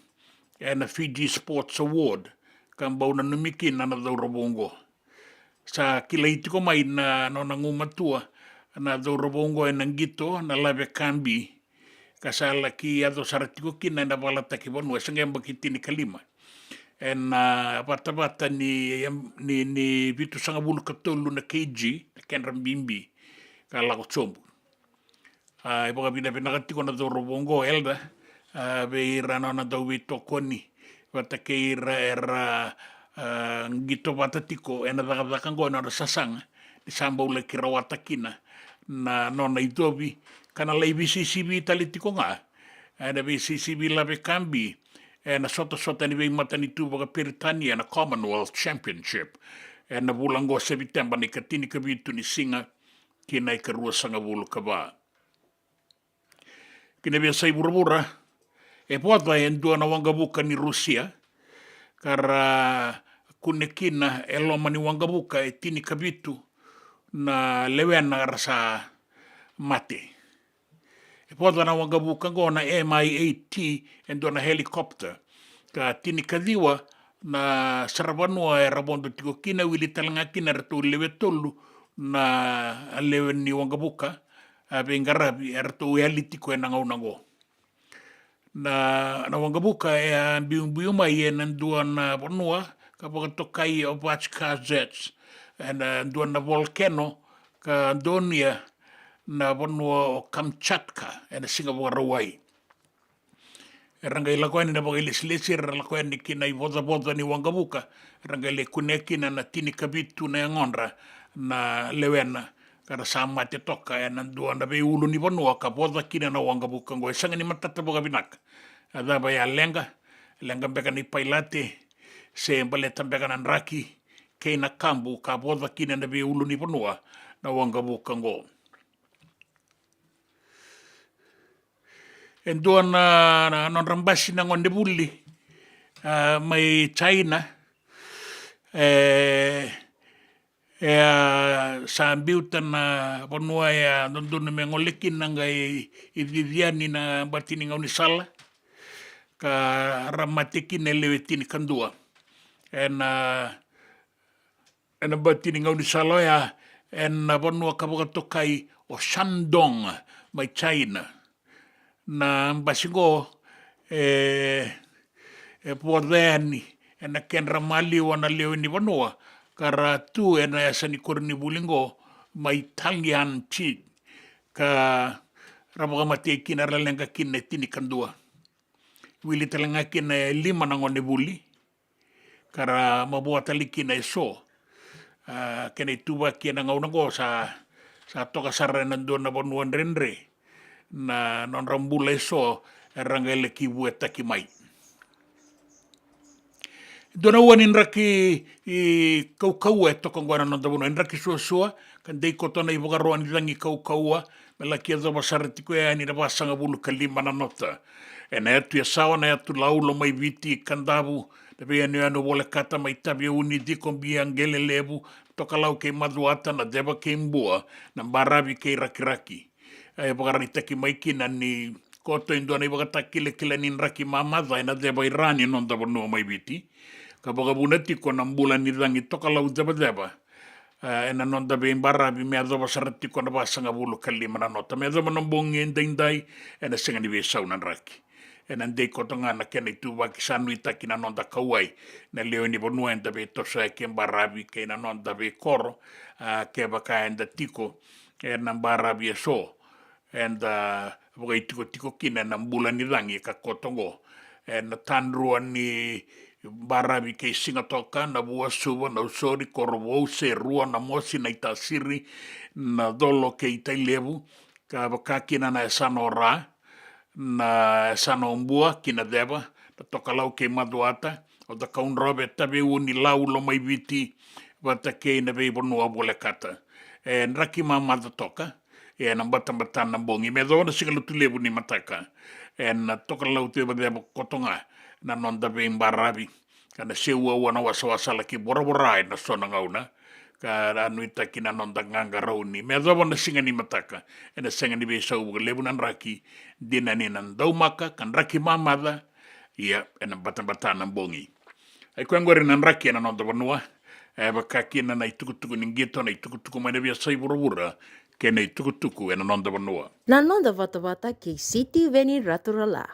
ena Fiji Sports Award, ka bau nanumi kina na cauravou oqo. Sa kilai tiko mai na nona gumatua na cauravou oqo ena qito na lave ka bi, ka sa laki yaco sara tiko kina ena valataki vanua, e sa qai yabaki tinikalima. Ena vatavata ni, ni, ni vitusagavulu ka tolu na kg na kedra bibi ka lako sobu. A, e vakavinavinaka tiko na cauravou oqo Elder, a, vei ira na nona dauveitokoni vata kei ira era, a, qito vata tiko ena cakacaka oqo ena nodra sasaga ni sa bau laki rawata kina na nona icovi, ka na lai veisisivi tale tiko ga ena veisisivi lave ka bi ena sotasota ni veimatanitu vakaperitania na Commonwealth Championship ena vula oqo o Seviteba na ikatinikavitu ni siga ki na ikaruasagavulu ka va. Ki na veiyasai vuravura, e voca e dua na waqavuka ni Rusia ka ra kune kina e loma ni waqavuka e tinikavitu na lewena ra sa mate. E voca na waqavuka oqo na M I eight T e dua na helicopter, ka tinikaciwa na saravanua era vodo tiko kina, wili tale ga kina eratou lewe tolu na lewe ni waqavuka, a, veiqaravi eratou yali tiko ena gauna oqo. Na, na waqavuka e a biubiu mai ena dua na vanua ka vakatokai o Vachkazets, ena dua na volcano ka donuya na vanua o Kamchatka ena siga Vakarauwai. Era qai lako yani na vakailesilesi, era lako yani ki na ivocavoca ni waqavuka, era qai lai kunea kina na tinikavitu na yagodra na lewena ka ra sa mate toka ena dua na veiulunivanua ka voca kina na waqavuka oqo. E sega ni matata vakavinaka, a cava ya, leqa, leqa beka ni pailate, se baleta beka na draki kei na kabu ka voca kina na veiulunivanua na waqavuka oqo. E dua na, na nodra basi na gonevuli, a, mai China, e, e a sa biuta na vanua e a dodonu me gole kina, qai icici yani na bati ni gaunisala ka ra mate kina e lewe tinikadua. Ena ena bati ni gaunisala oya ena vanua ka vakatokai o Shandong mai China. Na basi qo e, e voca yani ena kedra maliwa na lewe ni vanua ka ra tu ena yasa ni koronivuli qo mai Talian Cheek, ka ra vakamatei kina, ra leqa kina e tinikadua. Wili tale ga kina e lima na gonevuli, ka ra mavoa tale kina e so. A, kena ituvaki ena gauna oqo sa, sa toka sara ena dua na vanua dredre na nodra bula e so era qai laki vuetaki mai. Dua na ua ni draki i kaukauwa e toka oqo ena noda vanua, e draki suasua, ka dei koto na ivakaro ni cagi kaukauwa me laki yacova sara tiko yani na vasagavulu ka lima na nota. Ena yatu Yasawa, na yatu Lau, Lomaiviti, Kadavu, na veiyanuyanu volekata mai Taveuni, Cikobia, Qelelevu, Tokalau kei Macuata, Naceva kei Bua, Nabaravi kei Rakiraki. E vakaraitaki mai kina ni koto e dua na ivakatakilakila ni draki mamaca ena ceva i ra ni noda vanua mai Viti, ka vakavuna tiko na bula ni cagi tokalau cevaceva, e, ena noda veibaravi me yacova sara tiko na vasagavulu ka lima na nota. Me yacova na bogi edaidai, ena sega ni veisau na draki. Ena dei koto ga na kena ituvaki, sa nuitaki na noda kauwai na lewe ni vanua eda veitosoyaki e baravi kei na noda veikoro, a, kevaka eda tiko ena baravi e so, eda vakaitikotiko kina ena bula ni cagi ka koto oqo. Ena tadrua ni baravi kei Sigatoka, Navua, Suva, Nausori, Korovou, Serua, Namosi, Naitasiri, Nacolo kei Tailevu, ka vaka kina na yasana o Ra, na yasana o Bua ki Naceva, na Tokalau kei Macuata, o Cakaudrove, Taveuni, Lau, Lomaiviti, vata kei na veivanua volekata. E draki mamaca toka, e, ena batabata na bogi. Me yacova na siga Lotulevu ni mataka, ena tokalau cevaceva koto ga na noda veibaravi, ka na seuaua na wasawasa laki voravora ena so na gauna, ka ra nuitaki na noda qaqarauni. Me yacova na siga ni mataka, ena sega ni veisau vakalevu na draki, dina ni na daumaka ka draki mamaca, ia, ena batabata na bogi. Ai koya oqori na draki ena noda vanua, e vaka kina na itukutuku ni qito, na itukutuku mai na veiyasai vuravura, kei na itukutuku ena noda vanua. Na noda vatavata kei Sitiveni Raturala.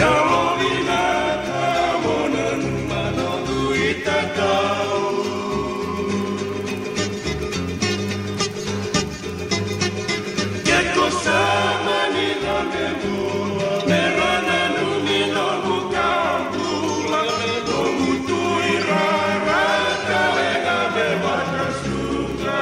Yalovinaka mo nanuma noqu itatau. Ke ko sa mani cabe bula, me ra nanumi noqu ka bula, noqu tu i rara, ka leqa me vakasuka.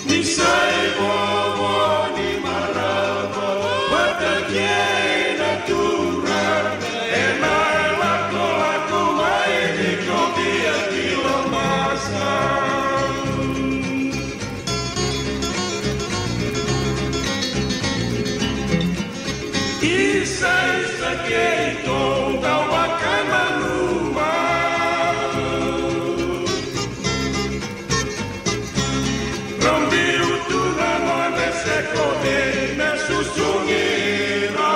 Ni sa ivovo ni marama vata kei na turaga, ena lakolako mai ni kovia ki Lamasa. Isa, isa keitou dau vakananuma. Ra biu tu na gone se ko cei me susugi ira.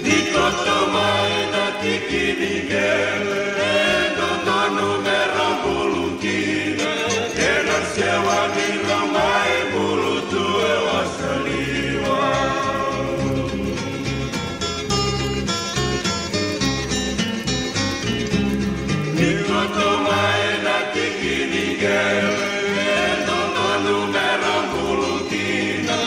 Ni koto mai na tiki ni qele, e dodonu me ra bulu kina, ena sewa ni ra mai bulu tu e wasa liwa. Ni koto mai na tiki ni qele, e dodonu me ra bulu kina,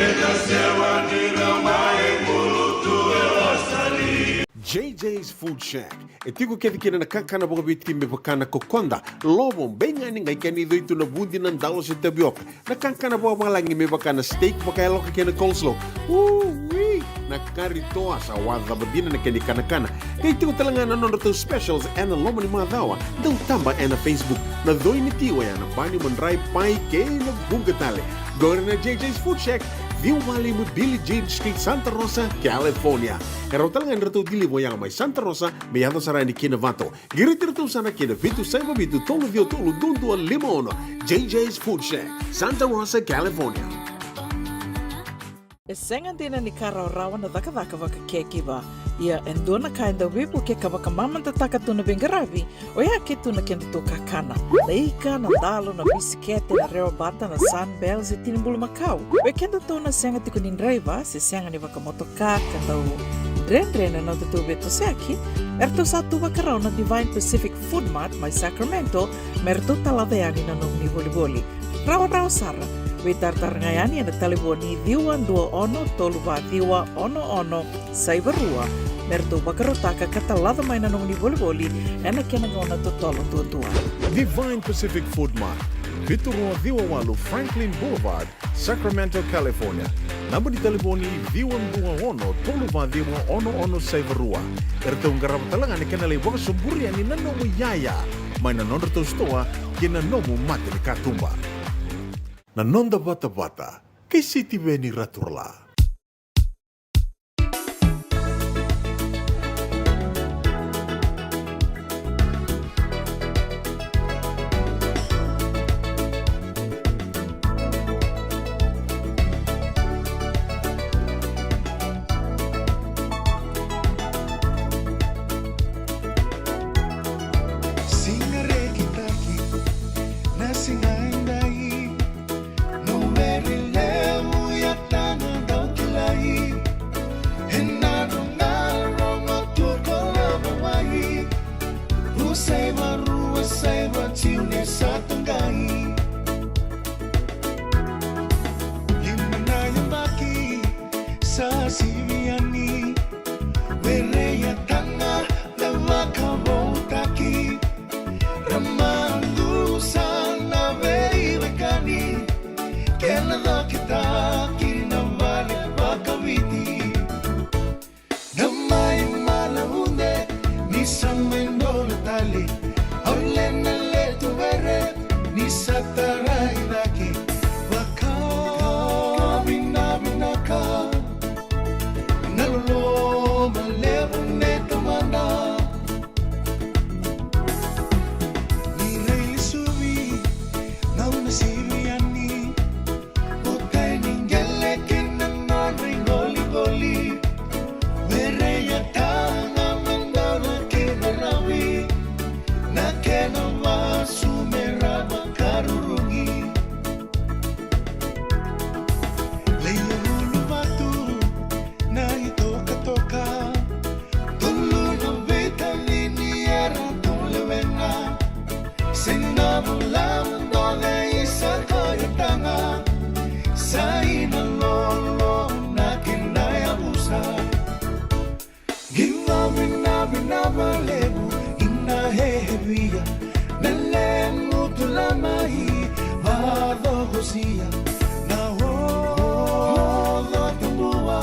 ena sewa ni ra mai bulu tu e wasa liwa. J J's Food Shack. E tiko kece kina na kakana vakaviti me vaka na kokoda, lovo, beigani, qai kena icoi tu na vudi, na dalo se tavioka. Na kakana vakavalagi me vaka na steak vakayaloka kei na coleslaw. Ui! Na kari toa, sa wacava dina na kena ikanakana. Qai tiko tale ga na nodratou specials ena loma ni macawa. Dau taba ena Facebook. Na coi ni ti oya na bani, madrai, pai kei na vuqa tale. Qori na J J's Food Shack, ciwa walu lima Billie Jean Street, Santa Rosa, California. E rawa tale ga ni ratou deliver oya mai Santa Rosa me yaco sara yani ki Novato. Qiriti iratou sara ki na vitu saiva vitu tolu ciwa tolu dua dua lima ono. J J's Food Shack, Santa Rosa, California. E sega dina ni ka rawarawa na cakacaka vaka caregiver. Ia e dua na ka e dau veivuke ka vakamamadataka tu na veiqaravi, oya ke tu na kedatou kakana. Na ika, na dalo, na bisikete, na rewa bata, na Sunbell se tini bulumakau. Vei kedatou na sega tiko ni draiva se sega ni vakamotoka ka dau dredre na nodatou veitosoyaki, eratou sa tu vakarau na Divine Pacific Food Mart mai Sacramento me ratou talaca yani na nomuni volivoli. Rawarawa sara. Veitaratara ga yani ena talevoni ciwa dua ono tolu va ciwa ono ono saiva rua me ratou vakarautaka ka talaca mai na nomuni volivoli ena kena gauna totolo duadua. Divine Pacific Food Mart, vitu rua ciwa walu Franklin Boulevard, Sacramento, California. Naba ni talevoni ciwa dua ono tolu va ciwa ono ono saiva rua. Eratou qarava tale ga na kena lai vakasoburi yani na nomu iyaya mai na nodratou sitoa kei na nomu mata ni katuba. Na noda vatavata kei Sitiveni Raturala. Siga rekitaki na siga edai. Nowhere levu ya tana dau kilai. Ena rogo tu ko lava mai. Rusa i varua sa i vatiu ni sa tagai. Lima na yabaki sa sivi yani. Were ya tana na vakavoutaki. Ra madusa na veiwekani, kena cokitaki na vale vakaviti. Na mai malaude ni sa mai dola tale, au le na letu were ni sa tarai cake. Vakavinavinaka. Malevu ne tamada. Ni railesuvi na una siri yani. Botai ni qele kei na nodra iqoliqoli. Were ya taga me dona kei na ravi. Na kena vasu me rava ka rurugi. Leia uluvatu na itokatoka. Tolu na veitalini era tu lewena. Sega na vula doce isa koya taga. Sa ina lolo na kena yavusa. Ina vinavina valevu ina hehevia. Na lemu tulamai vacokosia. Na oco tabua.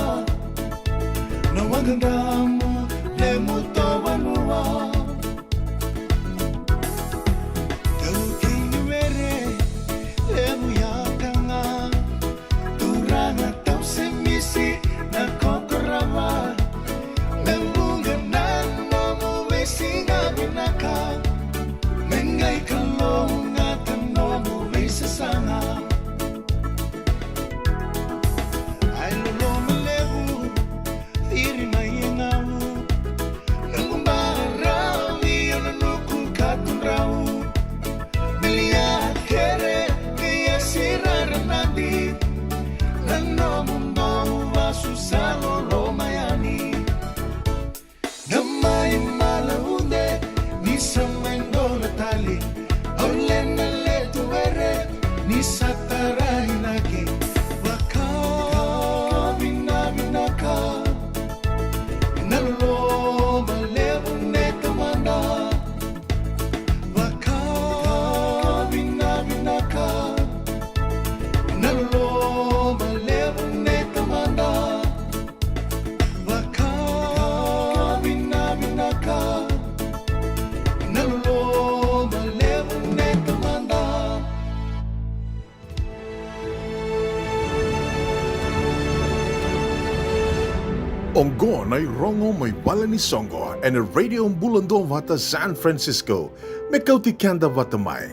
Na waqadramu lemu tovanua. Taukei ni were levu ya taga. Turaga tausemisi na kokorava. Me vuqa na nomu veisiga vinaka. Me qai kalougata nomu veisasaga. Ai loloma levu, ciri mai e gau. Noqu baravi o na nuku ka tudrau. Bilia kere, bilia sira ranadi. Na nomu dou vasu sa loloma yani. Na mai mala ude, ni sa mai dola tale. Au lena letu were, ni sa tarai nake. Vaka vinavinaka. Na loloma levu ne tamada. Vaka vinavinaka. Na loloma levu ne tamada. Vaka vinavinaka. Na loloma levu ne tamada. Oqo na irogo mai vale ni soqo ena Radio Bula Duavata San Francisco. Me kauti keda vata mai.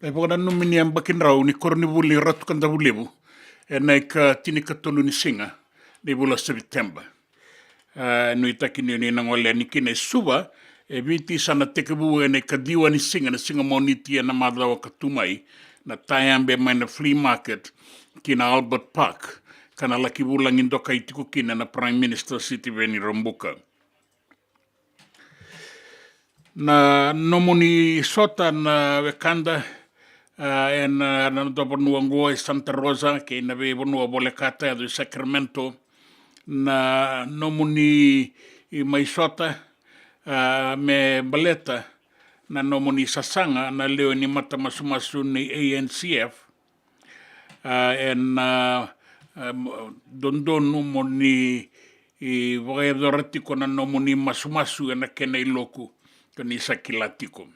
E vakananumi ni yabaki drau ni koronivuli Ratu Kadavulevu ena ika tinikatolu ni siga ni vula o Sepiteba. A, nuitaki ni oni na gole yani kina e Suva e Viti, sa na tekivu ena ika ciwa ni siga, na siga Moniti ena macawa ka tu mai, na tayabe mai na flea market ki na Albert Park, ka na laki vulagi dokai tiko kina na Prime Minister Sitiveni Rabuka. Na nomuni sota na wekada, a, ena, a, na noda vanua oqo e Santa Rosa kei na veivanua volekata, yaco i Sacramento. Na nomuni mai sota, a, me baleta na nomuni sasaga na lewe ni matamasumasu ni A N C F, a, ena, a, mo-, dodonu mo ni, i, vakayacora tiko na nomuni masumasu ena kena iloku, ka ni sa kila tiko.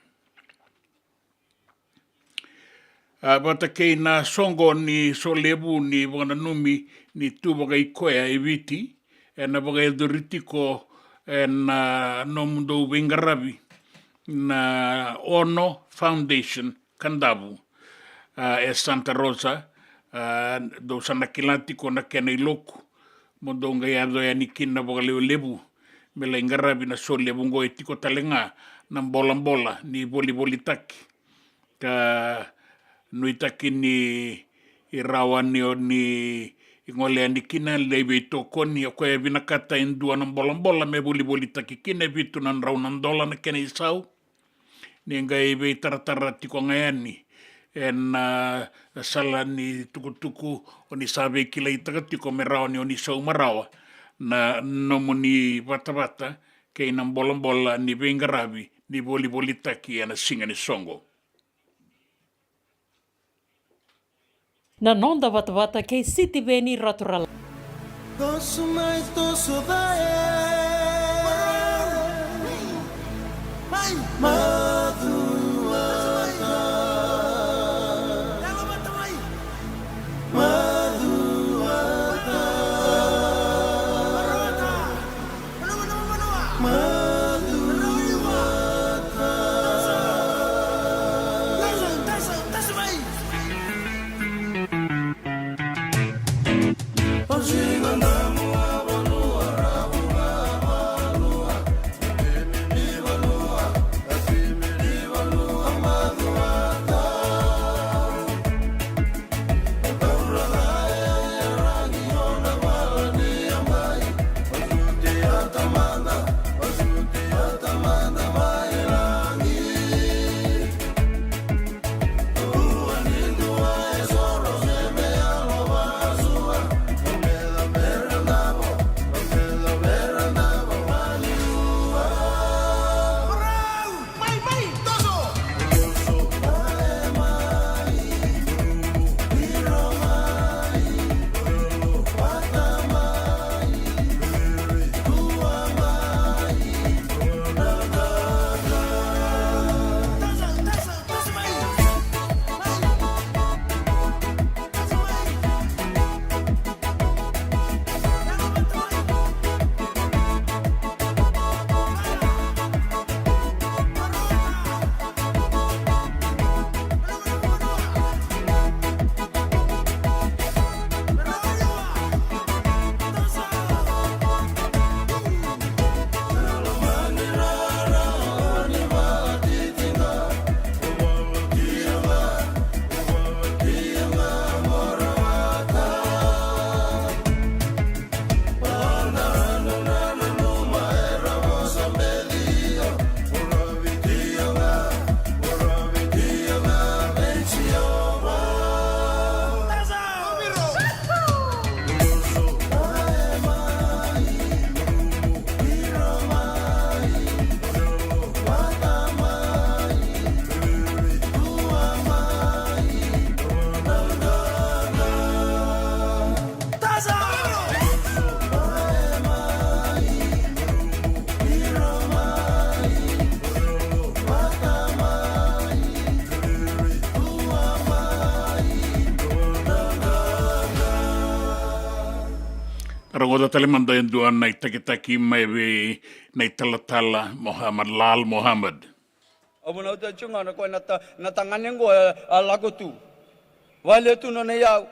A, vata kei na soqo ni Solevu, ni vakananumi ni tu vakaikoya e Viti, ena vakayacori tiko ena nomudou veiqaravi na Ono Foundation Kadavu, a, e Santa Rosa, a, dou sa na kila tiko na kena iloku, mo dou qai yaco yani kina vakalewelevu, me lai qaravi na Solevu oqo. E tiko tale ga na bolabola ni volivolitaki, ka nuitaki ni rawa ni oni gole yani kina, lai veitokoni. O koya e vinakata e dua na bolabola me volivolitaki kina, e vitu na drau na dola na kena isau. Ni qai veitaratara tiko ga yani ena, a, sala ni tukutuku, oni sa veikilaitaka tiko me rawa ni oni sauma rawa na nomuni vatavata kei na bolabola ni veiqaravi ni volivolitaki ena siga ni soqo. Na noda vatavata kei Sitiveni Raturala. Toso mai, toso vae. Mai. Macuata. Rogoca tale mada e dua na itakitaki mai vei na italatala Mohamad, Lal Mohamad. Au vunauta tiko ga na koya na ta-, na tagane qo, e, a lako tu. Vale tu nona iyau.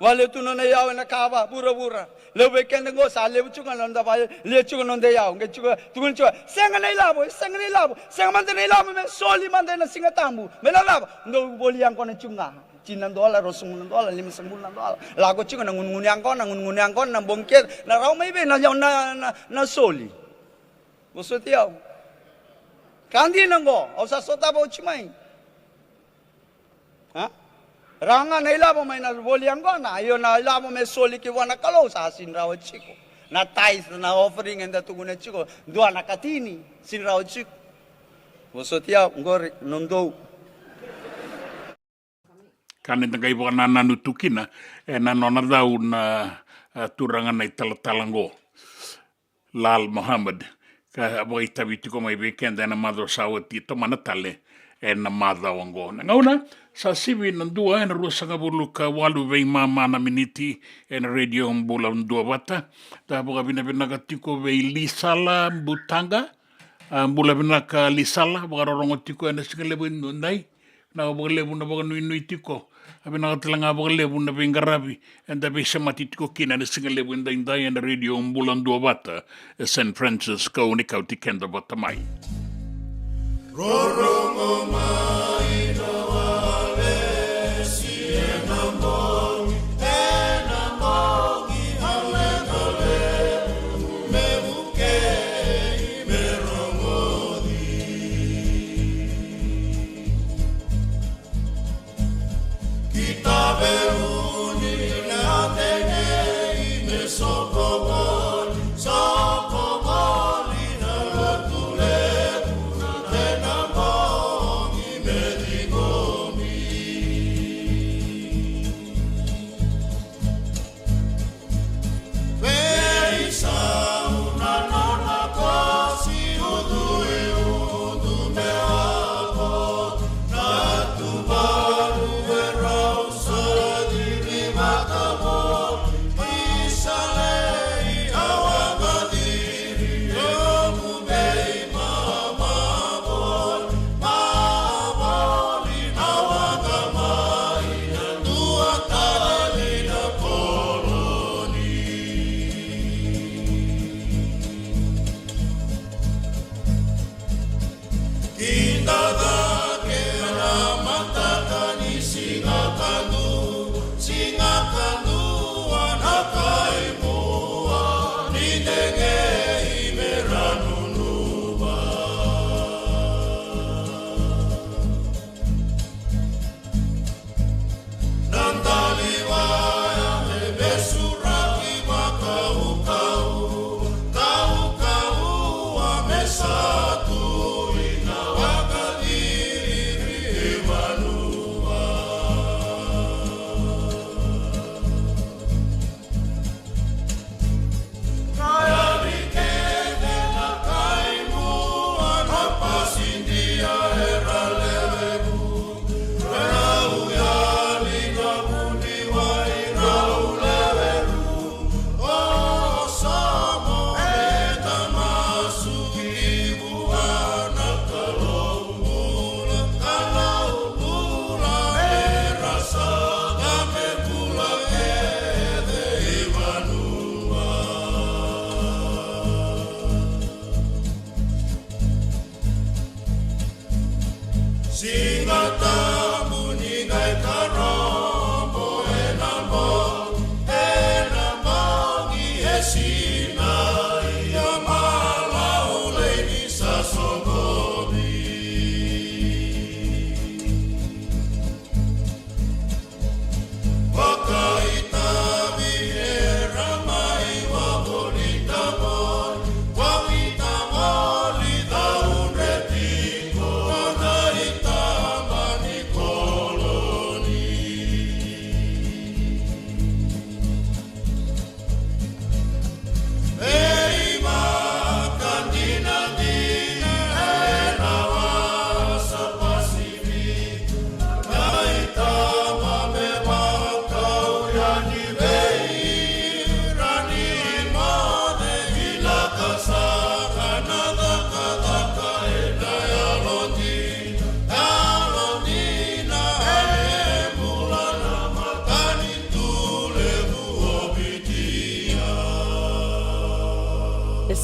Vale tu nona iyau ena kava vuravura. Levu vei keda qo sa levu tiko ga na noda vale, levu tiko na noda iyau. Qai tiko, tukuna tiko, sega na ilavo, sega na ilavo, sega mada na ilavo, me soli mada ena Siga Tabu. Me na cava? Dou voli yaqona tiko ga. Tini na dola, ruasagavulu na dola, limasagavulu na dola. Lako tiko na gunugunu yaqona, gunugunu yaqona na bogi kece, na rawa mai vei na, na, na, na soli. Vosoti au. Ka dina qo, au sa sotava oti mai. A? Rawa ga na ilavo mai na voli yaqona, io na ilavo me soli ki vua na Kalou sa sini rawa tiko. Na tithe, na offering eda tukuna tiko, dua na katini, sini rawa tiko. Vosoti au, qori, nodou. Ka ni da qai vakanananu tu kina, e na nona cau na, a, turaga na italatala qo. Lal Mohamad, ka vakaitavi tiko mai vei keda ena macawa sa oti, tomana tale ena macawa oqo. Na gauna sa sivi na dua ena ruasagavulu ka walu veimama na miniti ena Radio Bula Duavata. Da vakavinavinaka tiko vei Lisala Butaqa. A, bula vinaka Lisala, vakarorogo tiko ena siga levu edaidai. Na vakalevu na vakanuinui tiko. A vinaka tale ga vakalevu na veiqaravi eda veisemati tiko kina ena siga levu edaidai ena Radio Bula Duavata e San Francisco, ni kauti keda vata mai. Rorogo mai na walesi ena bogi, ena bogi, hale, hale, me vukei, me rogoci. Ki taveuni na tenei me soko voli, soko voli na lotu levu na tena bogi me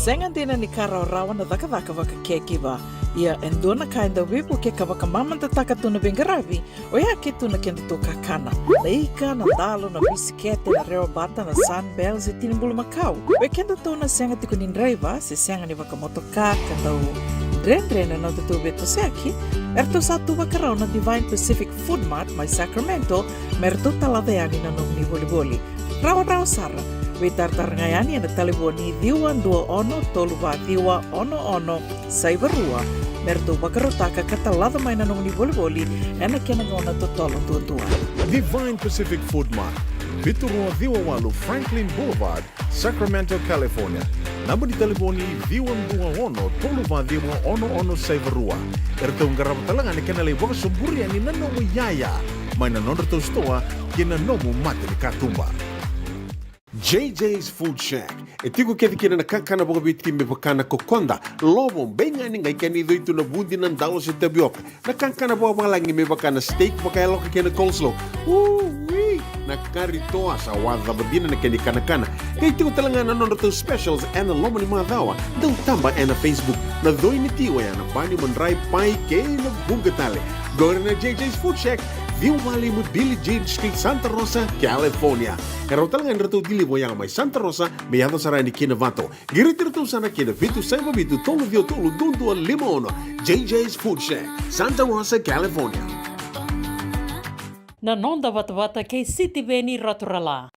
Sega dina ni ka rawarawa na cakacaka vaka caregiver. Ia e dua na ka e dau veivuke ka vakamamadataka tu na veiqaravi, oya ke tu na kedatou kakana. Na ika, na dalo, na bisikete, na rewa bata, na Sunbell se tini bulumakau. Vei kedatou na sega tiko ni draiva se sega ni vakamotoka ka dau dredre na nodatou veitosoyaki, eratou sa tu vakarau na Divine Pacific Food Mart mai Sacramento me ratou talaca yani na nomuni volivoli. Rawarawa sara. Veitaratara ga yani ena talevoni ciwa dua ono tolu va ciwa ono ono saiva rua me ratou vakarautaka ka talaca mai na nomuni volivoli ena kena gauna totolo duadua. Divine Pacific Food Mart, vitu rua ciwa walu Franklin Boulevard, Sacramento, California. Naba ni talevoni ciwa dua ono tolu va ciwa ono ono saiva rua. Eratou qarava tale ga na kena lai vakasoburi yani na nomu iyaya mai na nodratou sitoa kei na nomu mata ni katuba. J J's Food Shack. E tiko kece kina na kakana vakaviti me vaka na kokoda, lovo, beigani, qai kena icoi tu na vudi, na dalo se tavioka. Na kakana vakavalagi me vaka na steak vakayaloka kei na coleslaw. Ui! Na kari toa sa wacava dina na kena ikanakana. Qai tiko tale ga na nodratou specials ena loma ni macawa. Dau taba ena Facebook. Na coi ni ti oya na bani, madrai, pai kei na vuqa tale. Qori na J J's Food Shack, ciwa walu lima Billie Jean Street, Santa Rosa, California. E rawa tale ga ni ratou deliver oya mai Santa Rosa me yaco sara yani ki Novato. Qiriti iratou sara ki na vitu saiva vitu tolu ciwa tolu dua dua lima ono. J J's Food Shack, Santa Rosa, California. Na noda vatavata kei Sitiveni Raturala.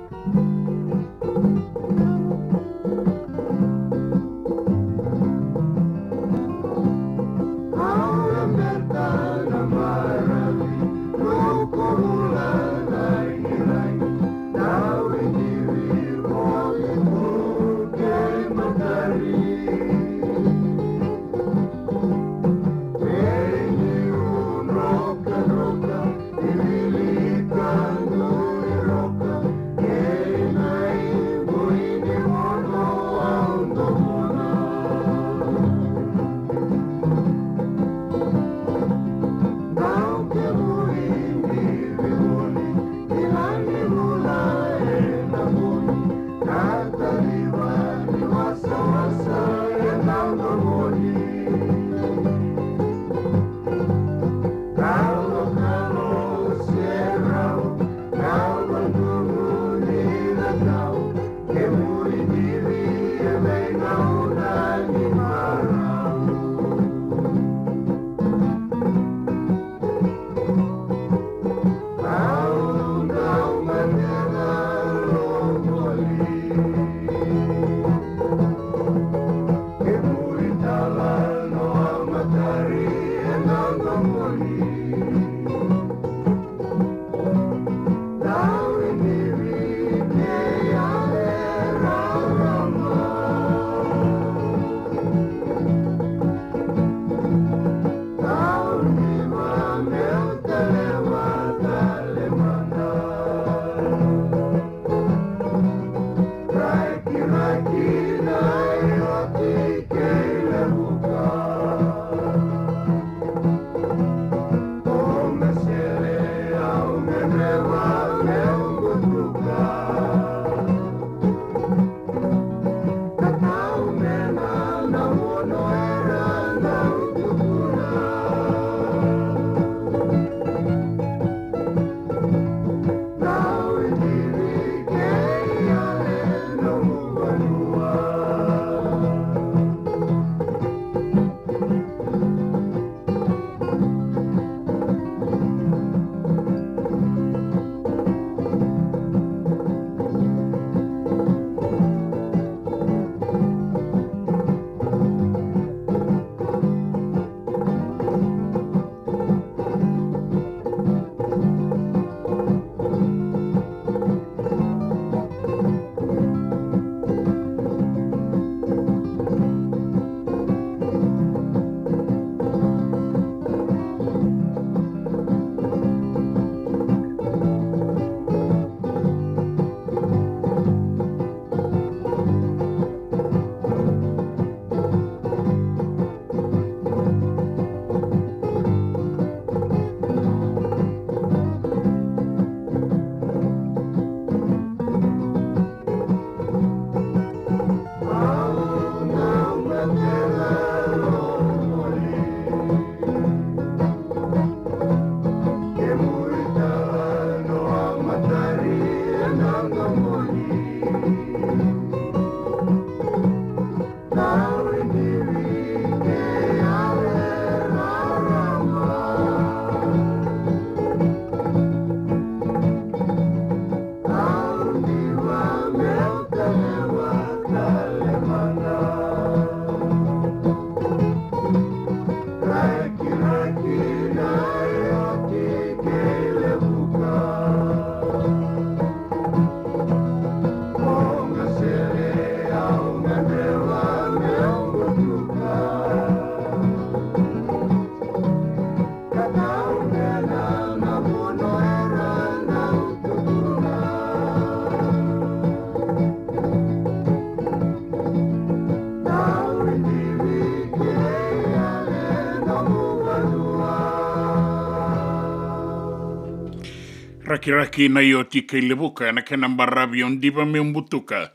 Rakiraki na ioti kei Levuka, ena kena baravi au diva meu butuka.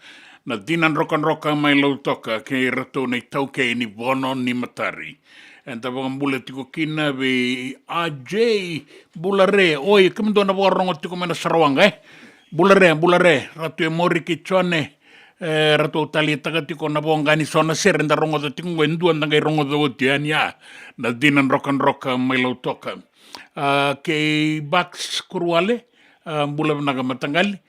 Na cina drokadroka mai Lautoka, kei iratou na itaukei ni Vono ni Matari. Eda vakabula tiko kina vei A J Bulare. Oi, kemudou na vakarogo tiko mai na Sarawaqa, e? Bulare, Bulare, Ratu Emori kei Jone. E, ratou taleitaka tiko na voqa ni so na sere eda rogoca tiko qo, e dua da qai rogoca oti yani, a, na cina drokadroka mai Lautoka. A, kei Baks Kuruwale, a, bula vinaka mataqali.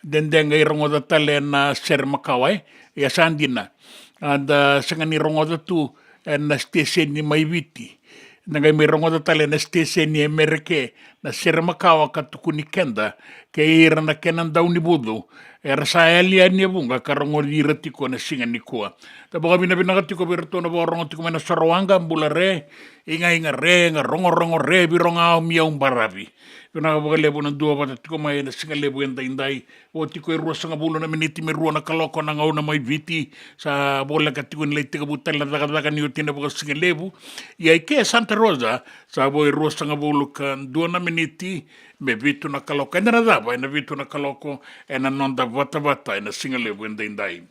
Dede qai rogoca tale na sere makawa, e? Ia sa dina. A, da sega ni rogoca tu ena siteseni mai Viti. Da qai mai rogoca tale na siteseni e Mereke, na sere makawa ka tukuni keda kei ira na kena daunivucu era sa yali yani e vuqa ka rogoci ira tiko ena siga nikua. Da vakavinavinaka tiko vei iratou na vakarogo tiko mai na Sarawaqa, Bulare, Igaiga, Rega, Rogorogo, Revi, Rogaomi, au baravi. Vinaka vakalevu na duavata tiko mai ena siga levu edaidai. Oti ko e ruasagavulu na miniti me rua na kaloko na gauna mai Viti. Sa voleka tiko ni lai tekivu tale na cakacaka ni oti na vakasigalevu. Ia i ke Santa Rosa, sa vo e ruasagavulu ka dua na miniti me vitu na kaloko. Eda na cava ena vitu na kaloko ena noda vatavata ena sigalevu edaidai.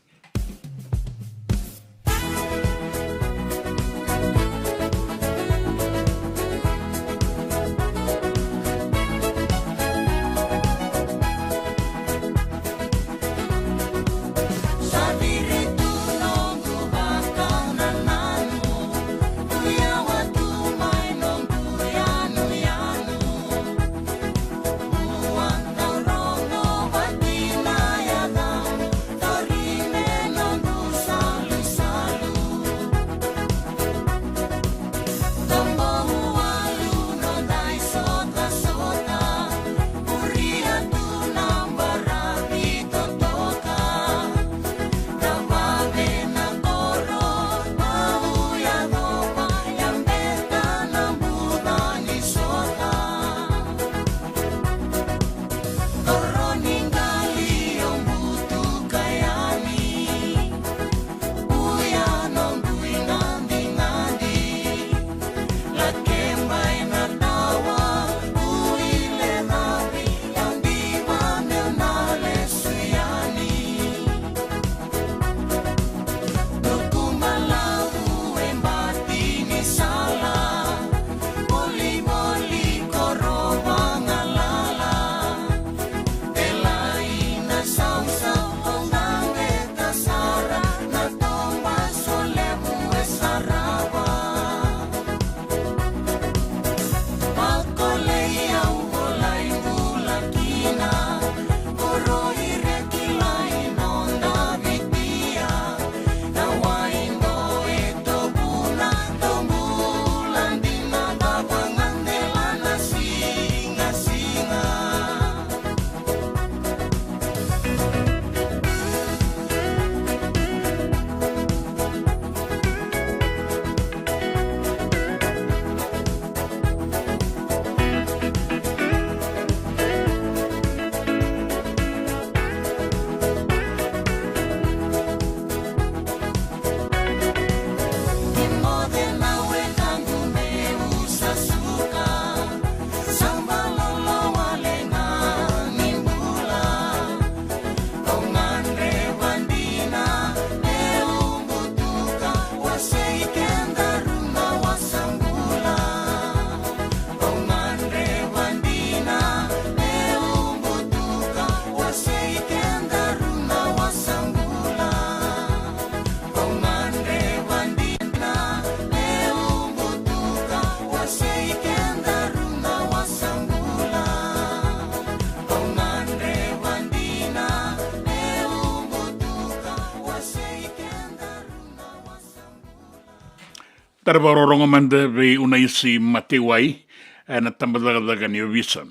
Tara vakarorogo mada vei Unaisi Matewai, e, na tabacakacaka ni ovisa.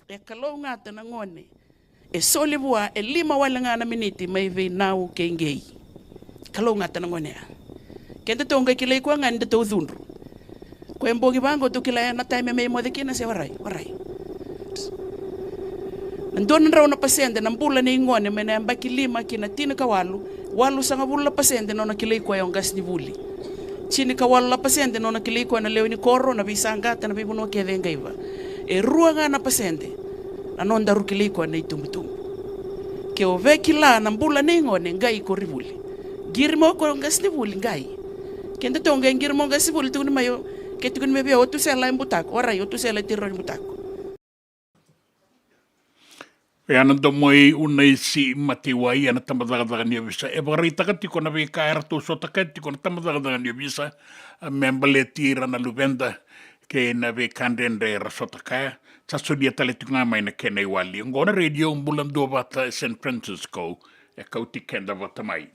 E kalougata na gone e soli vua e lima wale ga na miniti mai vei Nau kei Qei. Kalougata na gone ya. Kedatou qai kilai koya ga ni datou cudru. Koya e bogi vaqo tou kila ya na taimi me moce kina se warai, warai. Na dua na drau na pasede na bula nei gone mai na yabaki lima ki na tinikawalu, walusagavulu na pasede na nona kilai koya o qasenivuli. Tinikawalu na pasede na nona kilai koya na lewe ni koro, na veisaqata, na veivanua kece e qaiva. E rua ga na pasede Na nodaru kilai koya na itubutubu. Ke o via kila na bula nei gone, qai ko ri vuli. Qiri mai o koya qasenivuli, qai. Keda tou qai qiri mai o qasenivuli, tukuni mai o, ke tukuni mai vei au o Tusela e butako, warai, o Tusela e tiro ni butako. Oya na domo i Unaisi Mataiwai ena tabacakacaka ni ovisa. E vakaraitaka tiko na veika eratou sota kaya tiko na tabacakacaka ni ovisa, a, me baleti ira na luveda kei na veika dredre era sota kaya. Sa solia tale tiko ga mai na kena iwali. Oqo na Radio Bula Duavata e San Francisco, e kauti keda vata mai.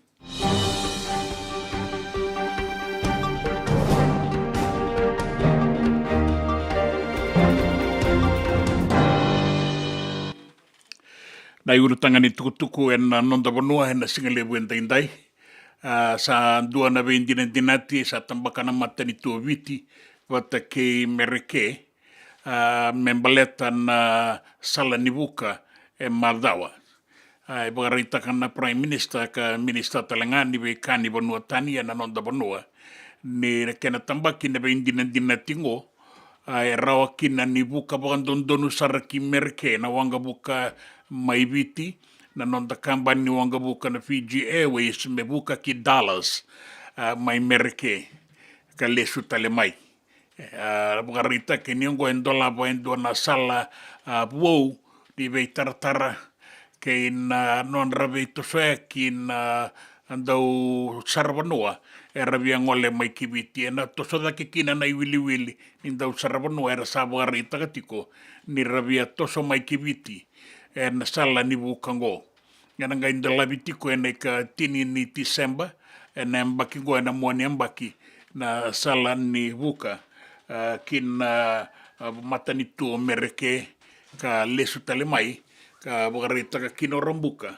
Na iulutaga ni tukutuku ena noda vanua ena sigalevu edaidai. A, sa dua na veidinadinati sa tabaka na matanitu o Viti vata kei Mereke, a, me baleta na sala ni vuka e macawa. A, e vakaraitaka na Prime Minister ka Minister tale ga ni veika ni vanua tani ena noda vanua ni na kena tabaki na veidinadinati oqo, a, e rawa kina ni vuka vakadodonu sara ki Mereke na waqavuka mai Viti, na noda kabani ni waqavuka na Fiji Airways me vuka ki Dallas, a, mai Mereke ka lesu tale mai. E, a, vakaraitaki ni oqo e dolava e dua na sala, a, vou ni veitaratara kei na nodra veitosoyaki na dau saravanua era via gole mai ki Viti. Ena toso cake kina na iwiliwili ni dau saravanua era sa vakaraitaka tiko ni ra via toso mai ki Viti ena sala ni vuka oqo. Ena qai dolavi tiko ena ikatini ni Tiseba, ena yabaki oqo, ena mua ni yabaki, na sala ni vuka, a, ki na, a, matanitu o Mereke ka lesu tale mai, ka vakaraitaka kina o Rabuka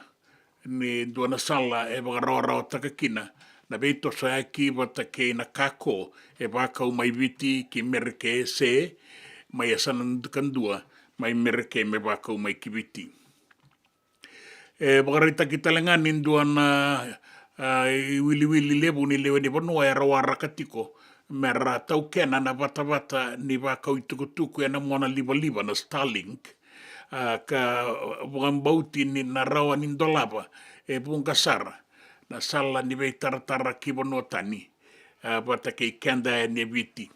ni dua na sala e vakarawarawataka kina na veitosoyaki vata kei na kako e vakau mai Viti ki Mereke se mai yasana kadua mai Mereke me vakau mai ki Viti. E vakaraitaki tale ga ni dua na, a, iwiliwili levu ni lewe ni vanua era waraka tiko me ra taukena na vatavata ni vakau itukutuku ena mona livaliva na Starlink, a, ka vakabauti ni na rawa ni dolava e vuqa sara na sala ni veitaratara ki vanua tani, a, vata kei keda yani e Viti.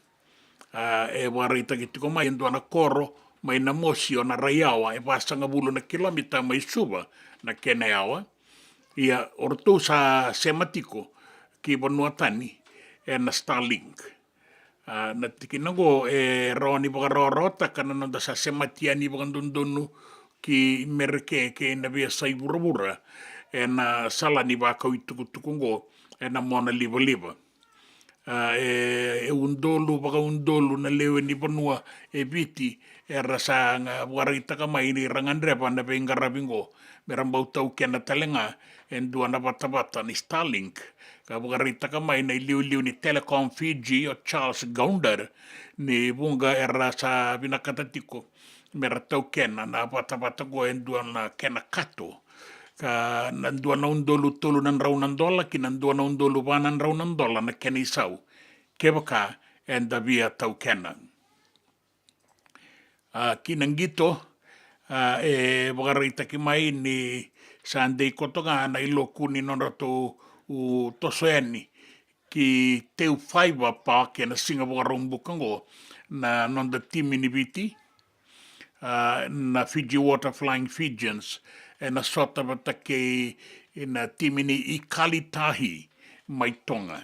A, e vakaraitaki tiko mai e dua na koro mai Namosi o Naraiyawa, e vasagavulu na kilomita mai Suva na kena yawa. Ia o ratou sa sema tiko ki vanua tani ena Starlink. A, na tikina oqo e rawa ni vakarawarawataka na noda sa semati yani vakadodonu ki Mereke kei na veiyasai vuravura ena sala ni vakau itukutuku oqo ena mona livaliva. A, e, e udolu vakaudolu na lewe ni vanua e Viti era sa ga vakaraitaka mai ni ra gadreva na veiqaravi oqo me ra bau taukena tale ga e dua na vatavata ni Starlink. Ka vakaraitaka mai na iliuliu ni Telecom Fiji o Charles Goundar ni vuqa era sa vinakata tiko me ra taukena na vatavata oqo e dua na kena kato, ka na dua na udolu tolu na drau na dola ki na dua na udolu va na drau na dola na kena isau kevaka eda via taukena. A, ki na qito, a, e vakaraitaki mai ni sa dei koto ga na iloku ni nodratou toso yani ki Teu Fibre Park ena siga Vakaraubuka oqo na noda timi ni Viti, a, na Fiji Water Flying Fijians, ena sota vata kei na timi ni Ikale Tahi mai Toga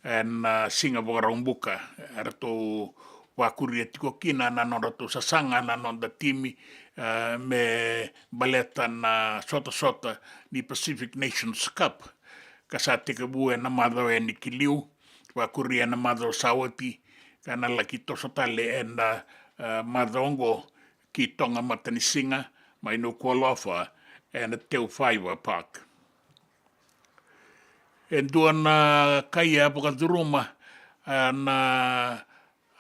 ena siga Vakaraubuka. Eratou vakuria tiko kina na nodratou sasaga na noda timi, a, me baleta na sotasota ni Pacific Nations Cup, ka sa tekivu ena macawa yani ki liu, vakuria ena macawa sa oti, ka na laki toso tale ena, e, macawa oqo ki Toga Matanisiga mai Nuku'alofa ena Teu Fibre Park. E dua na kai a vakacuruma, e, na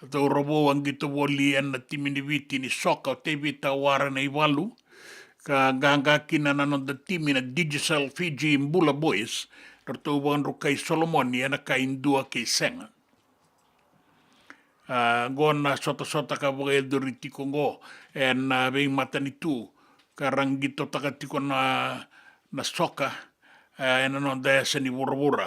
cauravou a qito voli ena timi ni Viti ni soka o Tevita Waranaivalu, ka qaqa kina na noda timi na Digicel Fiji Bula Boys, ratou vakadrukai Solomoni ena kai dua kei sega. A, qo na sotasota ka vakayacori tiko qo ena veimatanitu ka ra qitotaka tiko na, na soka, a, ena noda yasa ni vuravura.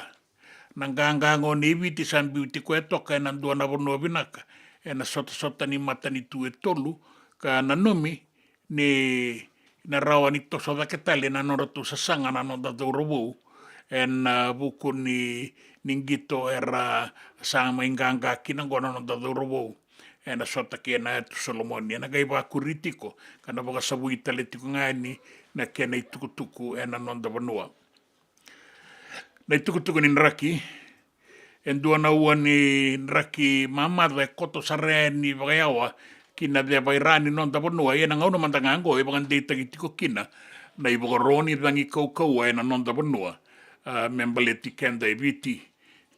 Na qaqa qo nei Viti sa biuti koya toka ena dua na vanua vinaka ena sotasota ni matanitu e tolu, ka nanumi ni na rawa ni toso cake tale na nodratou sasaga na noda cauravou ena vuku ni, ni qito era sa mai qaqa kina qo na noda cauravou ena sota kei na Yatu Solomoni. Ena qai vakuri tiko ka na vakasavui tale tiko ga yani na kena itukutuku ena noda vanua. Na itukutuku ni draki. E dua na ua ni draki mamaca e koto sara yani vakayawa ki na ceva i ra ni noda vanua. Ia na gauna mada ga qo e vakadeitaki tiko kina na ivakaro ni cagi kaukauwa ena noda vanua, a, me baleti keda e Viti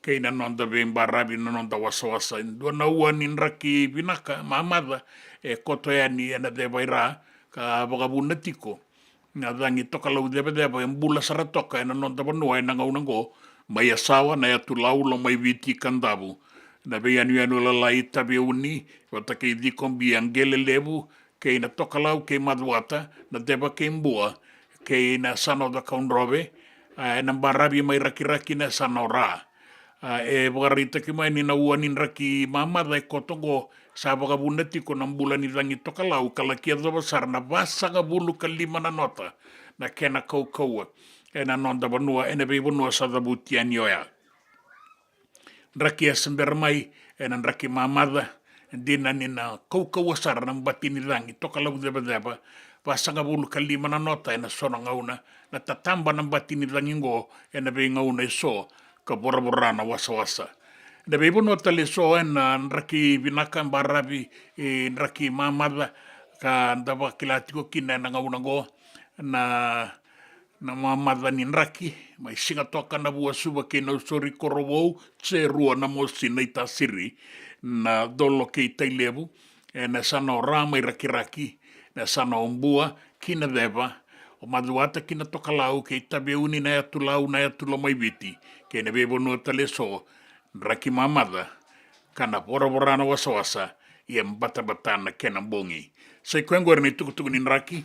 kei na noda veibaravi, na noda wasawasa. E dua na ua ni draki vinaka mamaca e koto yani ena ceva i ra ka vakavuna tiko na cagi tokalau cevaceva e bula sara toka ena noda vanua ena gauna qo, mai Yasawa, na Yatu Lau, Lomaiviti, Kadavu, na veiyanuyanu lalai, Taveuni vata kei Cikobia, Qelelevu, kei na Tokalau kei Macuata, na Ceva kei Bua, kei na yasana o Cakaudrove, a, ena baravi mai Rakiraki na yasana o Ra. A, e vakaraitaki mai ni na ua ni draki mamaca e koto oqo sa vakavuna tiko na bula ni cagi tokalau ka laki yacova sara na vasagavulu ka lima na nota na kena kaukauwa ena noda vanua, ena veivanua sa cavuti yani oya. Draki e se bera mai ena draki mamaca, dina ni na kaukauwa sara na bati ni cagi tokalau cevaceva, vasagavulu ka lima na nota ena so na gauna, na tataba na bati ni cagi oqo ena veigauna e so, ka voravora na wasawasa. Na veivanua tale e so ena draki vinaka baravi, e, draki mamaca, ka da vakila tiko kina ena gauna oqo na, na mamaca ni draki mai Sigatoka, Navua, Suva kei Nausori, Korovou, Serua, Namosi, Naitasiri, Nacolo kei Tailevu, ena yasana o Ra mai Rakiraki, na yasana o Bua ki na Ceva, o Macuata ki na Tokalau kei Taveuni, na Yatu Lau, na Yatu Lomaiviti, kei na veivanua tale e so, draki mamaca ka na voravora na wasawasa, ia batabata na kena bogi. Sa i koya oqori na itukutuku ni draki,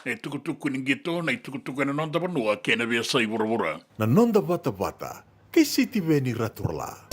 na itukutuku ni qito, na itukutuku ena noda vanua kei na veiyasai vuravura. Na noda vatavata kei Sitiveni Raturala.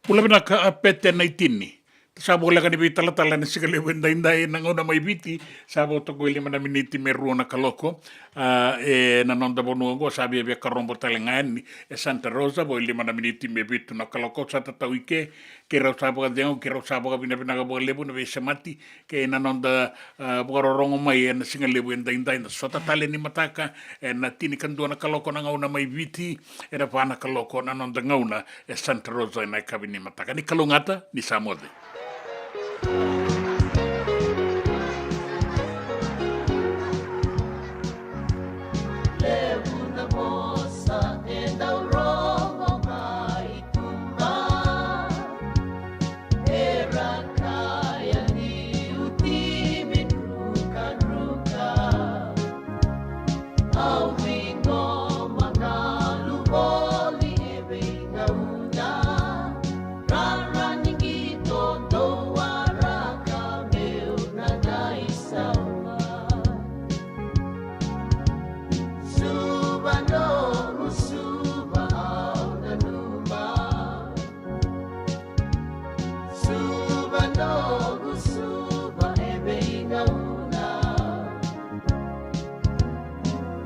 Bula vinaka, a, Pete Naitini. Sa voleka ni veitalatala ena siga levu edaidai ena gauna mai Viti, sa vo toka e lima na miniti me rua na kaloko. A, ena noda vanua oqo sa viavia karobo tale ga yani e Santa Rosa, vo e lima na miniti me vitu na kaloko, sa tatau i ke, keirau sa vakacegu, keirau sa vakavinavinaka vakalevu na veisemati, kei na noda, a, vakarorogo mai ena siga levu edaidai, na sota tale ni mataka, ena tinikadua na kaloko na gauna mai Viti, ena va na kaloko na noda gauna e Santa Rosa ena yakavi ni mataka. Ni kalougata, ni sa moce. Levu na vosa e dau rogo mai tuba. Era kaya ni uti me drukadruka. Au ciqoma galu voli e veigauna. Rara ni qito dou waraka meu na qai sauma. Suva noqu suva au nanuma. Suva noqu suva e veigauna.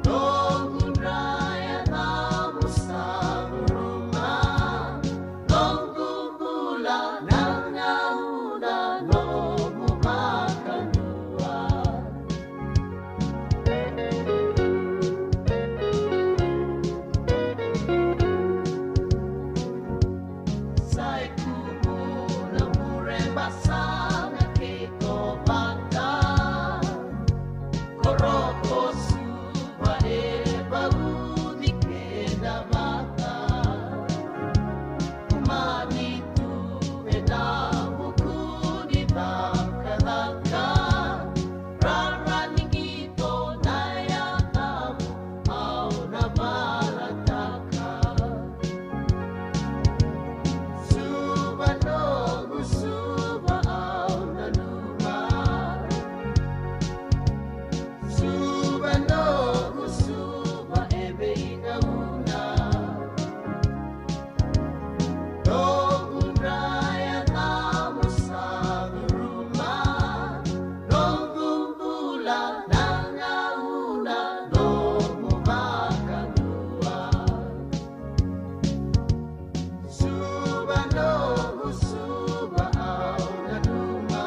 Noqu dra yacamu sa curuma. Noqu bula na gauna nomu vakadua. Sai kumuna mure basana kei tovata. Koroko suva e vauci keda vata. Kumani tu e davuku ni cakacaka. Rara ni qito na yacamu au na valataka. Suva noqu suva au nanuma. Suva noqu suva e veigauna. Noqu dra yacamu sa curuma. Noqu bula na gauna nomu vakadua. Suva noqu suva au nanuma.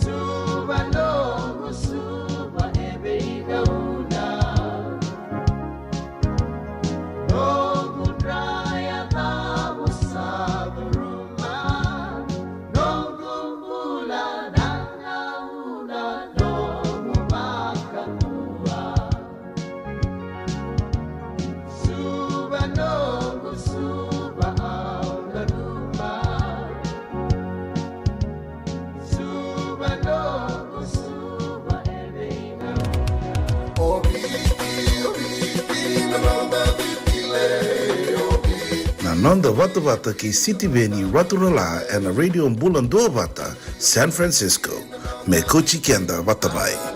Suva noqu suva e veigauna. Noqu dra yacamu sa curuma. Noqu bula na gauna nomu vakadua. Suva noqu suva au nanuma. Suva noqu suva e veigauna. Na noda vatavata kei Sitiveni Raturala ena Radio Bula Duavata, San Francisco. Me kauti keda vata mai.